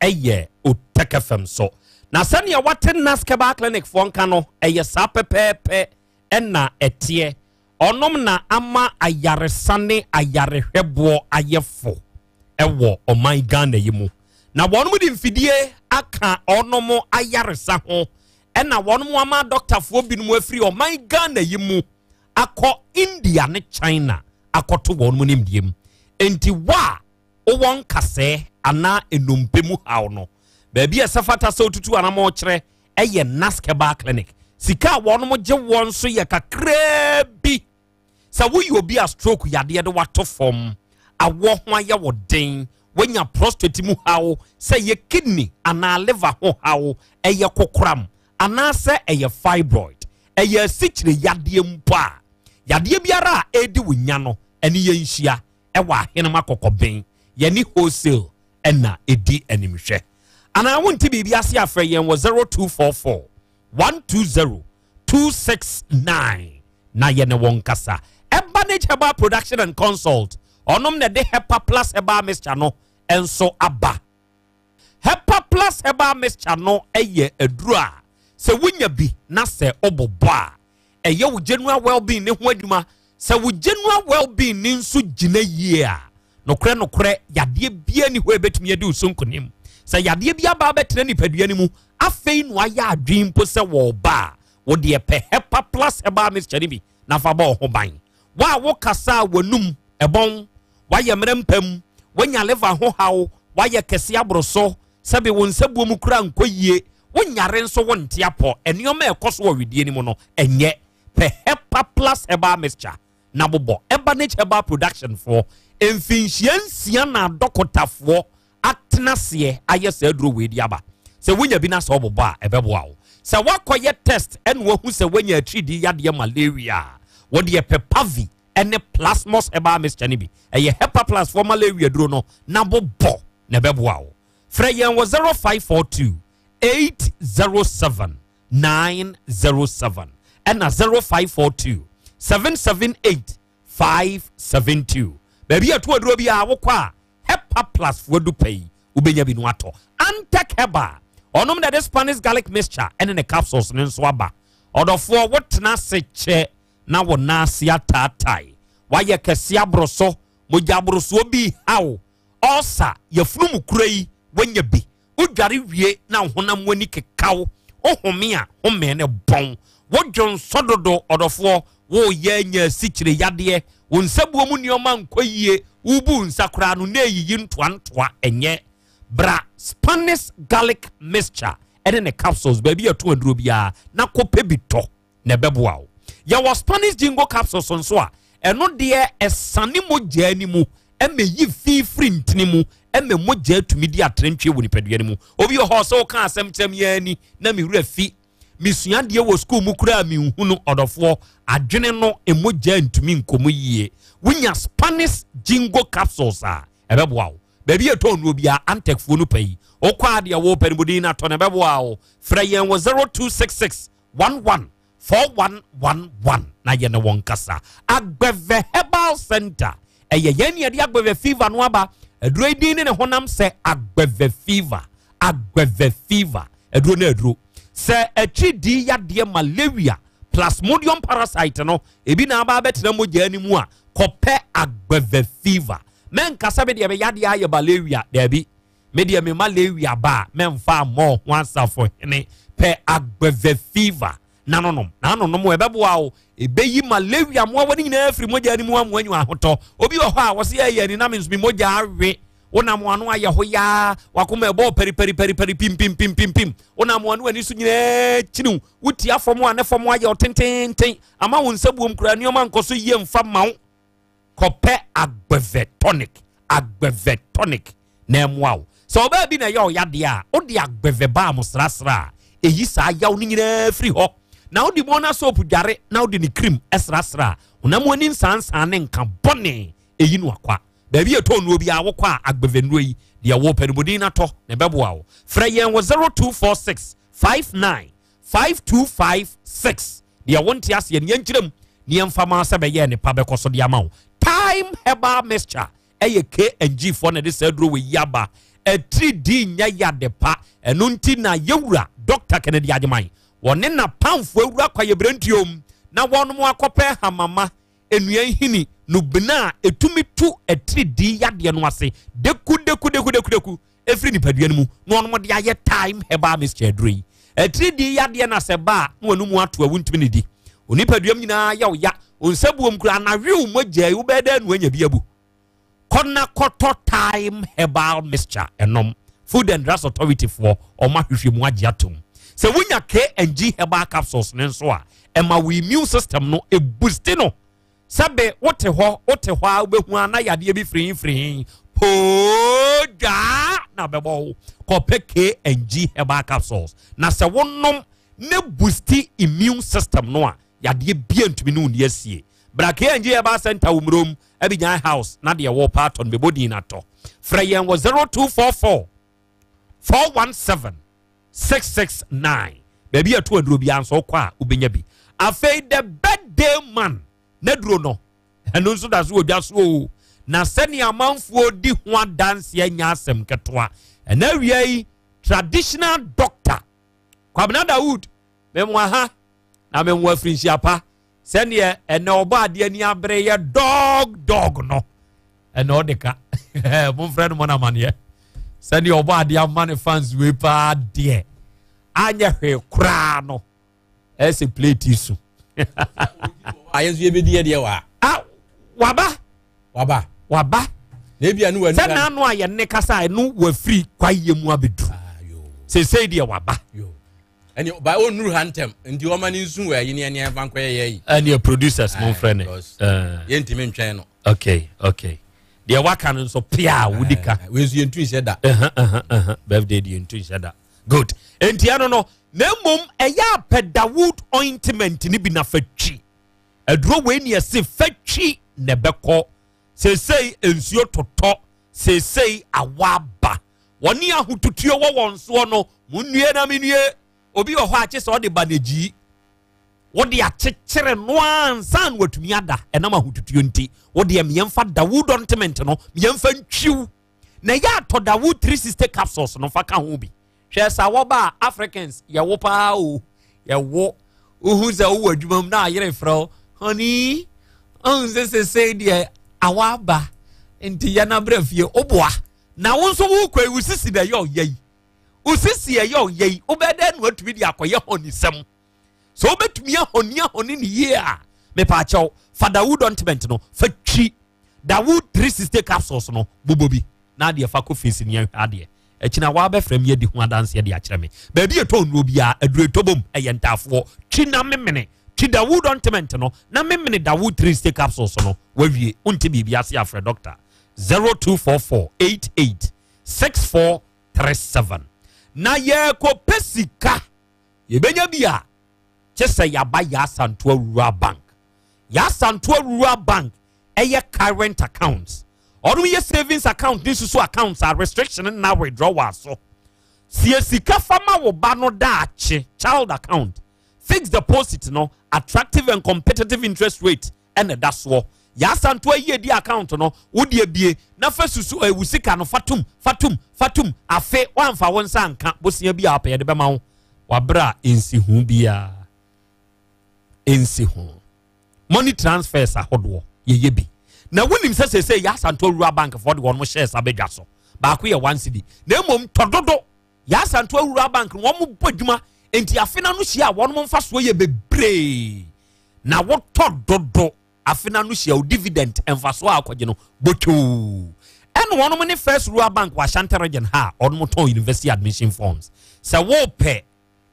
ɛyɛ Otec FM so. Na sɛnea wate Naskeba Clinic foɔ nka no ɛyɛ saa pɛpɛɛpɛ ɛna ɛteɛ. Ɔnom na ama ayaresa ne ayarehwɛboɔ ayɛ fo wɔ ɔman Ghana yi mu. Na wɔnom de mfidie aka ɔnom ayaresa ho ɛna wɔnom ama dɔktafoɔ binom afiri ɔman Ghana yi mu akɔ India ne China akɔto wɔnom nimdeɛ mu. Enti wo a wowɔ nkasɛɛ anaa nnompe mu haw no, baabi a ɛsɛ fata sɛ wotutu anamɔ kyerɛ ɛyɛ Nas Herbal Clinic. Sika a wɔnom gye wɔn nso yɛ kakraa bi. Sɛ woyɛ obi a stroke yadeɛ de wato fam, awɔ ho ayɛ wo den, woanya prostate mu haw, sɛ ɛyɛ kidney anaa liver ho haw, ɛyɛ kokoram anaasɛ ɛyɛ fibroid, ɛyɛ asikyire yadeɛ mpo a, yadeɛ biara a ɛredi wo nya no, ɛne yɛn nhyia ɛwɔ Ahenem Akɔkɔben, yɛne wholesale ɛna ɛdi animhwɛ. Anaa wonte biribi ase a, frɛ yɛn wɔ 0244 120 269 na yɛne wɔn nkasa. Ɛbanage Herbal Production and Consult, ɔnom na ɛde Hepa Plus Herbal Mixture no nso aba. Hepa Plus Herbal Mixture no yɛ aduro a sɛ wonya bi na sɛ wobobɔ a, ɛyɛ wo general well-being ne ho adwuma. Sɛ wo general well-being ne nso gyina yie a, nokorɛ nokorɛ yadeɛ biara ni hɔ a ɛbɛtumi adi wo so nkonim. Sɛ yadeɛ bi aba abɛtena nipadua no mu, afei na wayɛ adwene mpo sɛ wɔreba a, wo deɛ pɛ Hepa Plus Herbal Mixture no bi na fa bɔ wo ho ban. Wo a wokasa a w'anum ɛbɔn, woayɛ mmerɛ mpam, woanya liver ho haw, woayɛ kɛse aboro so, sɛbe wo nsabuo mu koraa nkɔ yie, wonyare nso wonte apɔ, nneɛma a ɛkɔ so wɔ wedeɛ no mu no, ɛnyɛ. Pɛ Hepa Plus Herbal Mixture na bobɔ. Ɛbanage Herbal Production foɔ, mfinhyia nsia na adɔkotafoɔ atena aseɛ ayɛ saa aduro wei de aba. Sɛ wonya bi na sɛ wobobɔ a, ɛbɛboa wo. Sɛ woakɔyɛ test ɛna woahu sɛ woanya atiridii yadeɛ malaria a, wo deɛ pɛ Pavi ne Plasmos Herbal Mixture no bi. Ɛyɛ Hepa Plus foɔ malaria duro no na bobɔ na ɛbɛboa wo. Frɛ yɛn wɔ 0542 807 907 ɛna 0542 778 572. Baabi a ɛto aduro biara wokɔ a Hepa Plus foɔ adu pɛ yi wobɛnya bi no atɔ. Antec Herbal ɔnom na ɛde Spanish garlic mixture ɛne ne capsules no nso aba. Ɔdɔfoɔ wotena ase kyɛ na wo nan ase ataatae, woayɛ kɛse aboro so, mogya aborosoɔ bi haw, ulcer, yafunu mu kura yi woanya bi, wodware wie na wo honam w'ani keka wo, wohome a home no bɔn, wodwo nsɔ dodo, ɔdɔfoɔ woreyɛ anya asikyire yadeɛ, wo nsabuo mu nneɛma nkɔ yie, wobu nsa koraa no na ɛyiyi ntoantoa, ɛnyɛ. Bra Spanish garlic mixture ɛne ne capsules baabi a ɛto aduro biara na kɔpɛ bi tɔ na ɛbɛboa wo. Yɛwɔ Spanish Jingo capsules nso a ɛno deɛ ɛsane mogyaa no mu ɛma ɛyi fi firi ntini mu ɛma mogyaa tumi di atrantwie wɔ nipadua no mu. Obi wɔ hɔ sɛ woka asɛm kyerɛ me ani na me werɛ fi mesua adeɛ wɔ sukuu mu koraa menhunu ɔdɔfoɔ adwene no mogyaa ntumi nkɔ mu yie. Wonya Spanish Jingo capsules a ɛbɛboa wo. Baabi a ɛtɔn nnuro biara Antecfoɔ no pɛ yi wokɔ a deɛ wopɛ no budin no atɔ no ɛbɛboa wo. Frɛ yɛn wɔ 0266 11 4111 na yɛne wɔn kasa. Agbɛvɛ Herbal Center ɛyɛ yɛn ne yɛde agbɛvɛ fever no aba. Aduro yi din ne ne honam sɛ agbɛvɛ fever. Agbɛvɛ fever aduro no aduro sɛ akyiri yadeɛ malaria plasmodium parasite no ebi na aba abɛtena mogya no mu a kɔpɛ agbɛvɛ fever. Mɛnkasa me deɛ me yadeɛ ayɛ malaria daabi. Me deɛ me malaria ba a mɛmfa mmɔ ho asafo hene pɛ agbɛvɛ fever na no nom na ano nom ɛbɛboa wo ɛbɛyi malaria mmoawa no nyinaa firi mogya no mu amoa nyi ahotɔ. Obi wɔ hɔ a wɔse ɛyɛ ani na me nso me mogya awe wonam ano ayɛ ho yaa wakoma ɛbɔ pɛripɛripɛripɛri pimpimpimpimpim wonam ano ani so nyinaa kyiniw wotia fam a ne fam ayɛ ɔtententen ama wo nsa buom koraa nneɛma nkɔ so yie mfa ma wo. Kɔpɛ agbɛvɛ tonic, agbɛvɛ tonic na ɛmmoa wo. Sɛ ɔbaa bi na ɛyɛ ɔyadeɛ a, wode agbɛvɛ balm srasra a, ɛyi saa yaw no nyinaa firi hɔ. Na wode Mona soap dware na wode ne cream srasra a, honam ani nsaansaa ne nka bɔne, ɛyi no akwa. Baabi a ɛtɔ nnuro biara wokɔ a, agbɛvɛ nnuro yi, deɛ wopɛ no bɔdin no atɔ na ɛbɛboa wo. Frɛ yɛn wɔ 0246 59 5256. Deɛ wonte aseɛ no yɛnkyerɛ mu ne yɛmfa ma sɛ bɛyɛ ne pa bɛkɔ so de ama wo. Thyme Herbal Mixture ɛyɛ K&G foɔ na ɛde saa aduro wɔ yi aba. Atiri di nyɛ yade pa. Ɛno nti na yɛwura Dr. Kennedy Agyeman wɔne n'apamfoɔ awura kwaeɛbirentuom na wɔnom akɔpɛ hamama nnua nhini no bena a ɛtumi tu atiridii yadeɛ no ase deku deku deku deku deku ɛfiri nipadua no mu na wɔnom de ayɛ thyme herbal mixture aduro yi. Atiridii yadeɛ no asɛ ba a na wɔn mu ato a wontumi ne di. Onipadua mu nyinaa yɛ wo ya, wo nsa buom koraa na wew mogya yi wobɛyɛ dɛ na wanya bi abu. Kɔ na kɔtɔ thyme herbal mixture ɛnom. Food and Drugs Authority foɔ wɔn ahwehwɛ mu agye atom. Sɛ wonya K&G herbal capsules no nso a, ɛma wo immune system no ɛbusti no. Sɛbe wote hɔ wote hɔ a wobɛhu a na yadeɛ bi firihin firihin. Poo dwaa na bɛbɔ wo. Kɔpɛ KNG herbal capsules na sɛ wonom ne boosti immune system no a, yadeɛ bia ntumi ne wo ni asie. Bra KNG herbal center wo mmurom Abigyan house na deɛ wɔpɛ atɔ no bɛbɔ din no atɔ. Frɛ yɛn wɔ 0244 417 669. Baabi a ɛto aduro biara nso wokɔ a wobɛnya bi. Afei the birthday man n'aduro no ɛno nso da so wɔ dwa so o. Na sɛnea amanfoɔ di ho adanseɛ nyɛ asɛm ketewa. Ɛna awia yi traditional doctor Kwabena Dawood memoa ha na memoa afirinhyia pa sɛdeɛ ɛnɛ ɔbɔ adeɛ ani abere yɛ dɔg dɔg no ɛnɛ ɔde ka momfrɛ no mɔ no amaneɛ sɛdeɛ ɔbɔ adeɛ ama ne fans wei paa deɛ anyɛ hwee koraa no ɛsɛ plate so ayɛ nso yɛbɛdi yɛ deɛ wɔ a waba waba waba na ebi anu sɛ n'ano a yɛne kasa ɛno wafiri kwayɛ mu abɛdu ah, seesei deɛ waba ɛni ba o nuru ha ntɛm nti wɔn ani nsu wɔ ɛyi ni ɛni ɛnfa nkɔyɛ yɛ yi. Ɛni producers mo nfrɛ ne. Yɛn ntumi ntwɛn no. Okay okay deɛ waka no nso pia a wodi ka. Wei nso yɛn tu nhyɛ da. Birthday deɛ yɛn tu nhyɛ da. Good nti ɛno no na mmom ɛyɛ apɛ Dawood ointment ni bi na fa twi aduro wei ni ɛse fa twi na ɛbɛkɔ seesei nsuo totɔ seesei awa aba. Wɔne ahotutuo wɔ wɔn soɔ no, monnue na mennue. Obi wɔ hɔ a kye sɛ ɔde banegyii, wode akyekyere no ara ansa na watumi ada ɛnam ahotutuo nti. Wodeɛ mmiɛmfa Dawood ointment no, mmiɛmfa ntwiw. Na ɛyɛ atɔ Dawood 360 capsules no fa ka ho bi. Hwɛ sa wɔba a Africans yɛwo paa o, yɛwo. Wohu sɛ wowɔ adwuma mu na ayere frɛ wo, honey, ɔhu sɛ sesei deɛ awa aba nti yɛn abrɛ fie, woboa. Na wo nso wokɔ yi, wo sisi na ɛyɛ ɔya yi. Wo sisi ɛyɛ ɔya yi, wobɛyɛ dɛn na watumi de akɔyɛ hɔnisɛm? Sɛ wobɛtumi ahɔni ahɔni ne yie a, mepaakyɛw, fa Dawood ointment no, fa twi Dawood 360 capsules no, bobɔ bi, na adeɛ fa kɔ face ni ɛhwɛ adeɛ. Akyi na wabɛfrɛ me adi ho adanseɛ de akyerɛ me. Baabi ɛtɔ nnuro biara, aduro ɛtɔ bom, ɛyɛ ntaafoɔ. Twi na memene. Twi Dawood ointment no, na memene Dawood 360 capsules no. Wawie, wonte biribi ase afrɛ doctor. 0244 88 6437 na yɛrekɔpɛ sika yɛbɛnya bi a kye sɛ yɛaba Yaasantoa Rural Bank. Yaasantoa Rural Bank ɛyɛ current accounts ɔnom yɛ savings account ne susu accounts a restriction nna withdrawal so. Sie sika fa ma wo ba no daakye child account fixed deposit no attractive and competitive interest rate ɛna ɛda soɔ. Yaa Asantewaa yiedie account no wo deɛ bie na fa susu eh, wo sika no fa tom fa tom fa tom afe woamfa wo nsa anka bosea bi a wopɛ yɛde bɛma wo wabrɛ a nsiho biara nsi ho money transfers ahodoɔ yɛyɛ bi na wonim sɛ seesei Yaa Asantewaa Rural Bank foɔ de wɔn shares abɛdwa so baako yɛ one cedi na mmom tɔ dodo Yaa Asantewaa Rural Bank no wɔn bɔ adwuma nti afe no ano hyia a wɔn mfasoɔ yɛ bebree na wotɔ dodo afe no ano hyia wo dividend mfasoɔ a akɔgye no botwoo ɛna wɔn ne First Rural Bank wɔ Ashanti Region ha a wɔn tɔn university admission forms sɛ wɔpɛ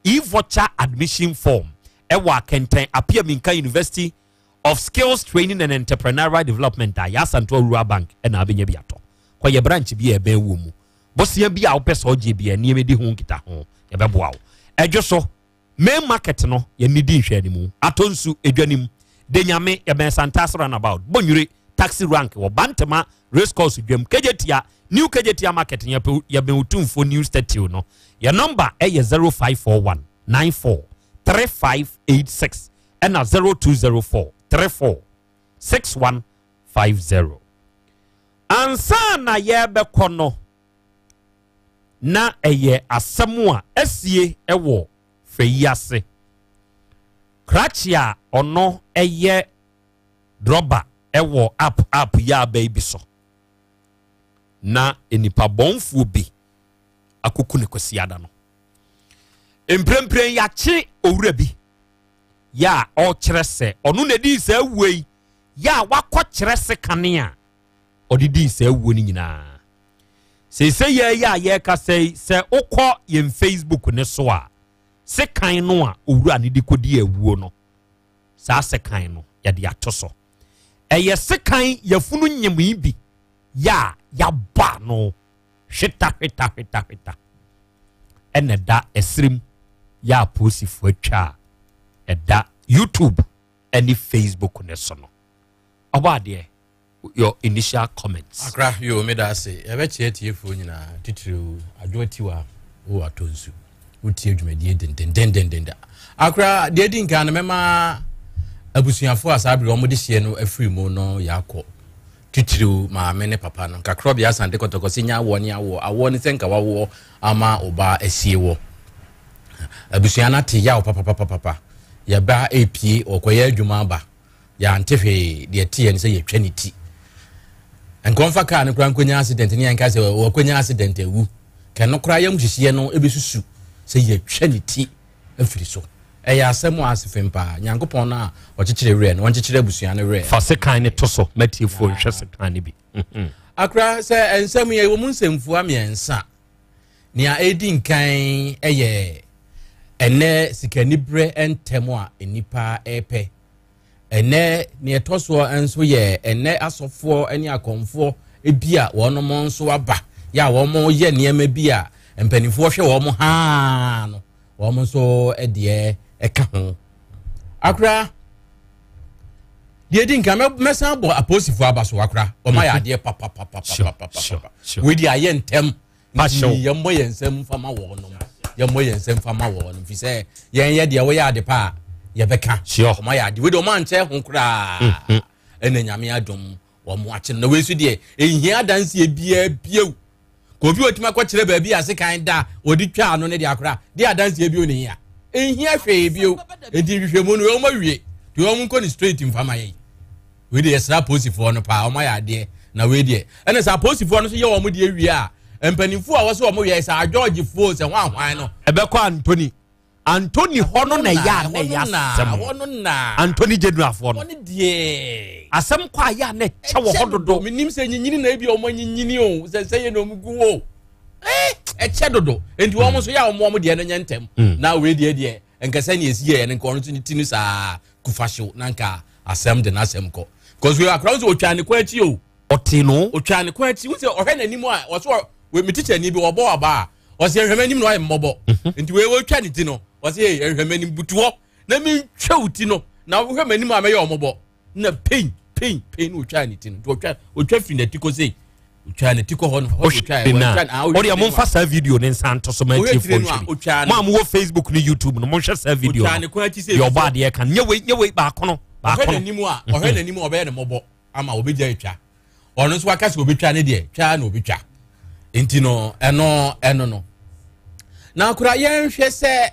e-voucher admission form ɛwɔ Akɛntɛn Apia Minka University of Skills Training and Entrepreneurial Development a Yaa Asantewaa Rural Bank ɛna abɛnya bi atɔ kɔyɛ branch bi a ɛbɛn wɔ mu Bosea bi a wopɛ sɛ ɔgye bi a nneɛma di ho nkitaho, yɛbɛboa wo. Ɛdwo so, main market no, yɛne di nhwɛanimu. Atɔ nsu, edwa nim. De Nyame, yɛbɛn Santase runabout. Bonyure, taxi rank wɔ Bantama race course dwam. Kejetia, New Kejetia market no, yɛbɛn Otumfoɔ new statue no. Yɛn nɔmba yɛ 0541 94 3586 ɛna 0204 34 6150. Ansa na yɛrebɛkɔ no, na ɛyɛ asɛm a asie wɔ fɛ yi ase. Krakye a ɔno yɛ drɔba wɔ app app yi aba yi bi so na nnipa bɔnfoɔ bi akɔku ne Kwasiada no. Mprempren yɛakye owura bi yɛ a ɔrekyerɛ sɛ ɔno na ɛdii saa wuo yi yɛ a wakɔkyerɛ sekane a ɔde dii saa wuo no nyinaa. Seesei yɛ yɛ a yɛrekasa yi, sɛ wokɔ yɛn Facebook ne so a, sekan no a owura no de kɔdi awuo no, saa sekan no yɛde ato so. Ɛyɛ sekan yafunu nyemee bi. yɛ a yɛabɔ ano hweta hweta hweta hweta ɛna ɛda ɛserem yɛ a apolisifoɔ atwa a ɛda YouTube ɛne Facebook ne so no. Ɔbɔ adeɛ your initial comments. Akra yo meda ase yɛbɛkyerɛ atiefoɔ nyinaa titiriw adwo atiwa wɔ atɔ nsu wotie dwumadie dendendendenden akra deɛ di nkan no mɛma abusuafoɔ a saa bere wɔn de hyeɛ no afiri mu no yɛakɔ titiriw maame ne papa no nkakorɔ bea asante kɔtɔkɔ sɛ nya awoɔ ne awoɔ awoɔ ne sɛ nka wawoɔ ama ɔbaa asie wɔ abusua no ate yaw papapapapa yɛba epie ɔkɔyɛ adwuma aba Yɛante hwee, deɛ ɛteɛ ne sɛ yɛtwa ne ti. Nka ɔmfa kaa no koraa nkɔnya accident ne yɛnka sɛ wakɔnya accident awu. Ka ɛno koraa yam hyehyeɛ no ɛbɛsusu sɛ yɛtwa ne ti afiri so. Ɛyɛ asɛm a ase fem paa. Nyankopɔn no a ɔkyekyere werɛ no, ɔnkyekyere abusua no werɛ. Fa sekan no to so ma tiefoɔ nhwɛ sekan no bi. Akora, sɛ nsɛm yi ɛwɔ mu nsɛmfua mmiɛnsa. Nea ɛdi nkan yɛ ɛnɛ sikaniberɛ ntɛm a nnipa repɛ. Ɛnnɛ, nea ɛtɔ soɔ nso yɛ ɛnnɛ asɔfoɔ ne akɔmfoɔ bi a wɔn nso aba yɛ a wɔyɛ nneɛma bi a mpanimfoɔ hwɛ wɔn haa no, wɔn nso deɛ ɛka ho. Akora, deɛ di nka mɛsan bɔ apolisifoɔ aba so akora, wɔn ayɛ mhm. adeɛ papapapapapapa. Wei deɛ ayɛ ntɛm. Nti yɛmmɔ yɛn nsam mfa ma wɔnom. Yɛmmɔ yɛn nsam mfa ma wɔnom. Fi sɛ yɛn yɛ deɛ wɔyɛ ade pa a yɛbɛka. Wɔn ayɛ ade. Wei deɛ wɔn ankyɛ ho koraa. Mm-hmm. Ɛna nyame adom wɔn akye no. Na wei nso deɛ ehia adanseɛ biara bio. Ka obi otumi akɔkyerɛ baabi a sekan da wɔde twa ano ne deɛ akora deɛ adanseɛ bio ne hia. Ehia hwee bio. Enti nhwehwɛmu no wɔn awie. Nti wɔn nkɔ ne straight mfa ma yɛn. Wei deɛ yɛsrɛ apolisifoɔ no paa, wɔn ayɛ adeɛ na wei deɛ ɛna sɛ apolisifoɔ no nso yɛ wɔn deɛ wie a mpanimfoɔ a wɔsɛ wɔn yɛ sɛ adwɔgyefoɔ sɛ wɔn ahwan no. Ɛbɛkɔ Anthony Anthony hɔ no na ɛyɛ a na ɛyɛ asɛm Anthony Generalfoɔ no asɛm kɔ ayɛ a na ɛkyɛ wɔ hɔ dodo. Menim sɛ nyinyini na ebi a wɔn anyinyini o sɛ sɛ yɛ na wɔn gu o ɛkyɛ dodo nti wɔn nso yɛ a wɔn wɔn deɛ no nyɛ ntɛm hmm. na wei deɛ deɛ nkɛsɛ ne esi yɛ no nka ɔno nso ne ti no saa kufa hyew na nka asɛm de n'asɛm kɔ because wei akora sɛ otwa ne kwan akyi o. Ɔte no. Otwa ne kwan akyi wosɛ ɔhwɛ n'anim a ɔsɛ wei mi teacher ni bi ɔbɔ aba a ɔsɛ ɛhwɛ m'anim na ɔyɛ mmɔbɔ mhm. nti wei otwa ne ti no ɔsɛ ee ɛhwɛ m'anim butu hɔ na mi ntwa wo ti no na wohwɛ m'anim a mɛyɛ ɔmɔbɔ na pain pain pain na otwa ne ti no nti otwa otwa firi n'ati kɔ sei otwa ne ti kɔ hɔ no hɔ otwa otwa ah ɔde mo nfa saa video ne nsa nto so ma atiefoɔ nhwɛ bi mo a mowɔ facebook ne youtube no monhwɛ saa video no deɛ ɔbɔ adeɛ ka nyɛ wei nyɛ wei baako no baako no ɔhwɛ n'anim a ɔhwɛ n'anim a ɔbɛyɛ ne mmɔbɔ ama ɔbɛgya atwa ɔno nso aka sɛ ɔbɛtwa ne deɛ twa na ɔbɛtwa nti no ɛno ɛno no na akora yɛnhwɛ sɛ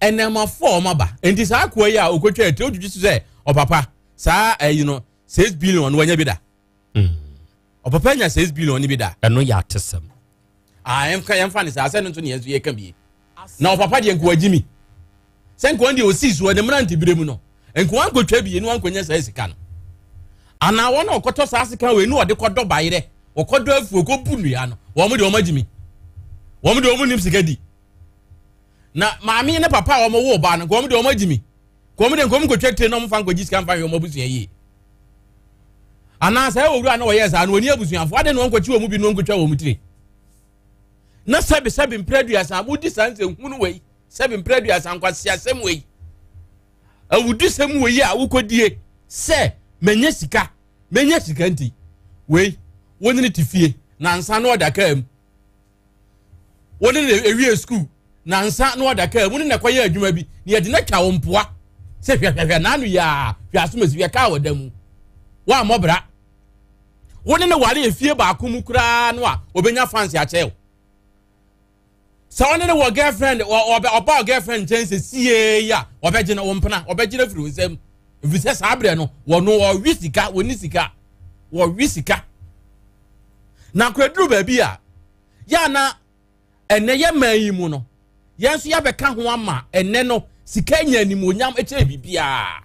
ɛnɛmafoɔ a wɔn aba nti saa akoa yi a ɔkɔtwa atiri ɔtwitwi so sɛ ɔpapa saa ɛyi no six billion no wanya bi da mm. Ɔpapa nya 6 billion no bi da. Ɛno yɛ atesɛm. Ah, yɛmfa yɛmfa ne saa sɛ no nso ne yɛn nso yɛka bie. Na ɔpapa deɛ nkoa gyimi. Sɛ nkoa deɛ osii soɔ ne mmerante berɛ mu no, nkoa nkɔtwa bie ne wankɔnya saa sika no. Anaa wɔn a ɔkɔtɔ saa sika wei ne ɔde kɔdɔ bayerɛ, ɔkɔdɔ afuo, kɔbu nnua no, wɔn deɛ wɔn agyimi. Wɔn deɛ wɔn nim sika di. Na maame ne papa a wɔn wo ba no, wɔn deɛ wɔn agyimi. Wɔn deɛ nkoa nkɔtwa tire na wɔn fa nkɔgye sika mfa hwɛ wɔn abusua yie. Anaa saa owura na ɔyɛɛ saa no ɔni abusuafoɔ adɛn na ɔnkɔkye wɔn mu bi na ɔnkɔtwa wɔn tire na sɛbe sɛbe mpere aduasa modi saa nsɛnhunu wei sɛbe mpere aduasa nkwaseasɛm wei awudisɛm wei a wokɔdie sɛ manya sika manya sika nti wei wo ne ne te fie nansa na ɔda kaa mu wo ne ne ewie sukuu nansa na ɔda kaa mu ne na ɛkɔyɛ adwuma bi na yɛde no atwa wo mpoa sɛ hwɛhwɛhwɛ n'ano yɛ a hwɛ asomasi hwɛ kaa ɔda mu woammɔ bra wo ne ne ware efie baako mu koraa no a obenya fans akyɛ wo sɛ ɔne ne wɔ girlfriend ɔba girlfriend nkyɛn sɛ sie yi a ɔbɛgye no wo mpena ɔbɛgye no afiri wo nsam ɛfiri sɛ saa berɛ no wɔno ɔwe sika wɔni sika wɔwe sika Na koraduru baabi a, yɛ a na ɛnɛ yɛ man yi mu no, yɛn nso yɛabɛka ho ama ɛnɛ no sika nya animuonyam kyɛn biribiara.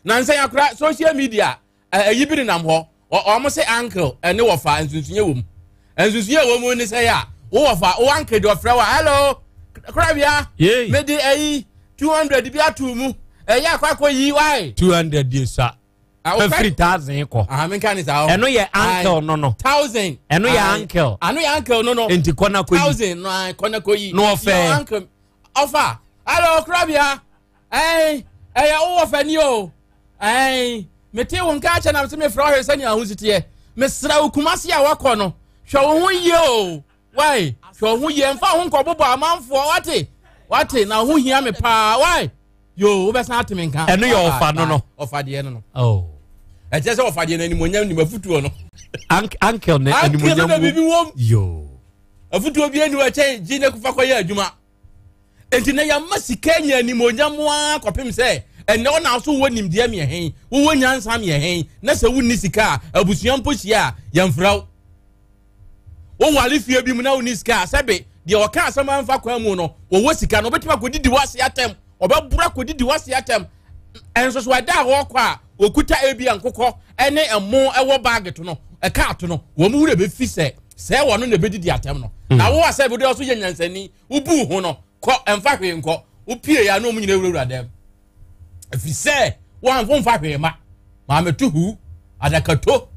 Na nsɛn akora social media ɛyi bi nenam hɔ, wɔn sɛ uncle ɛne wɔfa nsunsunyɛ wɔ mu. Nsunsunyɛ wɔ mu ne sɛ yɛ a wo wɔfa wo uncle de ɔfrɛ wa hello korabea mede ɛyi 200 bi ato mu ɛyɛ akɔ akɔ yi why 200 deɛ sa. Fɛfiri thousand kɔ. Ɛno yɛ uncle no no. Thousand. Ɛno yɛ uncle. Ano yɛ uncle no no. Nti kɔ na kɔ yi. Thousand no kɔ na kɔ yi. Na ɔfɛ. Ɔfa. Alo korabea. Ɛn ɛyɛ wowɔ fɛ ni o. Ɛn mete wo nka akyɛ na mese mefrɛ ɔhwɛ sɛnea ho si teɛ. Mesrɛ wo Kumasi a wakɔ no hwɛ wo ho yie o. Wai hwɛ wo ho yie mfa wo ho nkɔbobɔ amanfoɔ wate wate na wo ho hia me paa wai yo wobɛsan ate me nka. Ɛno yɛ ɔfa no no. Ɔfa deɛ no no. Oh. Ɛkyɛ sɛ ɔfa deɛ no animonyam nim afutuo no. Uncle ne animonyam. Uncle no na biribi wom. Yo. Afutuo bi ani wɔ kyɛn gye ne kofa kɔyɛ adwuma. Enti na yɛama sika anya animuonyam ara kɔpem sɛ ɛnnɛ wo na so wowɔ nimdeɛ meɛhen, wowɔ nyansa meɛhen, na sɛ wonni sika a, abusua mpo hyia a, yɛmfrɛ wo. Woware fie bi mu na wonni sika a, sɛbe deɛ ɔka asɛm amfa kwan mu no, wɔwɔ sika no, ɔbɛtumi akɔdidi w'ase atɛm, ɔbɛboro akɔdidi w'ase atɛm. Ɛnso so ɛda a wɔkɔ a wɔkuta ebi a nkokɔ ne ɛmo ɛwɔ baage to no, ɛka ato no, wɔn wura bɛfi sɛ sɛ wɔn na ɛbɛdidi atɛm no. Na wo a sɛ wode ɔso yɛ nyansani, wobu wo ho no kɔ ɛmfa hwee nkɔ wopie ya na ɔmu nyina wurawura dɛm ɛfiri sɛ woamfo mfa hwee ma maame to hu adakato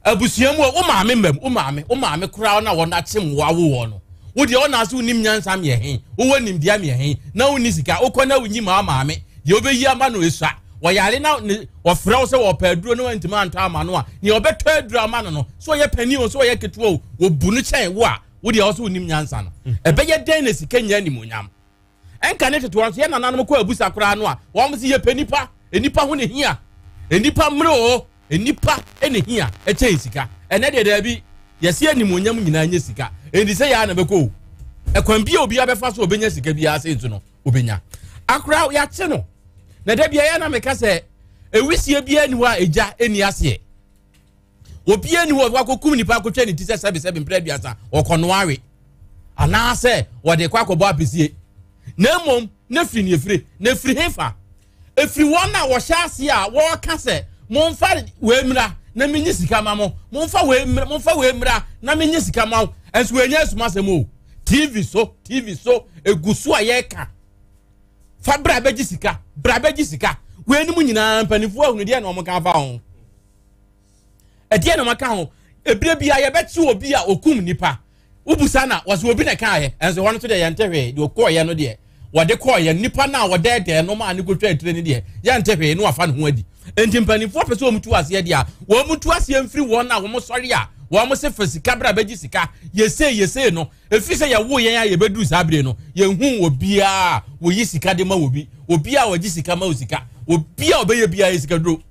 abusua mu wo maame mmam wo maame wo maame koraa na wɔn akyem wo awo wɔ no wo deɛ ɔna ase wonim nyansa meɛ he wowɔ nimdeɛ meɛ he na wonni sika wokɔ na wonyi maa maame deɛ wobɛyi ama no esua wɔyare na ne wɔfrɛ wo sɛ wɔpɛ aduro na wantumi antɔ ama no a nea ɔbɛtɔ aduro ama no no sɛ ɔyɛ panin o sɛ ɔyɛ ketewa o wɔbu no kyɛn wo a wo deɛ ɔsɛ wonim nyansa no mm. ɛbɛyɛ dɛn na sika nya animonyam ɛnka ne tetewa nso yɛ nananom kɔ abusa koraa no a wɔn sɛ yɛpɛ nipa nipa ho ne hia nipa mmerɛ o nipa ne hia ɛkyɛn sika ɛnɛ deɛ daabi yɛsi animonyam nyinaa nyɛ sika ɛnti sɛ yɛa na bɛkɔ o ɛkwan bi a obiara bɛfa so obɛnya sika biara sɛ nso no obɛnya akora yɛakye no na da biara yɛ na meka sɛ ewisie biara ni hɔ a egya ɛni aseɛ obiara ni hɔ wakɔkum nipa akɔtwa ne ti sɛ sɛbesɛbe mprɛ aduasa ɔkɔnoa awe anaasɛ wɔde kɔ akɔbɔ apesie na mmom na firi ne efire na efiri hefa efiri wɔn a wɔhyɛ ase a wɔreka sɛ momfa wei mmra na menye sika ma mo momfa wei mmra momfa wei mmra na menye sika ma wo ɛnso wɔnyɛ asuma asɛm o tv so tv so egu so a yɛreka fa bra bɛgye sika bra bɛgye sika wei no mu nyinaa mpanimfoɔ ahunu deɛ na wɔn ka afa ho. Ɛdeɛn na maka ho? Ebire bia yɛbɛkye obi a okum nipa. Wobusa na wɔsɛ obi na ɛkaeɛ. Ɛnso hɔ no nso deɛ yɛnte hwee. Deɛ ɔkɔɔyɛ no deɛ wɔde kɔɔyɛ nipa no a wɔdɛɛdɛɛ no maa ne kɔtwa etire no deɛ yɛnte hwee na wafa ne ho adi. Enti mpanimfoɔ pɛ sɛ wɔn tu aseɛ deɛ a wɔn tu aseɛ mfiri wɔn a wɔn sɔre a wɔn se fa sika bra bɛgye sika yɛsei yɛsei no ɛfiri sɛ yɛwo yɛn a yɛbɛduru saa bere no yɛnhu obiara a wɔyi sika de ma obi obiara a wɔgye sika ma sika obiara a ɔbɛyɛ biara yɛ sikaduro.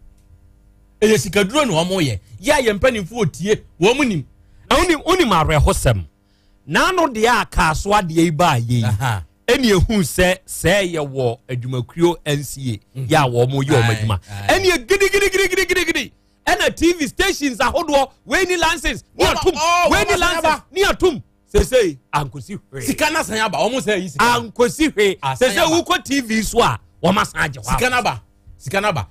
ɛyɛ sikaduro na wɔn yɛ yɛ a yɛn mpanimfoɔ tie wɔn nim. Na wonim wonim awerɛhosɛm n'ano deɛ a kaa so adeɛ yi baa yɛ yi ɛne ehu sɛ sɛ yɛ wɔ adwumakuo nca mhm. yɛ a wɔn yɛ wɔn adwuma ɛne gidigidigidigidigidi ɛna tv stations ahodoɔ wei ni license ni atum oh, wei ni license ni atum sese ankosi hwee. Sika na san aba wɔn sɛ yi sika. Ankosi hwee sese wokɔ tv so a wɔn asan agye hɔ. Sika na ba sika na ba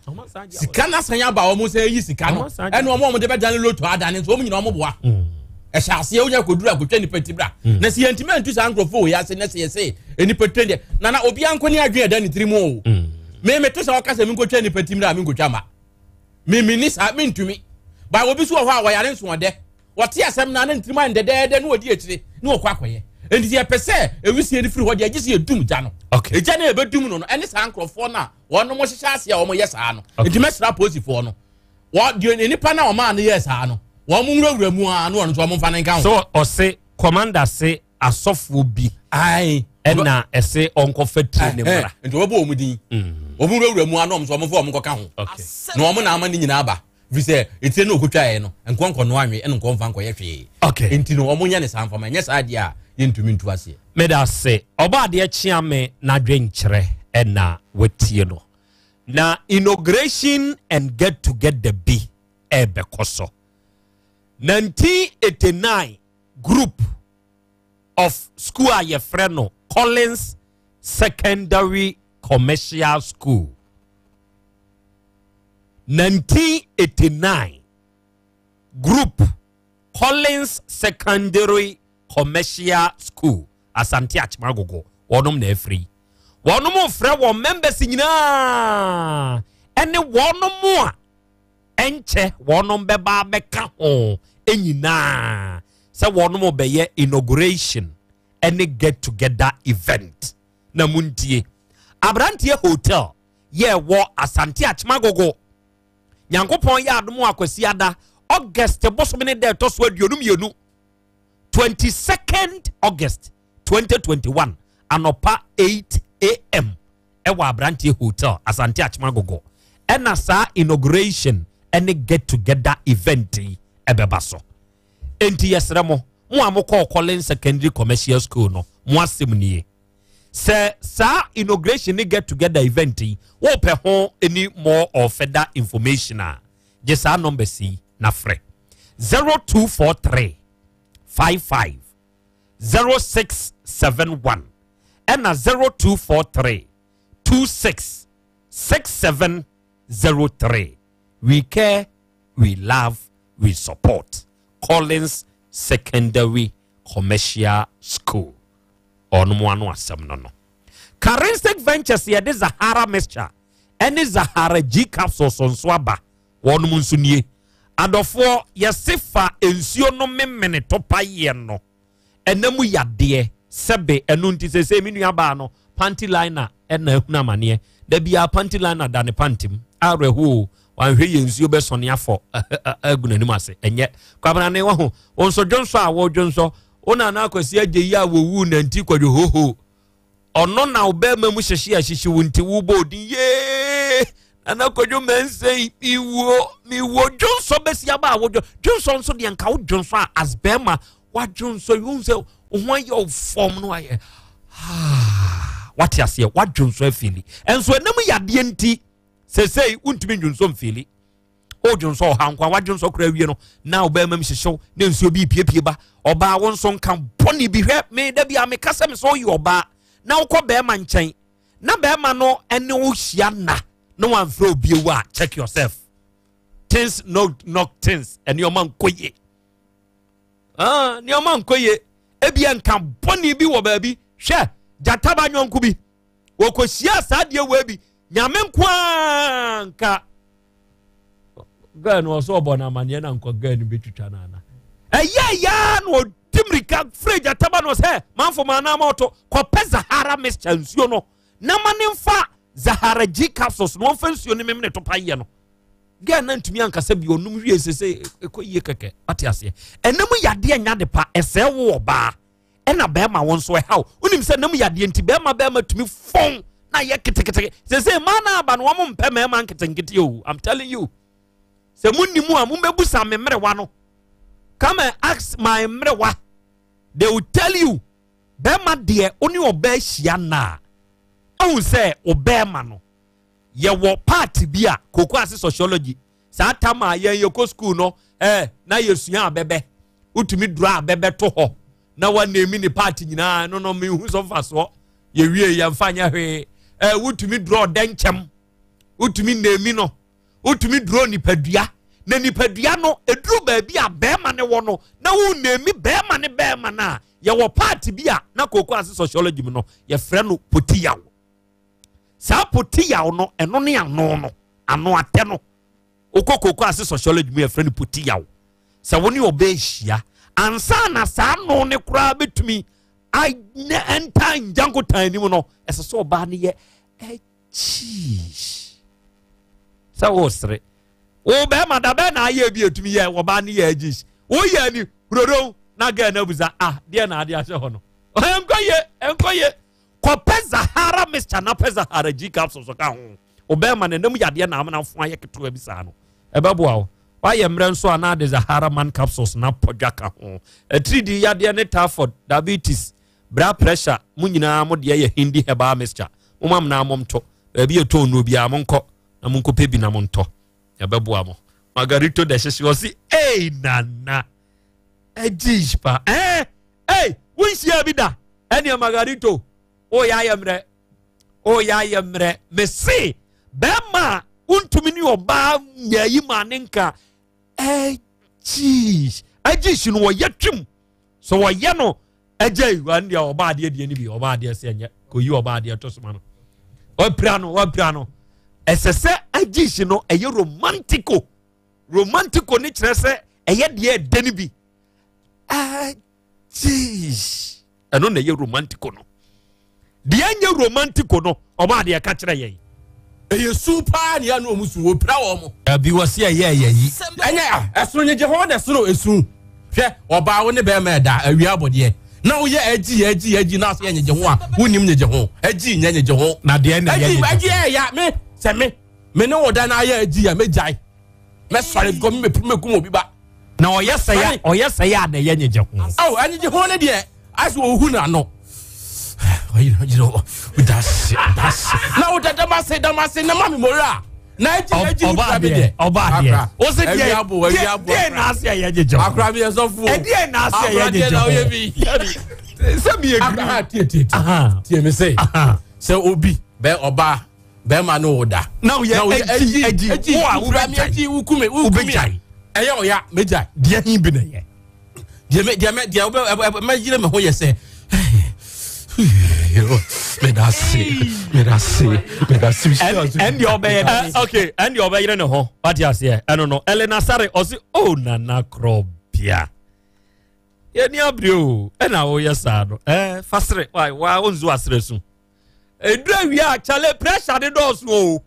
sika na san aba wɔn sɛ yi sika no ɛna wɔn a wɔn de bɛ dane loto adane nso wɔn nyinaa wɔn boa. Mm. ɛhyɛ aseɛ wonya kɔduru akɔtwa nipa ti bra mm. na sɛ yɛntumi antu saa nkurɔfoɔ wɔ yɛ ase na sɛ yɛsɛ nipa tire deɛ nana obiara nkɔ ne adwene ɛda ne tiri mu o mm. me mete sɛ ɔka sɛ menkɔtwa nipa ti mmerɛ a menkɔtwa ma memeni saa mentumi ba obi so wɔ hɔ a wɔyare nsoɔdɛ Wɔte asɛm no a, na ne tirim ayɛ no dɛdɛɛdɛ na wɔdi akyire na wɔkɔ akɔyɛ. Enti sɛ yɛpɛ sɛ ewisie no firi hɔ deɛ, gye sɛ yɛdum gya no. Okay. Egya no a yɛbɛdum no no, ɛne saa nkurɔfoɔ no a wɔnom hyehyɛ ase a wɔyɛ saa no. Okay. Enti mɛsrɛ apolisifoɔ no, wɔ deɛ nnipa no a wɔmaa no yɛɛ saa no, wɔn nwurawura mu ara na wɔn nso wɔmfa no nka ho. So ɔse commander se asɔfoɔ bi Ae. ɛna ɛse ɔnkɔfa tire ne mmra. Nti wɔbɛbɔ wɔn din. Wɔn nwurawura mu ara na wɔn nso wɔmfa wɔn nkɔka ho. Okay. Na wɔn na ama ne nyinaa aba. Ɛfiri sɛ etire no ɔkɔtwaeɛ no, nkɔ nkɔnoa nwe ɛna nkɔ mfa nkɔyɛ hwee. Okay. Nti no wɔn nyɛ ne saa mfama, ɛnyɛ saa deɛ a yɛntumi ntu aseɛ. Meda ase. Ɔbɔadeɛ Kyeame n'adwenkyerɛ na watie no. Na inauguration and get together bi ɛrebɛkɔ so. 1989 group of school a yɛfrɛ no Collins Secondary Commercial School. 1989 Group Collins Secondary Commercial School Asante Akyem Agogo wɔnom na afiri yi. Wɔnom frɛ wɔn members nyinaa ɛne wɔnom a ɛnkyɛ wɔnom bɛba abɛka ho nyinaa sɛ wɔnom bɛyɛ inauguration ɛne get together event. Na muntie, Aberanteɛ Hotel yɛ wɔ Asante Akyemagogo. Nyankopɔn yɛ adom a Kwasiada, August bosome ne da ɛtɔ so 22, 22nd August 2021, anɔpa 8 a.m. ɛwɔ Aberanteɛ Hotel, Asante Akyemagogo. Ɛna saa inauguration ɛne get together event yi ɛbɛba so. Enti yɛsrɛ mo, mo a mokɔɔ Collins Secondary Commercial School no, mo asɛm nie. Sɛ saa inauguration ne get together event yi, wopɛ ho any more or further information a, gye saa numbers yi na frɛ 0243 55 0671 ɛna 0243 26 6703. We care, we love, we support. Collins Secondary Commercial School. Ɔnom ano asɛm no. Karinstic Ventures yɛde Zahara mixture ɛne Zahara G capsules nso aba. Wɔnom nso nie. Adɔfoɔ, yɛse fa nsuo no memene topa yɛ no. Ɛna mu yadeɛ sɛbe ɛno nti sɛ me nua baa no panty liner ɛna ehunu amaneɛ. Da biara panty liner da ne panty mu. Awerɛhoɔ, wanhwɛ yɛ nsuo bɛsɔne afɔ agu n'anim ase. Ɛnyɛ kwabena ne waho wɔn nso dwonsɔ a wɔdwonsɔ wo nana Akwasi agye yi a wɔwu nanti kwadwo hoho ɔno na ɔbɛrima mu hyehye ahyehye wo nti wobɔ odin yee nana Kwadwo mɛnsɛn miwuo miwuo. Dwonsɔ bɛsi aba a wodwo dwonsɔ nso deɛ nka wo dwonsɔ a as bɛrima wadwonsɔ yi wohu sɛ wo ho ayɛ wo fam no ayɛ wate aseɛ wadwonsɔ afili. Ɛnso ɛnam yadeɛ nti sesei wontumi ndwonsɔ mfili. Wodwonsɔ ɔha nko a wadwonsɔ koraa wie no na ɔbɛrima mu hyehyew na nsuo bi piepie ba. Ɔbaa, wo nso nka bɔne bi hwɛ me da bi a meka sɛ me sɛ woyɛ ɔbaa na wokɔ bɛrima nkyɛn na bɛrima no ne wo hyia nna na wamfrɛ obi ewu a, check yourself. Things no knock things, nneɛma nkɔ yie. Ah, nneɛma nkɔ yie. Ebia nka bɔne bi wɔ baabi. Hwɛ gyataba nyɔnko bi wɔkɔhyia saa adeɛ wɔ bi nyame nko ara nka girl no ɔsɛ ɔbɔ no amanneɛ na nkɔ girl no bɛtwitwa no ana ɛyɛ yaa na ɔdi mmirika frɛ gyataba no sɛ manfo ma anaa ma ɔto kɔpɛ Zahara mixture nsuo no na ma ne mfa Zahara G capsules na ɔmfa nsuo no memene to pa yɛ no. Girl na ntumi ankasa bi ɔnum wie sɛ sɛ ɛkɔ yie kɛkɛ. Wate aseɛ? Ɛnam yadeɛ nya de pa ɛsɛe wo ɔbaa ɛna bɛrima wo nso ɛhaw. Wonim sɛ nam yadeɛ nti bɛrima tumi fɔn na yɛ ketekete. Sɛ sɛ mmaa no aba no wɔn mpɛ mmarima nketenkete o. I'm telling you, sɛ mo nim a mo bɛbusa me mmerewa no. Come and ask my mmerewa, they will tell you. Bɛrima deɛ, wo ne ɔbaa hyia na ɔhu sɛ ɔbɛrima no yɛwɔ part bi a koko ase sociology saa tam a yɛn yɛkɔ school no na yɛsua abɛbɛ. Wotumi dura abɛbɛ to hɔ na wanemi ne part nyinaa no mehu so mfasoɔ. Yɛwie yɛmfa nyɛ hwee. Wotumi dura ɔdɛnkyɛm, wotumi nemi no, wotumi duro nipadua na nipadua no eduru baabi a bɛrima ne wɔ no na wonemi bɛrima ne bɛrima no a yɛwɔ part bi a na koko ase sociology mu no yɛfrɛ no potiyaw. Saa potiyaw no ɛno ne ano no ano atɛ no. Wokɔ koko ase sociology mu, yɛfrɛ no potiyaw. Sɛ wo ne ɔbaa hyia ansa na saa ano ne koraa bɛtumi anyɛ ɛnta ngyankotan anim no, ɛsɛ sɛ ɔbaa no yɛ akyiish sɛ wosere wo bɛrima da bɛɛ na ayɛ bi etumi yɛ ɔbaa no yɛ akyiish woyɛ ni hurodo na gɛɛ na abusa ah deɛ na ade ahyɛ hɔ no. Ɛnkɔ ye, ɛnkɔ ye. Kɔpɛ Zahara mixture na pɛ Zahara G capsules ka ho. Ɔbɛrima no nam yadeɛ na amena fo ayɛ ketewa bi saa no ɛbɛboa wo. Wayɛ mmerɛ nso a na ade Zahara man capsules na pɔdwa ka ho. Atiridii yadeɛ ne typhoid, diabetes, blood pressure mo nyinaa mo deɛ yɛ Hindi herbal mixture. Mo ma mena mo nto baabi yɛ tɔn nnuro biara, mo nkɔ na mo nkɔpɛ bi na mo ntɔ, ɛbɛboa mo. Margarito da hyehye ɔsi ei nana agyish pa ei wonhyia bi da ɛneɛ. Margarito woyɛ ayɛ mmerɛ, woyɛ ayɛ mmerɛ. Mese bɛrima a wontumi ne ɔbaa nya yi ma ne nka agyish agyish no wɔyɛ twim so wɔyɛ no agya yi wɔn deɛ ɔbaa adeɛ deɛ no bi ɔbaa adeɛ sɛ ɛnyɛ kòyi ɔbaa adeɛ to soma no wapira no wapira no ɛsɛ sɛ. Ajish no ɛyɛ romantico. Romantico ne kyerɛ sɛ ɛyɛ deɛ ɛdɛ no bi. Ajish. Ɛno na ɛyɛ romantico no. Deɛ ɛnyɛ romantico no, ɔmo adeɛ ka kyerɛ yɛn. Ɛyɛ su paa ne ano ɔmo su wɔpira wɔn mo. Dabi wɔsi ɛyɛ ɛyɛ yi. Ɛnyɛ a ɛsono nyegye hɔ na ɛsono esu. Hwɛ ɔbaa wo ne bɛrima ɛda awia abɔdeɛ na woyɛ agyi agyi agyi na asɛ nyegye ho a wonim nyegye ho agyi nyɛ nyegye ho. Na deɛ na ɛyɛ nyegye ho. Agyi ɛyɛ me sɛ me me ne wo da na ayɛ agyi a megyae mɛsɔre kɔ mɛkum obi ba. Na ɔyɛ sɛ ya ɔyɛ sɛ ya na ɛyɛ nyegye ho. Awo ɛnyegye ho ne deɛ asɛ ohu n'ano. Wodase dase na woda damase damase na ma me mora na agyi agyi ɔba adeɛ ɔba adeɛ o se deɛ deɛ na ase ɛyɛ gyegye ho akora mi yɛ sɔfo ɛdeɛ na ase ɛyɛ gyegye ho sɛ mi yɛ giri tie tie tie mi se sɛ obi bɛ ɔbaa bɛrima ne wo da. Na woyɛ agyi agyi agyi wo a wobɛgyae wokumi wokumi ɛyɛ ɔya megyae. Deɛ hin bi na yɛ. Deɛ me deɛ me deɛ wobɛ mɛyere me ho yɛ sɛ medase medase medase. Ɛndeɛ ɔbɛyɛ dɛ ok ɛndeɛ ɔbɛyere ne ho wate aseɛ ɛno no Elena Sare ɔse o nana korɔbea yɛni abere o ɛna woyɛ saa no ɛɛ fasere wa wa onzu asere so. Eduru awia a kyale pressure de dɔɔso o.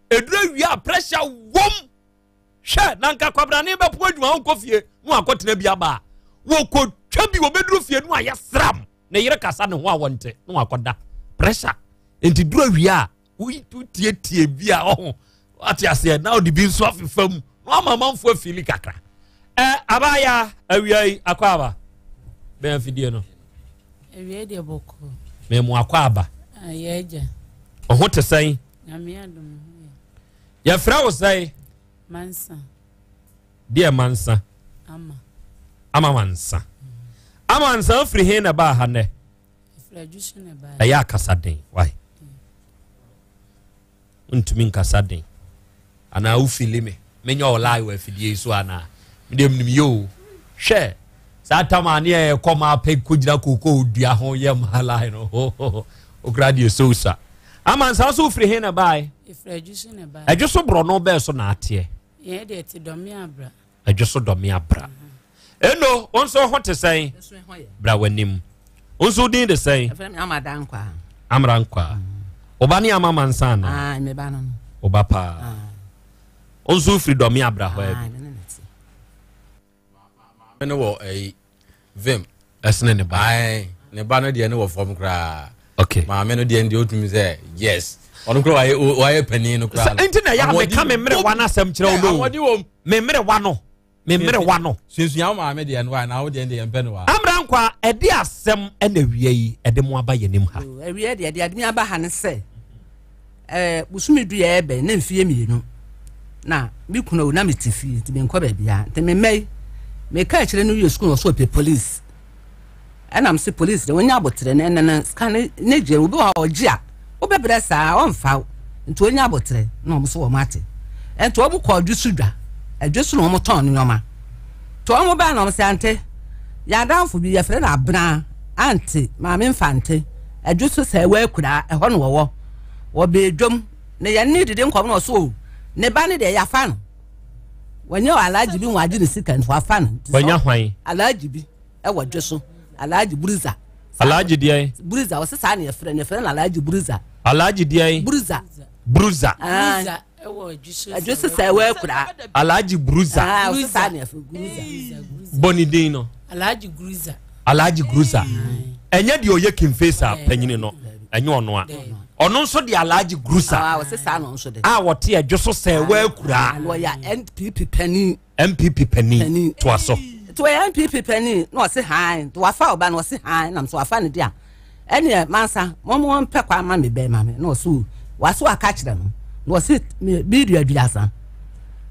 Eduru awia a pressure wom. Hwɛ na nka kwabrane bɛpo adwuma wonkɔ fie na wakɔtena bi aba a. Wɔkɔtwa bi wɔbɛduru fie no ayɛ sram. Ne yere kasa ne ho a wɔnte na wakɔda. Pressure. Nti duru awia a wotietie bi a ɔho ate aseɛ na ɔde bi nso afefa mu na wama amanfoɔ afili kakra. Ɛ abaya awia yi akɔ aba bɛn afidie no. Awia deɛ bɔkɔɔ. Memu akɔ aba. Ah, yɛ agya. Ɔho te sɛn? Nyame adom ho yɛ. Yɛfrɛ wo sɛn? Mansa. Deɛ mansa? Ama. Ama mansa. Ama mansa ofiri he na ɛbaa ha nnɛ? Efiri adwo so na ɛbaa. Ɛyɛ akasa den, why? Ntumi nkasa den. Anaa wofili me menyɛ ɔlaa wɔ afidie yi so anaa medeɛ menim yɛ o hwɛ saa tam a ne ɛkɔ ma apɛ kɔgyina kookoo dua ho yɛ ma line no okura deɛ so sa ama nsa so wofiri he na bae ɛdwo so borɔ no bɛɛ so na ateɛ ɛdwo so dɔme abra eno wo nso ho te sɛn bra w'anim wo nso din de sɛn amra nkwa wo ba ne ama mansa ana wo ba paa wo nso firi dɔme abra hɔ abi maame no wɔ ɛyi vim ɛsene ne ba ne ba no deɛ ne wɔ fam koraa okay maame no deɛ deɛ otumi sɛ yes ɔno koraa wayɛ wayɛ panin no koraa nti na yɛ a meka me mmerewa no asɛm kyerɛ wo no me mmerewa no me mmerewa no suasua wo maame deɛ no wa na wo deɛ deɛ yɛmpɛ no wa amra nkwa ɛde asɛm ɛna awia yi ɛde mo aba yɛn anim ha awia deɛ deɛ ade aba ha ne sɛ ɛɛ bosome du yɛ ɛbɛn ne mfeɛ mmienu na me kunu awu na mete fie nti menkɔ baabiara nti me mma yi meka akyerɛ no wie sukuu na ɔsɛ ɔpɛ police ɛna mese police deɛ wɔnya aboterɛ no ɛnɛ no sika no ne gye obi wɔ hɔ a ɔgye a wobɛbrɛ saa ɔmfa wo nti wɔnya aboterɛ na wɔn so wɔn ate nti wɔn kɔ adwo so dwa adwo so na wɔn tɔn nneɛma nti wɔn baa na wɔn sɛ ante yɛn adamfo bi yɛfrɛ no abena ante maame mfante adwo so sɛ ɛwɔ akuraa ɛhɔ na wɔwɔ wɔbɛɛ dwam na yɛn ne didi nkɔm na ɔso o ne ba ne deɛ yɛafa no wɔnyɛ alagye bi wɔn agye ne sika nti wɔafa no wɔnya hwan alagye bi ɛwɔ dwe so alagye buriza alagye deɛ buriza wɔsɛ saa ne yɛfrɛ no yɛfrɛ no alagye buriza alagye deɛ buriza bruza bruza ɛdwo so sɛ ɛwɔ akura alhaji bruza bɔ ne din no alhaji gruza alhaji gruza ɛnyɛ deɛ ɔyɛ kinfesa panyini no ɛnyɛ ɔno a ɔno nso de alhaji gruza a wɔte ɛdwo so sɛ ɛwɔ akura npp panin npp panin toa so nti ɔyɛ npp panin na ɔse han nti wafa ɔba na ɔse han nam so wafa ne de a ɛneɛ mansa mɔm wɔn pɛ kwan ma me bɛn ma me na ɔse o waso aka kyerɛ no na ɔse biiri aduasa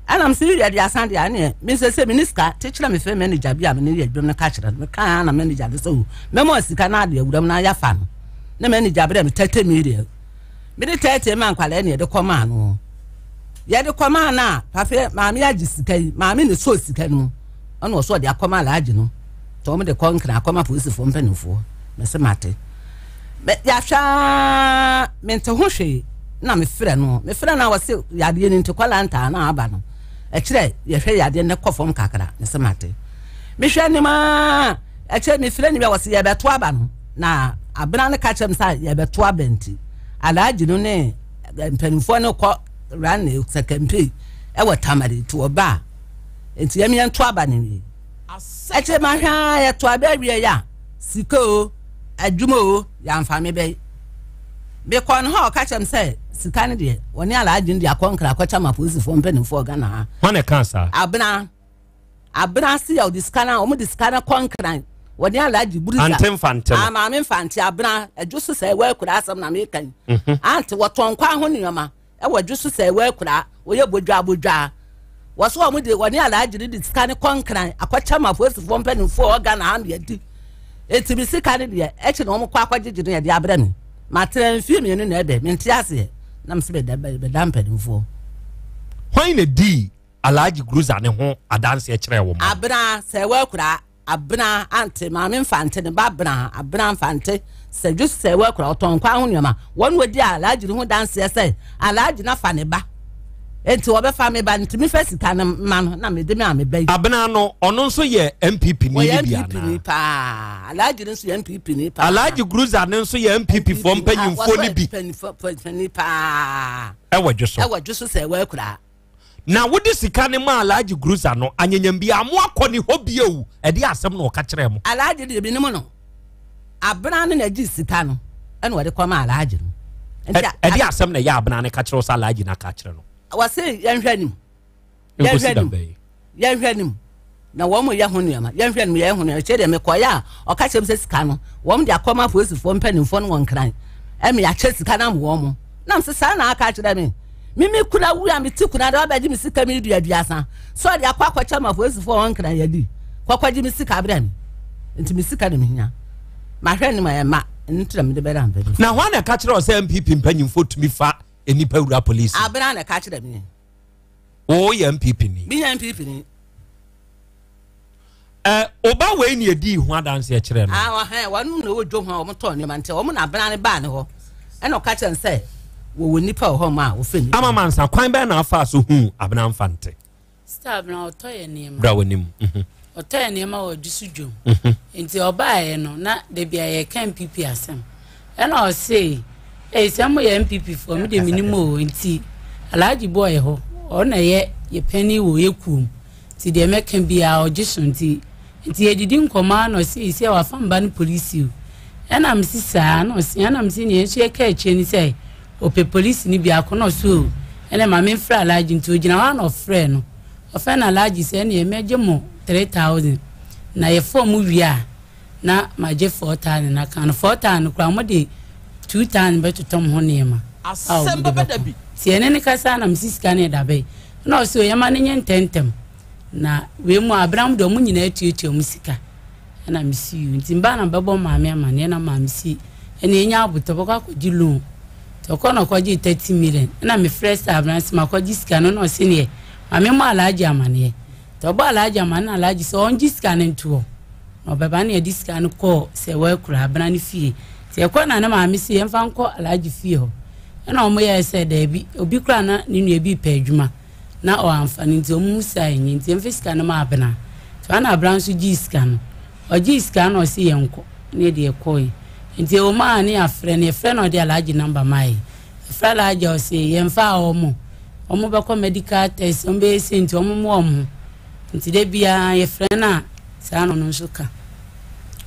ɛna mse biiri aduasa deɛ ɛneɛ me sɛ sɛ me ne sika te kyerɛ me fɛ manager bi a me ne yɛ adwuma no ka kyerɛ no meka na manager no sɛ o mɛma sika na adeɛ awuram na yɛafa no na manager berɛ me tɛtɛ mi deɛ mede tɛtɛ ma nkwalaa ne yɛde kɔ maa no yɛde kɔ maa no a pafe maame agye sika yi maame ne sɔɔ sika no mu ɛna ɔsɔ ɔde akɔma alagye no nti wɔn de kɔ nkran akɔma polisifoɔ mpanimfoɔ mɛsɛ mate mɛ yɛahwɛ aa mente ho hwee. Na mefrɛ no, mefrɛ no a wɔse yadeɛ no nti kɔla ntaa na aba no. Ɛkyerɛ yɛhwɛ yadeɛ no kɔ fam kakra, mese mate. Mehwɛ anim aa, ɛkyerɛ mefrɛ no bi a wɔse yɛbɛto aba no. Na abena no ka kyerɛ me sɛ yɛbɛto aba nti, Alhaji no ne mpanimfoɔ no kɔ run sɛ campaign ɛwɔ Tamale nti wɔba a, nti yɛm yɛnto aba no wie. Ɛkyerɛ mahwɛ aa yɛto aba awie yɛ a, sika o, adwuma o, yɛamfa me bɛyi. Mekɔɔ ne hɔ a ɔka kyerɛ me sɛ sika no deɛ wɔne Alhaji no de akɔ Nkra akɔkyɛ ama apolisifoɔ mpanimfoɔ Ghana ha. Hwan na ɛkaa saa? Abena. Abena ase yɛ ɔde sika no wɔn de sika no kɔ Nkran. Wɔne Alhaji Buriza. Ante Mfante no. Ah, maame Mfante Abena adwo so sɛ ɛwɔ akura asɛm na meka yi. Mhm. Ante wɔtɔn kwan ho nneɛma. Ɛwɔ dwo so sɛ ɛwɔ akuraa, wɔyɛ bodwaa bodwaa. Wɔso wɔn de wɔne Alhaji no de sika no kɔ Nkran akɔkyɛ ma apolisifoɔ mpanimfoɔ wɔ Ghana ha no yɛdi. Enti me sika no deɛ ɛkyi na wɔn kɔ akɔgyegye no yɛde abrɛ me. Matena mfie mmienu na ɛbɛ, mente aseɛ. Na mese bɛda bɛda mpanimfoɔ. Hwan na dii Alhaji Gruza ne ho adanseɛ kyerɛɛ wo ma? Abena, sɛ ɛwɔ akuraa. Abena ante maame mfante ne ba Abena Abena mfante sɛ dwo sɛ ɛwɔ akura ɔtɔn kwan ho nneɛma wɔn wɔdi alhaji no ho danseɛ sɛ alhaji na fa ne ba nti wɔbɛfa me ba nti mefa sika no ma no na mede me a me ba yi. Abena no ɔno nso yɛ NPP ni ne bi anaa? Ɔyɛ NPP ni paa alhaji no nso yɛ NPP ni paa. Alhaji Gruza no nso yɛ NPP foɔ mpanyinfoɔ no bi. Mpanyinfoɔ ni paa. Ɛwɔ dwo so. Ɛwɔ dwo so sɛ ɛwɔ akura. Na wode sika no maa Alhaji Gruza no, anyanyam biara mo akɔ ne hɔ bio? Ɛdeɛ asɛm na ɔka kyerɛɛ mo? Alhaji deɛ menim no. Abena no na ɛgyee sika no ɛna ɔde kɔmaa Alhaji no. Nti Ɛdeɛ asɛm na ɛyɛ Abena no ka kyerɛ wo sɛ Alhaji no aka akyerɛ no? Wɔse yɛnhwɛ anim. Nkosi da bɛn? Yɛnhwɛ anim. Na wɔn yɛ ho nneɛma. Yɛnhwɛ anim yɛyɛ ho nneɛma. Kyerɛ deɛ mekɔeɛ a ɔka kyerɛ me sɛ sika no wɔn de akɔma apolisifoɔ mpanimfoɔ no wɔ Nkran. Ɛma yɛakyɛ sika no ama wɔn. Na mese saa na aka akyerɛ me. Me me kuna wu a mete kuna de wabɛgye me sika me dua aduasa. Sɛ ɔde akɔ akɔkyɛ ma apolisifoɔ wɔ Nkran yɛdi. Kɔkɔgye me sika brɛ me. Nti me sika na mehia. Mahwɛ anim a ɛmma. Ɛno nti na mede bɛda mpanyimfoɔ. Na hwan na ɛka kyerɛ wo sɛ NPP mpanyimfoɔ tumi fa nnipa wura polisi? Abena na ɛka kyerɛ me. Wo yɛ NPP ni. Me yɛ NPP ni. Ɛ ɔba wei ni edi ho adanseɛ kyerɛ no. Ah ɔhɛn wɔn na ɛwɔ dwom hɔ wɔn tɔn nneɛma nti wɔn na abena ne baa ne hɔ ɛna ɔka kyerɛ no sɛ wɔwɔ nipa wɔ hɔ ma a wɔfɛ nipa. Ama mansa kwan bɛn na afa so hu abena nfa nte. Star abena ɔtɔ yɛ nneɛma. Bra wɔ nim. Mhm. Ɔtɔ yɛ nneɛma wɔ adwusu dwom. Mhm. Nti ɔbaeɛ no na dabi a yɛka NPP asɛm. Ɛna ɔse ei sɛ mo yɛ NPP foɔ me deɛ menim o nti Alhaji boy hɔ ɔno na ɛyɛ yɛ panin wɔ yɛ kuom nti deɛ mɛka biara ɔgye so nti nti yɛdidi nkɔmmɔ ara na ɔse sɛ wafa mba no polisi o ɛna mese saa na ɔse ɛna mese neɛ nso yɛka akyire ne sɛ ɔpɛ polisi no biako na ɔse o ɛna ma memfrɛ Alhaji nti ɔgyina hɔ a na ɔfrɛ no ɔfrɛ no Alhaji sɛ ɛneɛ mɛgye mo 3000 na yɛfɔ mo wie a na magye 4000 aka no 4000 no koraa wɔde 2000 bɛtotɔ mo ho nneɛma a wɔde bɛkɔ nti ɛne ne kasa na mesi sika no ɛda bɛyi na ɔsɛ oyɛma no nyɛ ntɛntɛm na wei mu abena mu deɛ ɔmo nyinaa atuatua mu sika ɛna mesi yu nti mbaa na bɛbɔ maame amaneɛ na maame si ɛna enya abotɔ bɛkɔ akɔgye loan nti ɔkɔ na ɔkɔgye 30 million ɛna mefrɛ sɛ abena sɛ makɔgye sika no na ɔse neɛ maame mmɔ alagye amaneɛ nti ɔbɔ alagye amaneɛ na alagye sɛ ɔngye sika no ntoɔ Na ɔbɛba na yɛde sika no kɔɔ Sɛwa akura abena no fie. Nti yɛkɔɔ na ne maame se yɛmfa nkɔ Alhaji fie hɔ. Ɛna wɔn yɛɛ sɛ daabi, obi koraa na ne nua bi repɛ adwuma na ɔamfa no nti wɔn hu sɛ ɛnyɛ nti yɛmfa sika no ma abena. Nti ɔna abena nso gyee sika no. Ɔgyee sika no na ɔse yɛnkɔ na yɛde yɛkɔe. Nti ɛwɔ mu a ne yɛafrɛ no, yɛfrɛ no ɔde Alhaji number maa yɛn. Yɛfrɛ Alhaji a ɔse yɛmfa wɔn, wɔn bɛkɔ medical test, wɔn bɛyɛ sei nti wɔn mmoa wɔn ho. Nti da biara yɛfrɛ no a saa na ɔno nso ka.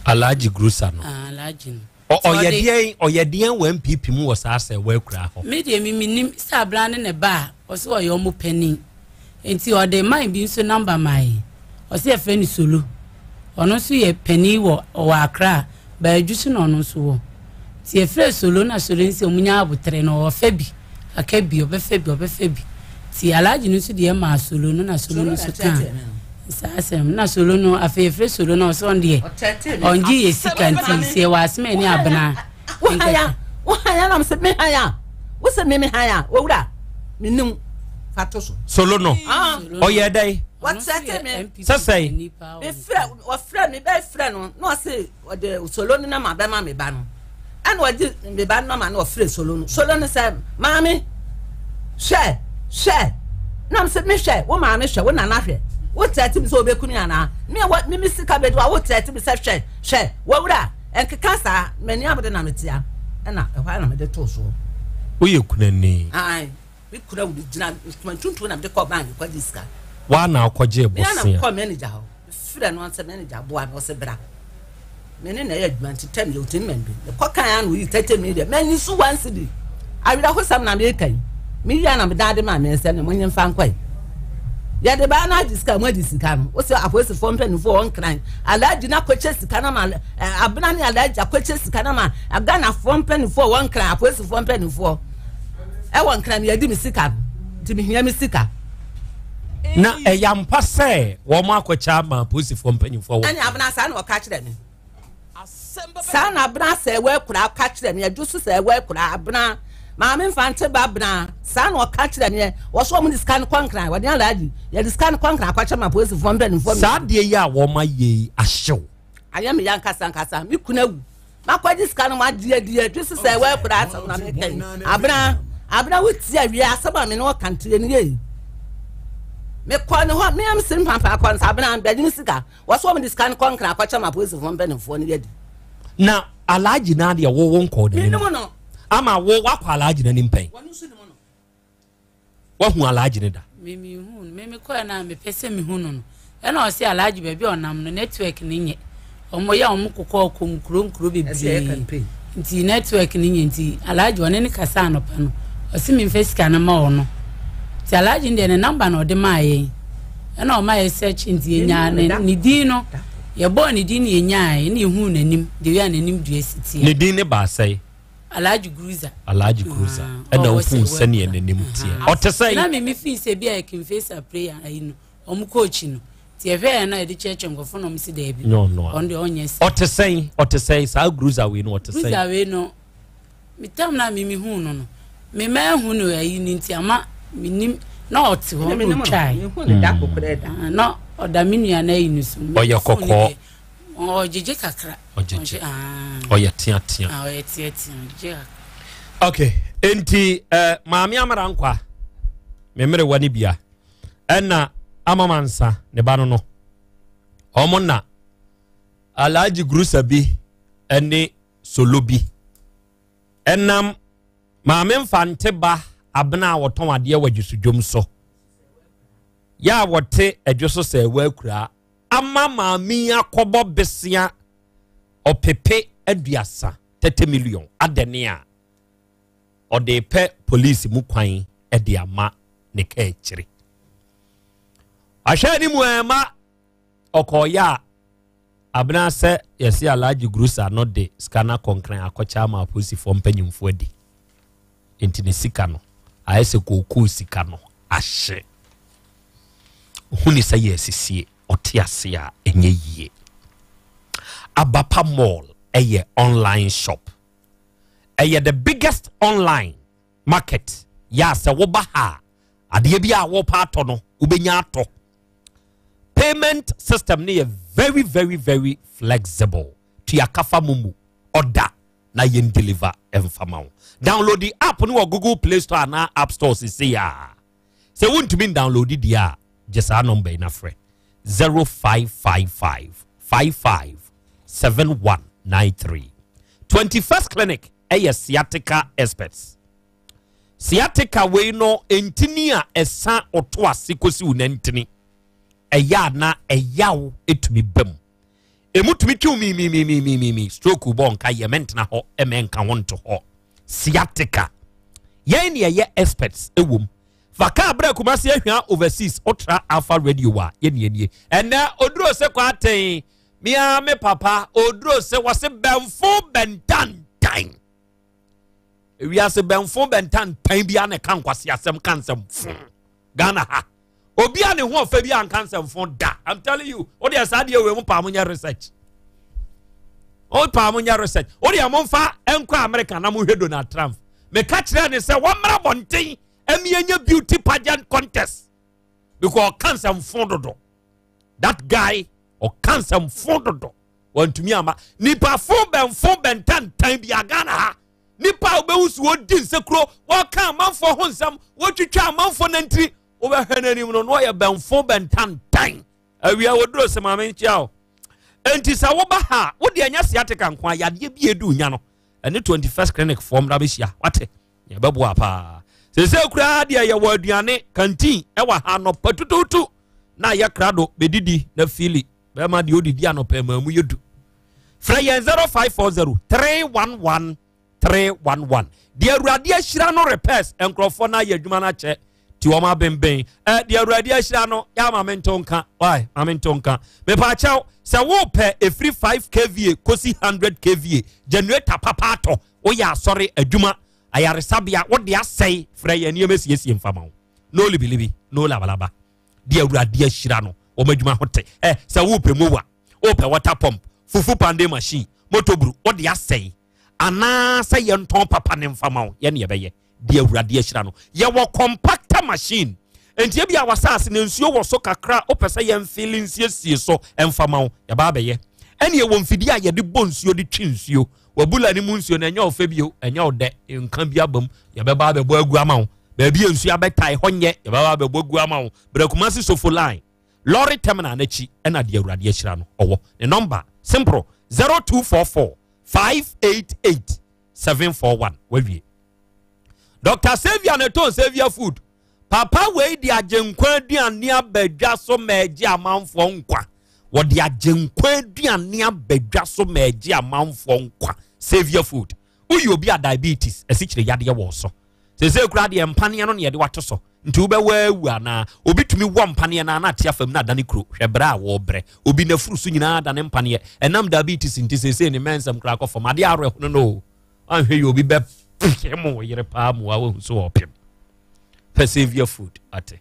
Alhaji Grusa no. Ah, Alhaji no. Ɔyɛ deɛn ɔyɛ deɛn wɔ NPP mu wɔ saa sɛ wɔakura hɔ. Me deɛ me menim sɛ abena ne ne ba a ɔsɛ ɔyɛ ɔmo panin nti ɔde man bi nso namba maa yɛn ɔsɛ yɛfrɛ no Solo ɔno nso yɛ panin wɔ ɔwɔ Accra Baadwu so na ɔno nso wɔ nti yɛfrɛ Solo na Solo nso ɔmo nya abotere no ɔfɛ bi Aka bi, ɔbɛfa bi, ɔbɛfa bi. Nti Alhaji no nso deɛ maa Solo no na Solo no nso kaa saa asɛm. Na Solo no, afei yɛfrɛ Solo no ɔsɛ ɔno deɛ ɔngye yɛ sika nti sɛ yɛwɔ asɛm a ɛne abena nkasa. Wohaya na mesɛ mehaya. Wosɛ me mehaya. Owura, menim. Fa to so. Solo no, ah. ɔyɛ dɛn? Wɔkyerɛte me. Sɛ sɛn? Mefrɛ, wɔfrɛ me, bɛfrɛ no na ɔse ɔde Solo no na ma bɛma me ba no. Ɛna ɔgye me ba no ma na ɔfrɛ Solo no. Solo no sɛ, Maame, hwɛ, hwɛ. Na me sɛ, mehwɛ, wo maame hwɛ, wo nana hwɛ. Wo trɛte me sɛ wobɛku me anaa? Me a me me sika bɛdi wa, wo trɛte me sɛ hwɛ, hwɛ, wawura, ɛnkeka saa, m'ani abere na metea. Ɛna ɛhɔ ara na mede too soɔ. Woyɛ kunani? Ae. Me kura wo gyina ntoma ntuntum na mede kɔ bank kɔgye sika. Waa na akɔgye bosea. Me na mekɔ manager hɔ. Mefrɛ no sɛ manager boa me ɔsɛ bra. Me ne na ɛyɛ adwuma nti tɛm yɛ otimi mɛmbi. Mekɔ kan ano yi 30 million. Manyi so one cedi. Awerɛhosɛm na meka yi. Me yia na meda ade ma me nsɛm ne monye mfa nkɔe. Yɛde baa no agye sika mu agye sika no. Wosɛ apolisifoɔ mpanimfoɔ wɔn nkran. Alhaji no akɔkyɛ sika no ma abena ne alhaji akɔkyɛ sika no ma Ghanafoɔ mpanimfoɔ wɔn nkran apolisifoɔ mpanimfoɔ. Ɛwɔ nkran yɛdi me sika no nti mehia me sika. Na ɛyɛ ampa sɛ wɔn akɔkyɛ ama apolisifoɔ mpanyinfoɔ wɔ. Ɛne abena saa na ɔka kyerɛ me. Saa na abena sɛ ɛwɔ akura ɔka kyerɛ me adwo so sɛ ɛwɔ akura abena maame nfa nte ba abena saa na ɔka kyerɛ me wɔso wɔn de sika no kɔ nkran wɔde alaaji yɛde sika no kɔ nkran akɔkyɛ ma apolisifoɔ mpanyinfoɔ. Saa adeɛ yi a wɔn ayɛ yi ahyew. Ayɛ me ya nkasa nkasa me kunu awu. Makɔgye sika no magye adi adwo so sɛ wɔakura asɛm na meka yi. Abena, abena wotie awie asɛm a me ne ɔka ntie no yie. Mekɔ ne hɔ, me am sere mpampa akɔ nsa abena bɛgye me sika. Wɔso wɔn de sika no kɔ nkra akɔkyɛ ma apolisifoɔ mpanimfoɔ no yɛdi. Na Alhaji naa deɛ wo wo nkɔɔ n'anim. Menim no. Ama wo wakɔ Alhaji n'anim pɛn. Wɔn nso nim no. Wahu Alhaji no da? Me mehu no. Me mekɔɛ no a mepɛ sɛ mehu no no. Ɛna ɔse Alhaji baabi a ɔnam no network no nyɛ. Ɔmo yɛ ɔmo kokɔ kɔ nkuro nkuro bebree. Nti network no nyɛ nti Alhaji ɔne ne kasa anɔpa no. Ɔse memfa sika no ma ɔno. Nti Alhaji no deɛ ne number na ɔde maa yɛn. Ɛna ɔma yɛ search nti yɛnyaa ne ne din no. Yɛbɔɔ ne din na yɛnyaa ɛna yɛhuu n'anim the way a n'anim dua si teɛ. Ne din ne baasɛe. Alhaji Gruza. Alhaji Gruza. Ah, ɛna ohun sɛnea n'anim teɛ. Ɔte sɛ. Na mi mi fi sɛ bi a yɛ Kinfesa prayer ayi no, wɔn coach no. Ti ɛhwɛ yɛn na yɛde kyerɛkyerɛ nkurɔfo na wɔn si dɛbi. Nyɛ ɔno a. Ɔno deɛ ɔnyɛ sɛ. Ɔte sɛn? Ɔte sɛn? Saa Gruza wei no ɔte sɛn? Gruza wei no, mi tam na mi mi hu no no, mi ma ehu no ayi no nti ama mi nim na ɔte hɔ na otwae. Na ɔda mi nua na ayi no so. Ɔyɛ kɔkɔɔ. Ɔgyegye kakra. Ɔgyegye. Ɔyɛ teatea. Ah, ɔyɛ teatea. Ɔgyegye kakra. Okay. Enti eh, Maame Amara Nkwa, me mmerewa no bia, ɛna Amamansa ne ba no no, ɔmo na Alhaji Grusa bi ɛne Solo bi ɛnam Maame Mfante ba Abena a wɔtɔn adeɛ wɔ Adwosodwom so, yɛ a wɔte Adwo so sɛ ɛwɔ akuraa ama maame yi akɔbɔ besea ɔpepe aduasa, 30 million, adɛne a ɔde repɛ polisi mu kwan de ama ne kaakyire. Ahwɛ anim ɛma ɔkɔɔyɛ a abena sɛ yɛse Alhaji Grusa no de sika no akɔnkran akɔkyɛ ama apolisifoɔ mpanyimfoɔ adi. Nti ne sika no ayɛ sɛ kookoo sika no ahye. Ɔhu ne sɛ yɛ asisie, ɔte ase a ɛnyɛ yie. Abapa Mall ɛyɛ online shop. Ɛyɛ the biggest online market. Yɛ a sɛ woba ha a, adeɛ bi a wɔpɛ atɔ no, wobɛnya atɔ. Payment system no yɛ very very very flexible. Tua kafa mu mu, ɔda na yɛn deliver ɛmfa ma wo. Download the app no wɔ Google Play Store anaa App Store sesei a. Sɛ wontumi ndownload deɛ a, gye saa nɔmba yi na frɛ 0555 55 7193. 21st Clinic ɛyɛ sciatica experts. Sciatica wei no ntini a ɛsa ɔto ase kɔsi wo nantini ɛyɛ a na ɛyaw ɛtumi ba mu. Emu tumi twiw mimimimimimi stroke bɔ nka yɛ mɛntena hɔ ɛmɛnka ho nto hɔ. Sciatica yɛn ne ɛyɛ experts ɛwɔ mu. Fa kaa berɛ Kumasi ahwia overseas wotra Alpha Radio a yɛne anie. Ɛnɛ oduro se kɔ aten mea me papa oduro se wɔse bɛnfo bɛntantan. Ewiase bɛnfo bɛntantan bi a na ɛka nkwasi asɛm ka nsɛm fo. Ghana ha obi a ne ho ɔfɛ bi anka nsɛmfo da i'm telling you o deɛ saa deɛ wei mo paa mo nyɛ research o paa mo nyɛ research o deɛ mo nfa nkɔ america na mo hwɛ donald trump meka kyerɛ ne sɛ wɔmmra bɔnten ɛmi enye beauty pageant contest because ɔka nsɛmfo dodo that guy ɔka nsɛmfo dodo. Wantumi ama. Nipa fo bɛnfo bɛntantan bi a Ghana ha. Nipa a wobɛhu so wɔdi nsekuro, wɔka amanfoɔ ho nsɛm, wɔtwitwa amanfoɔ nantiri, wobɛhwɛ n'anim no na ɔyɛ bɛnfo bɛntantan. Awia wɔduro sɛ maame nkyia o. Enti sɛ woba ha a, wode ɛnyɛ sciatica nko a, yadeɛ bi edu nya no. Ɛne 21st clinic foɔ mmra bɛhyia. Wate? Yɛbɛboa paa. Sese koraa deɛ yɛwɔ aduane kantin ɛwɔ ha anɔpa tututu na yɛ krado bɛdidi na fili bɛma deɛ odidi anɔpa ɛma mu yɛ du. Frɛ yɛn 0540 311 311. Deɛ Awurade ahyira no repairs nkurɔfoɔ no ayɛ adwuma no akyɛ ti wɔn abenben. Ɛ deɛ Awurade ahyira no yɛ ama me nto nka. Why? Ma me nto nka. Mepaakyɛw sɛ wopɛ ɛfiri 5 kva kɔsi 100 kva generator papa atɔ woyɛ asɔre adwuma ayaresabea wode asɛe frɛ yɛn nneɛma siesie mfama wo no libilibi no labalaba deɛ awurade ahyira no wɔn adwuma ho te ɛ sɛ wopɛ mowa wopɛ water pump fufu pande machine motoburu wode asɛe anaasɛ yɛntɔn papa ne mfama wo yɛne yɛbɛyɛ deɛ awurade ahyira no yɛwɔ compactor machine nti ebi a wasaase na nsuo wɔ so kakra wopɛ sɛ yɛn fili nsiesie so mfama wo yɛba abɛyɛ ɛne ɛwɔ mfidie a yɛde bɔ nsuo de twe nsuo wabula ne mu nsuo no ɛnyɛ ɔfɛ bio ɛnyɛ ɔdɛ nka bi abam yɛbɛba abɛbɔ agu ama wo baabi a nsuo abɛtae hɔ nyɛ yɛbɛba abɛbɔ agu ama wo brɛkumasi sofo line lorry terminal n'akyi ɛna deɛ awurade ahyira no ɔwɔ ne nɔmba simple 0244 588 741 wawie Dr. Saviour na ɛtɔn Saviour food papa wei de agyenkwa aduane abadwa so ma ɛgye amanfoɔ nkwa wɔde agyenkwa aduane abadwa so ma ɛgye amanfoɔ nkwa Saviour food woyɛ obi a diabetes asikyire yadeɛ wɔ so sese kura deɛ mpaneɛ no na yɛde wato so nti wobɛwɔ awu anaa obi tumi wɔ mpaneɛ no ana ate afam no adane kuro hwɛ berɛ a wɔbrɛ obi n'afuru so nyinaa adane mpaneɛ ɛnam diabetes nti sese ne mɛnsɛm koraa kɔ fam adeɛ awerɛhono no o anhwɛ yi obi bɛ pem wo yere paa mu a wahu so ɔpem pɛ saviour food ate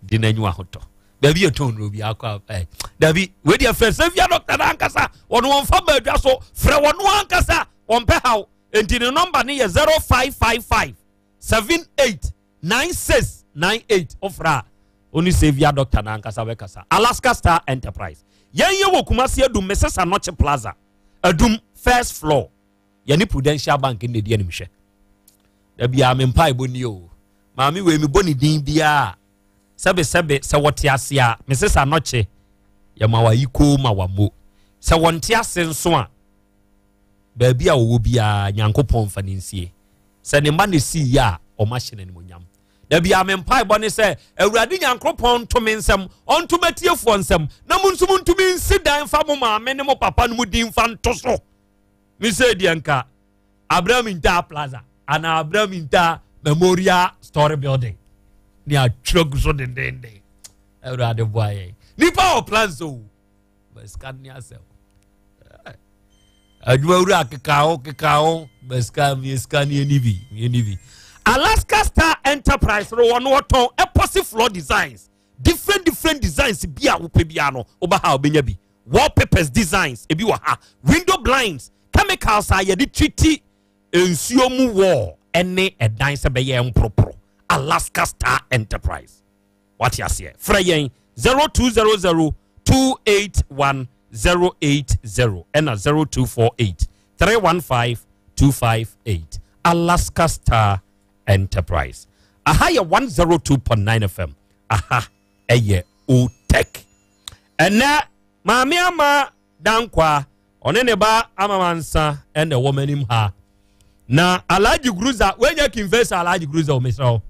di n'anyi ahotɔ dabi yɛ tɔn obi akɔ ɛ dabi wei deɛ frɛ saviour doctor n'ankasa wɔn wɔn fa baadwa so frɛ wɔn ankasa wɔn pɛ haw nti ne nɔmba ne yɛ 0555 78 9698 wofrɛ a ɔne saviour doctor n'ankasa bɛkasa. Alaska Star Enterprise yɛn yɛ wɔ Kumasi Adum Mrs Anokye Plaza Adum first floor. Yɛne Prudential Bank na ɛdi animhwɛ. Da biara me mpaebɔ ni o. Maame wei mebɔ ne din biara sɛbesɛbe sɛ wɔte ase a Mrs Anokye yɛma wayi koo ma wammo. Sɛ wɔnte ase nso a baabi a wɔwɔ biara Nyankopɔn mfa ne nsie. Sɛ ne mma na ɛsii yɛ a wɔn ahyɛ no animonyam. Da biara me mpaebɔ ne sɛ Awurade Nyankopɔn nto me nsam, ɔnto m'atiefoɔ nsam, na mo nso montumi nsi dan mfa mo maame ne mo papa no mu din mfa nto so. Me sɛ deɛ nka Abraham Inter Plaza anaa Abraham Inter Memorial Story Building ne atwerɛ gu so dendenden. Awurade boa yɛn. Nipa wɔ plans o. Basika ne asɛm. Adwuma wura keka ho keka ho basika mi sika ne ɛni bi ɛni bi. Alaska Star Enterprise no wɔn wɔtɔn epoxy floor designs different different designs bi a wopɛ biara no woba ha wobɛnya bi wallpapers designs ebi wɔ ha window blinds chemicals a yɛde treati nsuo mu wall ɛne ɛdan sɛ bɛyɛ mporoporo Alaska Star Enterprise wate aseɛ frɛ yɛn 0200 281 080 ɛna 0248 315 258 Alaska Star Enterprise aha yɛ 102.9 FM aha ɛyɛ OTEC ɛnɛ maame ama dankwa ɔne ne ba amamansa ɛna ɛwɔ m'anim ha na Alhaji Gruza wei nyɛ Kinfesa Alhaji Gruza o mesrɛ wo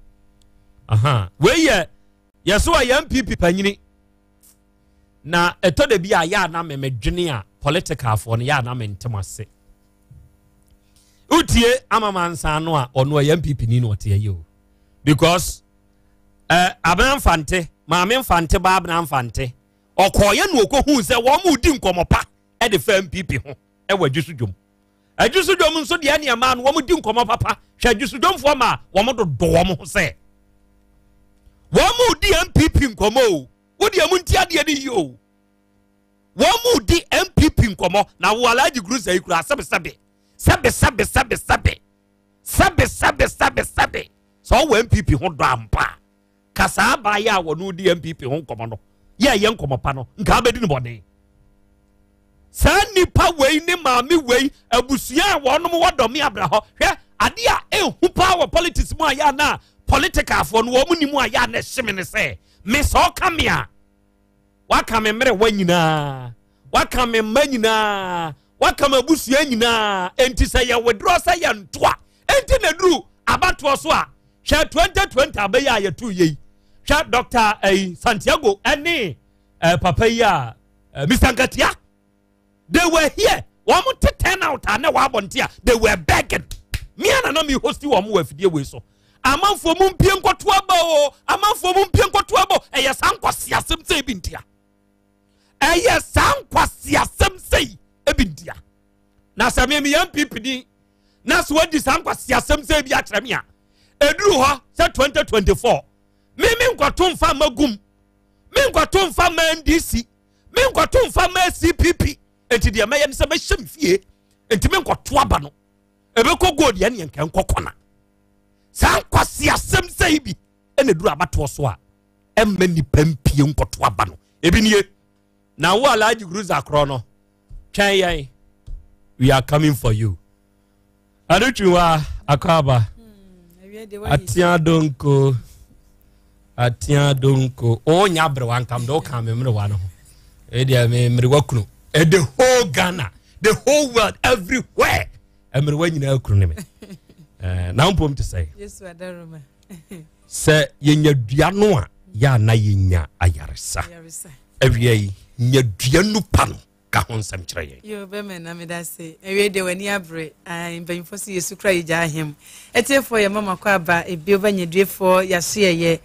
aha wei yɛ yɛso a yɛ NPP panyini na ɛtɔ da bi a yɛ ana memedwene a politicalfoɔ no yɛ ana mentem ase wotie amamansa no a ɔno ɔyɛ NPP ni na ɔte ayi o because eh, abena mfante maame mfante ba abena mfante ɔkɔɔyɛ na ɔkɔhuu sɛ wɔn mu di nkɔmmɔ pa de fa NPP ho wɔ adwo so dwom adwo so dwom nso deɛ nneɛma no wɔn di nkɔmmɔ papa hwɛ adwo so dwomfoɔ ma wɔn dodɔ wɔn ho sɛ wɔn mu di NPP nkɔmmɔ o wo deɛ mu nti adeɛ no yie o wɔn mu di NPP nkɔmmɔ na wo Alhaji Grusa yi kura sɛbesɛbe sɛbe sɛbe sɛbe sɛbe sɛbe sɛbe sɛbe sɛbe sɛ ɔwɔ NPP ho dɔ ampa ka saa abaayɛ a wɔn di NPP ho nkɔmmɔ no yɛ ɛyɛ nkɔmmɔ pa no nka abɛdi no bɔne. Saa nipa wei ne maame wei abusua a wɔnom wɔ dɔme abra hɔ. Hwɛ adeɛ a ɛhu paa wɔ politics mu a yɛ ana politicalfoɔ no wɔn ni mu a yɛ ana ɛhye me ne sɛ me sɛ ɔka me a waka me mmerewa nyinaa waka me mma nyinaa waka me abusua nyinaa enti sɛ yɛ withdraw sɛ yɛ ntoa enti na duru abatoɔ so a hwɛ 2020 abɛyɛ a yɛto yei hwɛ Dr. Eh, Santiago ɛne eh, papa yi a eh, Mr. Nkatia they were here wɔn te turn out a na wɔ abɔnten a they were begging me ana na mi hosti wɔn wɔ afidie wei so amanfoɔ mu mpie nkɔto aba o amanfoɔ mu mpie nkɔto aba o ɛyɛ saa nkwasiasɛm sɛ ebi ntia ɛyɛ saa nkwasiasɛm sɛ ebi ntia na sɛ mi mi yɛ npp ni na so wadi saa nkwasiasɛm sɛ ebi akyerɛ mi a eduru hɔ sɛ 2024 mi mi nkɔto nfa ma gum mi nkɔto nfa ma ndc mi nkɔto nfa ma cpp nti deɛ mɛyɛ no sɛ mɛhyɛ me fie nti mi nkɔto aba no ebɛkɔ gold yɛn yɛn nkɛ nkɔ kɔna saa nkwasi asɛm sɛ yi bi ɛna eduru abatoɔ so a ɛmma nipa mpie nkɔto aba no ebi nie na wo alhaji guruza korɔ no twɛn yɛn we are coming for you adutwiwa akɔ aba hmm, atea donko atea donko o nya aberewa nkam de o kan me mmerewa no ho edeɛ me mmerewa kunu eh, the whole ghana the whole world everywhere mmerewa nyinaa kunu ne me eh, na mpom te sɛ sɛ yɛnya dua no a yɛ ana yɛnya ayaresa awia yi nya dua nu pa no ka ho nsɛm kyerɛ yɛn. Yo bɛmɛ na meda se awie deɛ w'ani abere mpanyinfoɔ so yɛsu kora yɛgya ahem atiefoɔ yɛ mama kɔ aba ebio ba nyaduefoɔ yɛaso yɛyɛ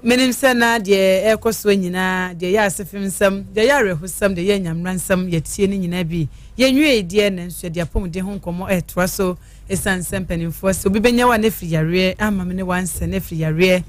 menim sɛ na deɛ ɛrekɔ soɔ nyinaa deɛ yɛ asefem nsɛm deɛ yɛ awerɛhosɛm deɛ yɛ nyamena nsɛm yɛtie no nyinaa bi yɛnwie deɛ nanso yɛde apɔmuden ho nkɔmmɔ ɛretoa so ɛsiane sɛ mpanimfoɔ sɛ obi bɛnya wa no afiri yareɛ ama me ne wansɛ no afiri yareɛ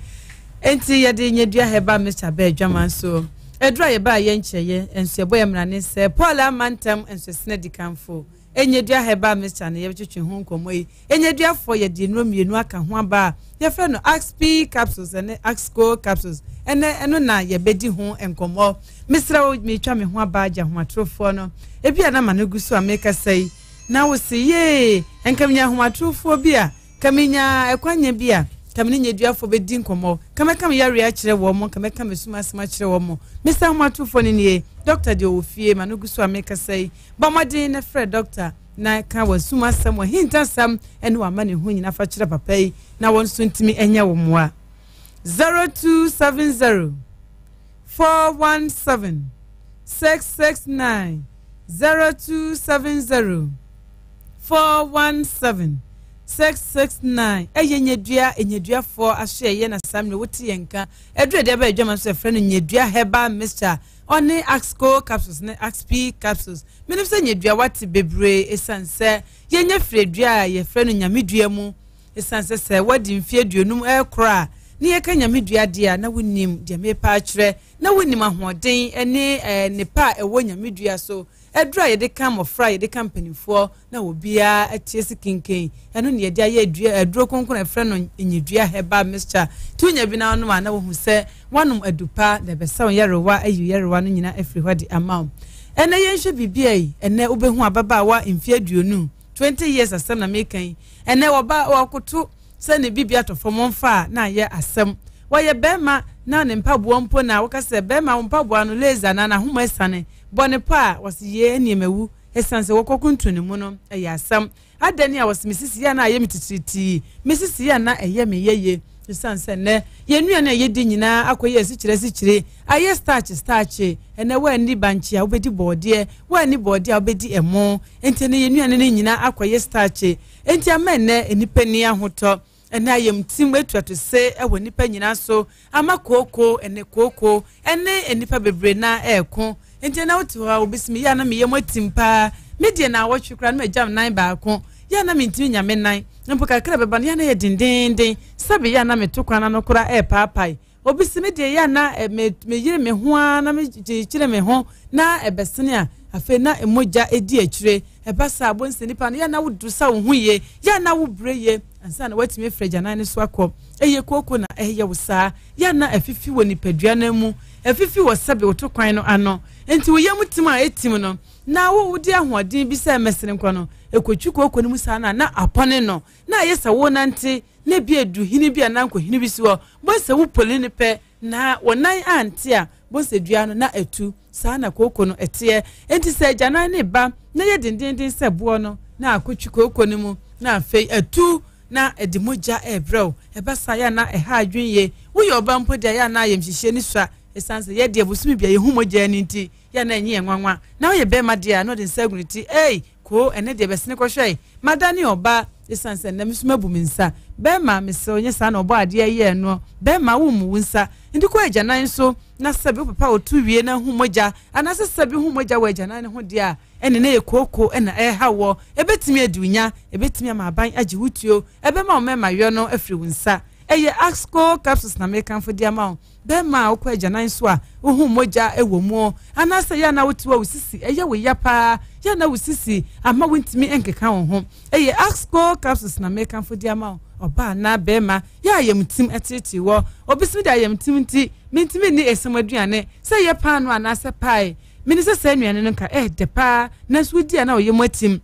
enti yɛde nyadua herbal mixture bɛɛ adwaman so Aduru a yɛbaa yɛ nkyɛeɛ nso yɛbɔ yɛ mmara ne sɛ Paul amma ntɛm nso ɛsene adikanfo. Nnyedua herbal mixture na yɛbɛtwetwe ho nkɔmmɔ yi. Nnyeduafoɔ yɛde nnuro mmienu aka ho aba a yɛfrɛ no Axp capsules ne Axco capsules. Ɛnɛ ɛno na yɛbɛdi ho nkɔmmɔ. Mesrɛ wo meretwa me ho aba agya ahomatorofoɔ no. Ebia na m'ano gu so a merekasa yi na wo se yee nka menya ahomatorofoɔ bi a Ka menya ɛkwanya bi a, ka me ne nneduafoɔ bɛdi nkɔmmɔ, ka mɛka me yareɛ akyerɛ wɔn, ka mɛka me sum asɛm akyerɛ wɔn. Mesa ahomatorofoɔ no nie, dɔkta deɛ ɔwɔ fie, ma no gu so a mekasa yi. Bɔ mmɔden na frɛ dɔkta na ka w'asum asɛm, w'ahintasɛm ne w'amanehunu nyinaa fa kyerɛ papa yi na wɔn nso ntumi nyɛ wo mmoa. 0270 417 669 0270 417 669 ɛyɛ nyadua nyaduafoɔ asoɛyɛ na saa mmerɛ wote yɛn nka aduru ɛde aba adwama nso ɛfrɛ no nyadua herbal mixture ɔne axco capsules ne axp capsules menim sɛ nyadua wate bebree ɛsiane sɛ yɛnya firi adua a yɛfrɛ no nyamedua mu ɛsiane sɛ sɛ wadi mfeɛ aduonum ɛrekorɔ a ne yɛka nyamedua deɛ a na wonim deɛ mepa akyerɛ na wonim ahoɔden ne nnepa a ɛwɔ nyamedua so Aduru a yɛde ka mmɔfra, yɛde ka mpanimfoɔ na obiara ate asi kenken. Ɛno na yɛde ayɛ adua, aduro kronkron a yɛfrɛ no nyedua herbal mixture. Nti wonya bi na wonom a na wohu sɛ woanom adu pa na ɛbɛsa wo nyarewa, ayi yarewa no nyinaa afiri hɔ de ama wo. Ɛnɛ yɛnhwɛ biribi a yi, ɛnɛ wobɛhu ababaawa mfeɛ aduonu, 20 years asɛm na meka yi. Ɛnɛ wɔba wɔkoto sɛ ne biribi atɔ fam wɔmfa a na ayɛ asɛm. Wɔyɛ bɛrima na ne mpaboa mpo na woka sɛ bɛrima wo mpaboa no laser anaa n'ahoma asiane. Bɔ no paa, wɔse yee ɛneɛ mawu, ɛsiane sɛ wɔkɔ kuntun ne mu no ɛyɛ asɛm. Adɛn a wɔse me sisi yɛ a na ayɛ me titiritii, me sisi yɛ a na ɛyɛ me yɛye, ɛsiane sɛ nnɛ yɛn nnuane a yɛdi nyinaa akɔyɛ asikyire asikyire, ayɛ starch starch, ɛnnɛ woanni bankye a wobɛdi bɔɔdeɛ, woanni bɔɔdeɛ a wobɛdi ɛmo, enti ɛnnɛ yɛn nnuane no nyinaa akɔyɛ starch, enti ama ɛnnɛ nnipa nni ahotɔ. Ɛnnɛ ayamtim atu atose wɔ nnipa nyinaa so ama kooko ne kooko ne nnipa bebree na ɛreko. Nti na wote hɔ a wobɛsi me yɛ a na me yam atim paa. Me deɛ na awɔtwe koraa na magyam nan baako. Yɛ a na mentumi nya me nan. Mpo kakra bɛba no yɛ a na yɛ dendeenden. Sɛbe yɛ a na meto kwan ano koraa ɛrepaapae. Obi se me deɛ yɛ a na me meyere me ho ara na mekyekyere me ho na ɛbɛsene a afei na mogya di akyire. Ɛba saa a wobɛhu sɛ nipa no yɛ a na wodu sa wo ho yie, yɛ a na wobrɛ yie. ansa na woatumi afiri agyanan no so akɔ. Ɛyɛ kooko na ɛyɛ wo saa. Yɛ a na afifi wɔ nipadua no mu, afifi wɔ sɛbe wo to kwan no ano. Enti wo yam tim a etim no, na wo wode ahoɔden bi sɛ mmɛsene nkɔ no, ekotwi kooko no mu saa na na apɔne no, na ayɛ sɛ worenante na ebi adu hini bi anaa nkohini bi so hɔ. Bohu sɛ wopoli no pɛ na wo nan ante a, bohu sɛ dua no na atu. Saa na kooko no teɛ. Enti sɛ agyanan no reba na ɛyɛ dendeenden sɛ boɔ no, na akotwi kooko no mu, na afei atu na ɛde mogya rebrɛ wo. Ɛba saa yɛ a na ɛha adwene yie. Woyɛ ɔbaa mpo deɛ a, yɛ a na ayamhyehyeɛ no sua. Ɛsiane sɛ yɛ deɛ bosome biara yɛhu mogya no nti, yɛ a na ɛnyɛ yɛn nwanwa. Na woyɛ barima deɛ a, na ɔde nsa agu ne ti, Ei! Koo, ɛnnɛ deɛ bɛsene kɔhwɛe. Madane ɔbaa, ɛsiane sɛ nnɛ me nso mabu me nsa. Barima, mesrɛ wo, nyɛ saa na Ɔbɔadeɛ yɛɛ noɔ. Barima, wommu wo nsa. Nti kɔ agyanan so, na sɛbe wo papa ɔtu wie na hu mogya, anaasɛ sɛbe hu mogya wɔ agyanan no ho deɛ a, ɛnne na ɛyɛ kooko na ɛrehaw woɔ. Ɛbɛtumi adi wo nya, ɛbɛtumi ama aban agye wo tuo, ɛbɛma wo mmarima yɔ no afiri wo nsa. Ɛyɛ Axco capsules na merekamfo de ama wo. Bɛrima a wokɔ agyanan so a wohu mogya wɔ mu, anaasɛ yɛ a na wote hɔ a wo sisi ɛyɛ wo ya paa, yɛ a na wo sisi ama wontumi nkeka wo ho. Ɛyɛ Axco capsules na mekamfo de ama wo. Ɔbaa anaa bɛrima, yɛ a ayamtim teetee wɔ. Obi so de ayamtim nti, mentumi nni esiam aduane, sɛ ɛyɛ paanoo anaasɛ pae. Menim sɛ saa nnuane no nka ɛyɛ dɛ paa, nanso wodi a na wo yam atim.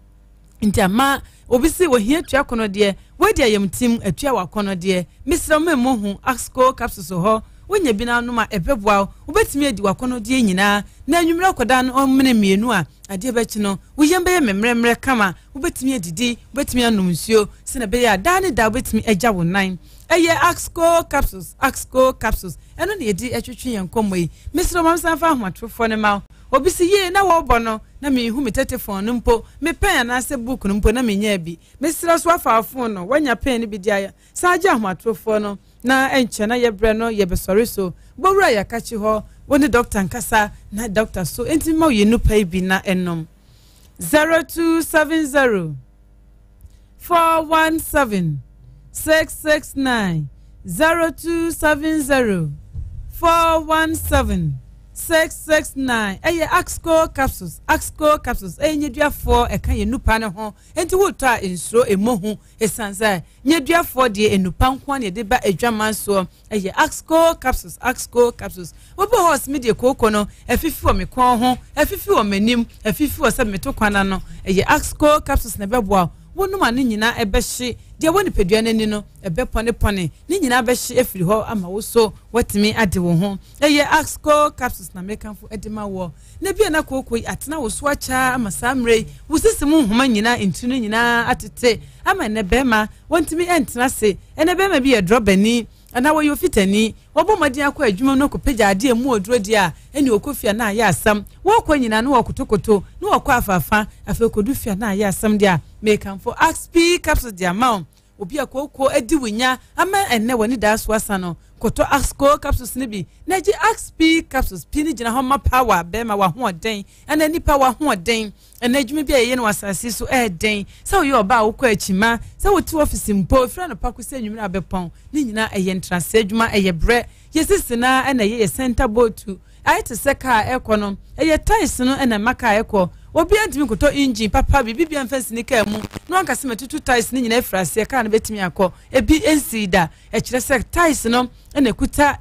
Nti ama obi se ohia tua akɔnɔ deɛ, woadi ayamtim atua w'akɔnɔ deɛ. Mesrɛ wo memmɔ hu, Axco capsules wɔ hɔ, wonya bi na wonom a ɛbɛboa wo. Wobɛtumi adi w'akɔnɔdeɛ nyinaa, na anwummerɛ akɔda no ɔmene mmienu a, adeɛ bɛkye no, wo yam bɛyɛ mmerɛmmerɛ kama. Wobɛtumi adidi, wobɛtumi anom nsuo, sɛdeɛ ɛbɛyɛ a daa ne daa wobɛtumi agya wo nan. Ɛyɛ Axco capsules, Axco capsules, ɛno na yɛde twetwe yɛn nkɔmmɔ yi. Mesrɛ wo ma mensan mfa ahomatorofoɔ no mma wo. Obi se, Yie, na wɔrebɔ no, na menhu me tetefon no mpo, me pɛn anaasɛ book no mpo, na menyaa bi. Mesrɛ so afa wo fon no, woanya pɛn no bi de ayɛ? San gye ahomatorofoɔ no, na ɛnkyɛ na yɛbrɛ no yɛbɛsɔre so. Bɔ wura Yakakyi hɔ, wo ne dɔkta nkasa, na dɔkta so ntumi mma wo yɛn nnupa yi bi na nom. 0270 417 669 0270 417 669 ɛyɛ Axco capsules Axco capsules ɛyɛ nyeduafoɔ ɛka yɛn nupa no ho nti wotɔ a nsuro ɛmmɔ hu ɛsiane sɛ nyeduafoɔ deɛ nnupa nko ara na yɛde ba adwaman soɔ Ɛyɛ Axco capsules, Axco capsules. Obi wɔ hɔ a ɔse me deɛ kooko no afifi wɔ me kɔn ho, afifi wɔ m'anim, afifi wɔ sɛ meto kwan ano. Ɛyɛ Axco capsules na ɛbɛboa wo. Wonom a ne nyinaa ɛbɛhye. Deɛ ɛwɔ nipadua no ani no, ɛbɛpɔnepɔne. Ne nyinaa bɛhye afiri hɔ ama wo so woatumi ade wo ho. Ɛyɛ Axco capsules na mekamfo de ma woɔ. Na ebia na kooko yi atena wo so akyɛ ara ama saa mmerɛ yi, wo sisi mu nhoma nyinaa, ntini no nyinaa atete ama ɛnnɛ bɛrima Wɔntumi ntena ase. Ɛnnɛ barima bi yɛ drɔbani anaa wɔyɛ ofitani. Wɔbɔ mmɔden akɔ adwuma mu na wɔkɔpagya adeɛ a emu wɔ duro deɛ a, ɛnneɛ wɔkɔ fie a na ayɛ asɛm. Wɔrekɔ nyinaa na wɔkotokoto, na wɔkɔ afaafa. Afei wɔkɔdu fie a na ayɛ asɛm deɛ a, mekamfo Axpi capsules de ama wo. Obi a kooko adi wo nya ama ɛnnɛ w'anidaso asa no, kɔtɔ Axco capsules no bi na gye Axpi capsules. P no gyina hɔ ma power, bɛrima w'ahoɔden, anaa nipa w'ahoɔden. Ɛnnɛ, adwuma bi a yɛyɛ no wɔ asase so yɛ den. Sɛ woyɛ ɔbaa a wokɔ akyima, sɛ wote ɔfise mpo, ɛfiri anɔpa kɔsi anwummerɛ a bɛpɔn, ne nyinaa ɛyɛ ntenase adwuma, ɛyɛ brɛ. Yɛsisi no ara na ɛyɛ yɛ sɛnta bootu. Ayɛ te sɛ kaa a ɛrekɔ no, ɛyɛ taes no na ɛma kaa ɛkɔ. Obiara ntumi nkɔtɔ engine papa, biribi biara mfa nsi ne kaa mu na wanka sɛ matutu taes no nyinaa afiri aseɛ, kaa no bɛtumi akɔ. Ebi nsii da. Ɛkyerɛ sɛ taes no na ɛkuta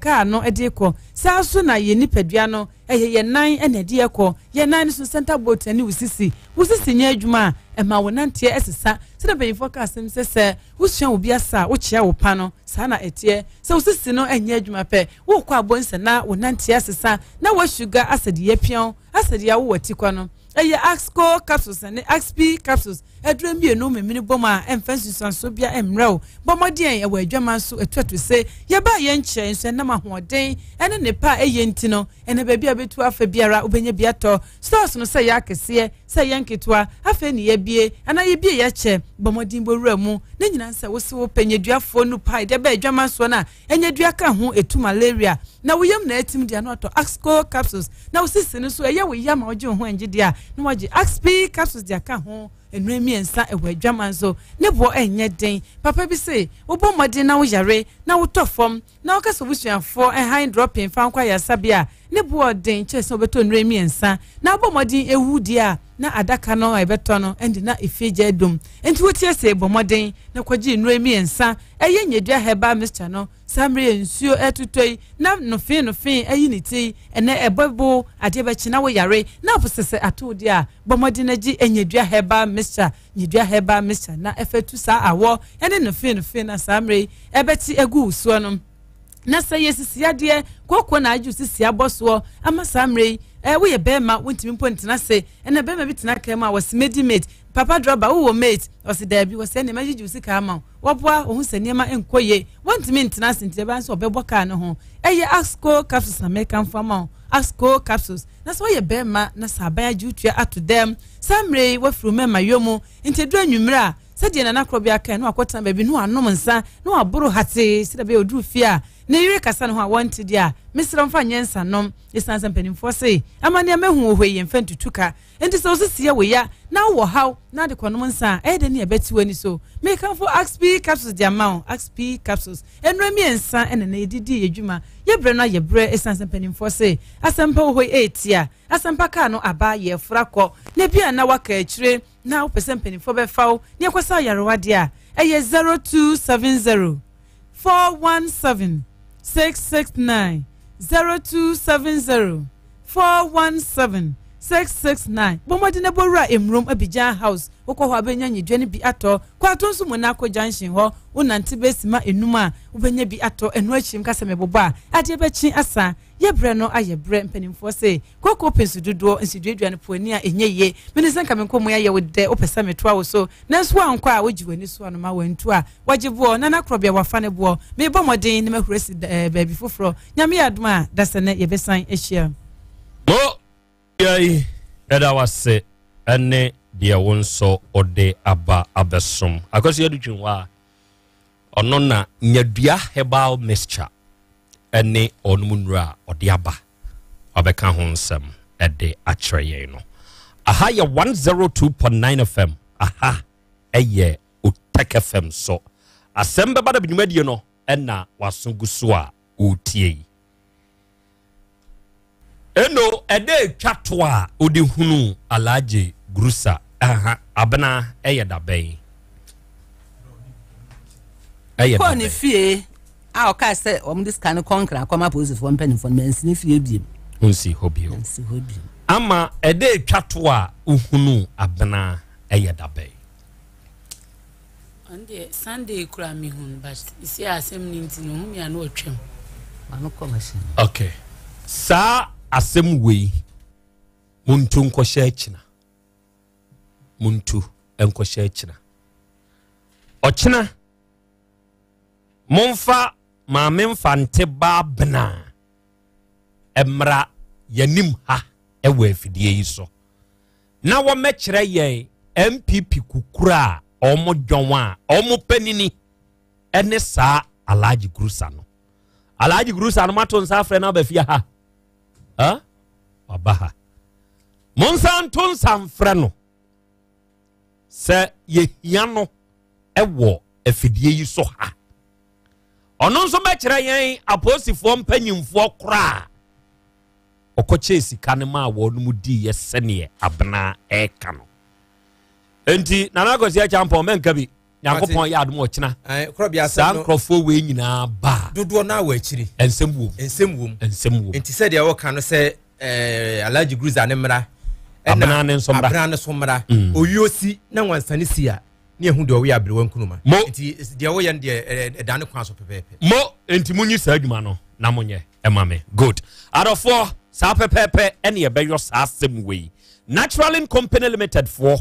kaa no de rekɔ. Saa nso na yɛn nipadua no Ɛyɛ yɛn nan na ɛde yɛn kɔ. Yɛn nan no so center bolt ne wo sisi. Wo sisi nyɛ adwuma a, ɛma wo nanteɛ sesa. Sɛdeɛ mpanyinfoɔ ka asɛm sɛ, sɛ wosua obi asa a, wokyea wo pa no, saa na ɛteɛ. Sɛ wo sisi no nyɛ adwuma pɛ, worekɔ abɔnsa na wo nanteɛ asesa, na woasuga asɛ deɛ apia wo, asɛ deɛ awo w'atikwa no. Ɛyɛ Axco capsules ne Axp capsules aduro mmienu memene bom a ɛmfa nsunsuansoɔ biara mmrɛ wo. Bɔ mmɔden wɔ adwaman so atuatu se yɛbaa yɛn nkyɛn nso ɛnam ahoɔden ne nnepa a ɛyɛ nti no, ɛnɛ baabi a wobɛtu afa biara wobɛnya bi atɔ. Stores no sɛ ɛyɛ akɛseɛ, sɛ ɛyɛ nketewa, afei ne yɛabue anaa yɛbue yɛakyɛ. Bɔ mmɔden bɔ wura mu. Ne nyinaa ne sɛ wose wopɛ nneduafoɔ nnupa de ba adwaman soɔ no a, Nyadua ka ho, etu malaria, na wo yam na atim deɛ na watɔ Axco capsules, na wo sisi no nso ɛyɛ wo ya ma wogye wo ho ɛngye deɛ a na wagye Axp capsules de aka ho. Nnuro mmiɛnsa ɛwɔ adwaman so, ne boɔ ɛnyɛ den. Papa bi se, wobɔ mmɔden na wo yare na wotɔ fam na woka sɛ wobusuafoɔ hann dropping fa nkɔ ayaresabea a, Ne bo ɔden kyerɛ sɛ wobɛtɔ nnuro mmiɛnsa na abɔ mmɔden ewu deɛ a na adaka no a ɛbɛtɔ no ɛnde na efie gya adum. Nti wotie sɛ bɔ mmɔden na kɔgye nnuro mmiɛnsa ɛyɛ nyedua herbal mixture no saa mmerɛ yɛ nsuo ɛtotɔ yi na nofee nofee ayi ne ti yi ɛnɛ ɛbɔ bo adeɛ bɛkye na woyare na aposɛsɛ ato deɛ a bɔ mmɔden na gye nyedua herbal mixture nyedua herbal mixture na ɛfɛ tu saa awɔ ɛne nofee nofee na saa mmerɛ yi ɛbɛte agu wo soɔ no na sɛ yɛ sisi adeɛ kooko na agye sisi abɔ soɔ ama saa mmerɛ yi ɛɛ woyɛ bɛrima wontumi mpo ntena ase ɛna bɛrima bi tena kaa mu a wɔsi medi mate papa drɔba wowɔ mate ɔsi daabi wɔsi ɛnna ɛma gyigyi sika ama wo wɔboa ohun sɛ nneɛma nkɔ yie wɔntumi ntena ase nti ɛbɛn sɛ ɔbɛbɔ kaa no ho ɛyɛ asco capsules na mɛka ama wo asco capsules na sɛ wɔyɛ bɛrima na sɛ aban agye wotua ato dɛm saa mmerɛ yi wafiri mɛma yɔ mu nti eduru anwummerɛ a sɛdeɛ nana korɔ bi aka no akɔtena baabi no anom nsa na waboro hatee sɛdeɛ bɛyɛ oduru fie a ne yere kasa ne ho a wɔnte deɛ a mesrɛ mfa nyɛ nsanom ɛsiane sɛ mpanimfoɔ se amanneɛ mahu wɔ hɔ yi yɛmfa ntutu ka nti sɛ wosisi yɛ wo ya na wowɔ haw na ade kɔnom nsa a ɛyɛ dɛ ne ɛbɛte w'ani so mekamfo axp capsules de ama wo axp capsules nnuro mmiɛnsa ɛna na yɛde di yɛ dwuma yɛbrɛ no ayɛ berɛ ɛsiane sɛ mpanimfoɔ se asɛmpa wɔ hɔ yi ɛɛtia asɛmpa kaa no aba yɛfora kɔ na bi a na waka akyire na wopɛ sɛ mpanimfoɔ bɛfa wo ne ɛkɔsa ayarewa deɛ a ɛyɛ 0270 417 669 0270 417 669 bɔ mmɔden na bɔwura Emurom Abidjan House wokɔ hɔ a wobɛnya nyedwa no bi atɔ kɔ ato nso mu na akɔ junction hɔ wonante bɛsi ma enum a wobɛnya bi atɔ ɛno akyi nka sɛ mebobɔ a adeɛ bɛkye asa yɛ berɛ no ayɛ berɛ mpanimfoɔ se koko pɛ nsu dodoɔ nsuduadua no poani a ɛnyɛ yie mene sɛ nka me nkɔmmɔ yi ayɛ wo dɛ wopɛ sɛ metoa wo so nanso woankɔ a wogye w'ani so anoma wantu a wagye boɔ na nakorɔbea wafa ne boɔ mebɔ mmɔden na mahura si eh, baabi foforɔ nyame yɛ adom a da sɛ nɛ yɛbɛsan ahyia mo yɛi ɛda wase ɛne deɛ wo nso wode aba abɛsom akɔsi adutwin hɔ a ɔno na nyadua herbal mixture ɛne ɔnom nnuro a ɔde aba wabɛka ho nsɛm ɛde akyerɛ yɛn no aha yɛ 102.9 fm aha ɛyɛ Otec fm so asɛm bɛba da dwumadie no ɛna waso gu so a ɔretie yi eno ɛdɛ etwa to a ɔde hunu Alhaji Grusa aha abena ɛyɛ dabɛn ɛyɛ kɔɔ ne fie a ɔkaa sɛ wɔn de sika no kɔ nkran kɔma apolisifoɔ mpanimfoɔ no mansi ne fie biem. Nsi hɔ bio. Nsi hɔ bio. Ama ɛdɛ etwa to a ohunu abena ɛyɛ dabɛn. Ɔno deɛ Sunday kura mi hun but si asɛm ni nti no ohun mi a na ɔtwam. Maame kɔ machine. Okay. Saa asɛm wei muntu nkɔhyɛ akyina. Muntu nkɔhyɛ akyina. Ɔkyena momfa maame mfa nte baa bena mmra yɛnim ha ɛwɔ afidie yi so. na wɔmmɛkyerɛ yɛn NPP kukura a wɔn dwɔn a wɔn panini ne saa Alhaji Grusa no. Alhaji Grusa no mato nsa afrɛ no aba fie ha. Ha? Waba ha. Mo nsa nto nsa mfrɛ no sɛ yɛhia no wɔ afidie yi so ha. Ɔno nso bɛkyerɛ yɛn apolisifoɔ mpanyimfoɔ koraa ɔkɔkyɛɛ sika no maa wɔn diiɛ sɛdeɛ abena ɛreka no nti nana akwasi akyampɔn mɛnka bi nyankopɔn yɛ adom ɔkyena saa nkurɔfoɔ wei nyinaa ba dodoɔ no awɔ akyiri nsɛm wom nsɛm wom nsɛm wom nti sɛdeɛ wɔka no sɛ eh, alhaji gruza ne mmara abena ne nso mmara abena ne so mmara mm. owio si na nwansane si a ne ehu deɛ ɔyɛ aberewa nkunuma mo nti deɛ wɔyɛ no deɛ ɛda ne kwan so pɛpɛɛpɛ mo nti monyi saa adwuma no na monyɛ ɛma me good adɔfoɔ saa pɛpɛɛpɛ ɛne ɛbɛyɔ saa asɛm wei naturalin company limited foɔ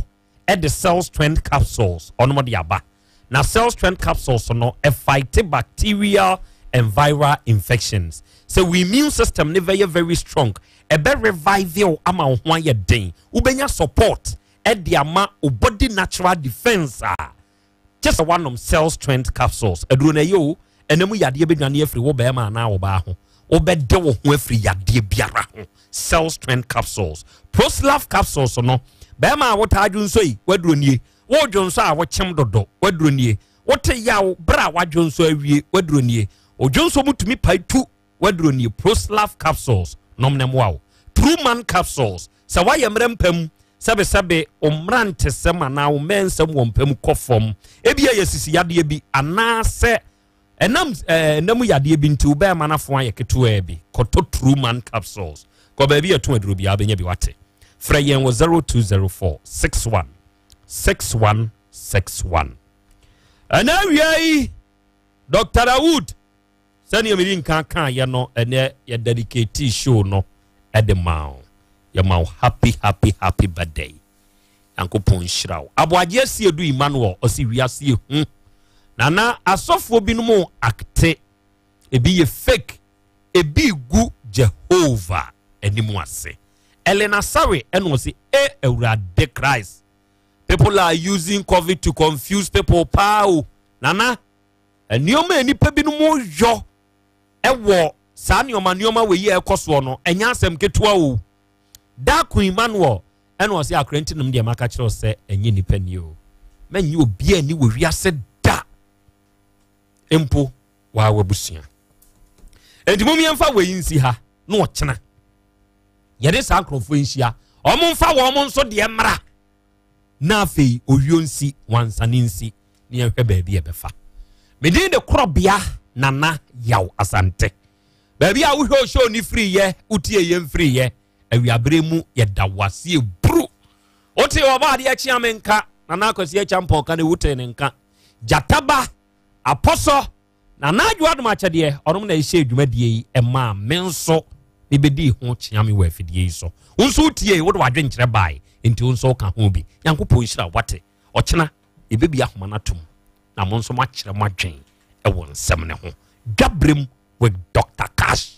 ɛde cell strength capsules ɔnom de aba na cell strength capsules no ɛfight bacterial and viral infections sɛ we immune system ne bɛyɛ very strong ɛbɛ revive wo ama wo ho ayɛ den wobɛnya support ɛde ama wo body natural defense a kyɛ sɛ woanom cell strength capsules aduro no ɛyɛ o ɛna mu yadeɛ bɛdwane afiri wo bɛrima anaa wo baa ho wobɛde wo ho afiri yadeɛ biara ho cell strength capsules proslav capsules no bɛrima a wotaa dwonsɔ yi waduro nie wodwonsɔ a wokyem dodo waduro nie wote yaw berɛ a wadwonsɔ awie waduro nie odwonsɔ mu tumi pae tu waduro nie proslav capsules Nom na ɛmmoa wo. True Man Capsules, Sɛ woayɛ mmerɛ mpa mu, sɛbesɛbe wo mmerantesɛm anaa wo mmɛnsɛm wɔ mpa mu kɔ fam, ebia yɛ sisi yadeɛ bi anaasɛ ɛnam ɛɛ nna mu yadeɛ bi nti wo bɛrima no afo ayɛ ketewaa bi, kɔtɔ True Man Capsules. Kɔ baabi a ɛtɔn aduro biara wobɛnya bi wate. Frɛ yɛn wɔ 0204 61 61 61. Ɛnɛ awia yi, Dr. Dawood Sɛnea medi nkan kaeɛ no, ɛnɛ yɛ dedicate show no de ma wo. Yɛma wo happy happy happy birthday. Nyankopɔn nhyira wo. Aboagye Asiedu Emmanuel ɔsi wiase ehu. Nana asɔfoɔ binom akte, ebi yɛ fake, ebi gu Jehovah anim ase. Elena Sare ɛna ɔsi e Awurade Christ. People are using COVID to confuse people paa o. Nana Nneɛma a nnipa binom yɔ wɔ saa nneɛma nneɛma wɔ yi a ɛkɔ soɔ no, ɛnyɛ asɛm ketewa o. Darko Emmanuel ɛna ɔsɛ akora nti nom deɛ maka kyerɛ sɛ ɛnyɛ nipa ni o. Mɛnyɛ obi ani wɔ wiase da mpo waa wabusua. Enti mom yɛmfa wei nsi ha na ɔkyena yɛde saa nkurɔfoɔ nhyia wɔn mfa wɔn nso deɛ mmra na afei owio nsi wansane nsi na yɛnhwɛ baabi a ɛbɛfa. Me din de Korɔbea Nana Yaw Asante. Baabi a wohwɛ ohyɛ oni firi yɛ, wotie yɛn firi yɛ, awiabere mu yɛda wo ase eburu. Wote ɔbɔ adeɛ kyea me nka, Nana Akwasi Akyampɔn ka ne wotee ne nka. Gyataba, Apɔsɔ, Nana Adwo Adom Akyɛdeɛ, ɔnom na ɛhyɛ dwumadie yi ɛmaa me nso mebɛdii ho kyea me wɔ afidie yi so. Wo nso wotie, wode w'adwenkyerɛ bae, nti wo nso woka ho bi. Nyankopɔn nhyira wate. Ɔkyena yɛbɛbie ahoma no atom na mo nso moakyerɛ mo adwen wɔ nsɛm no ho. Dwaberem with Dr. Cash.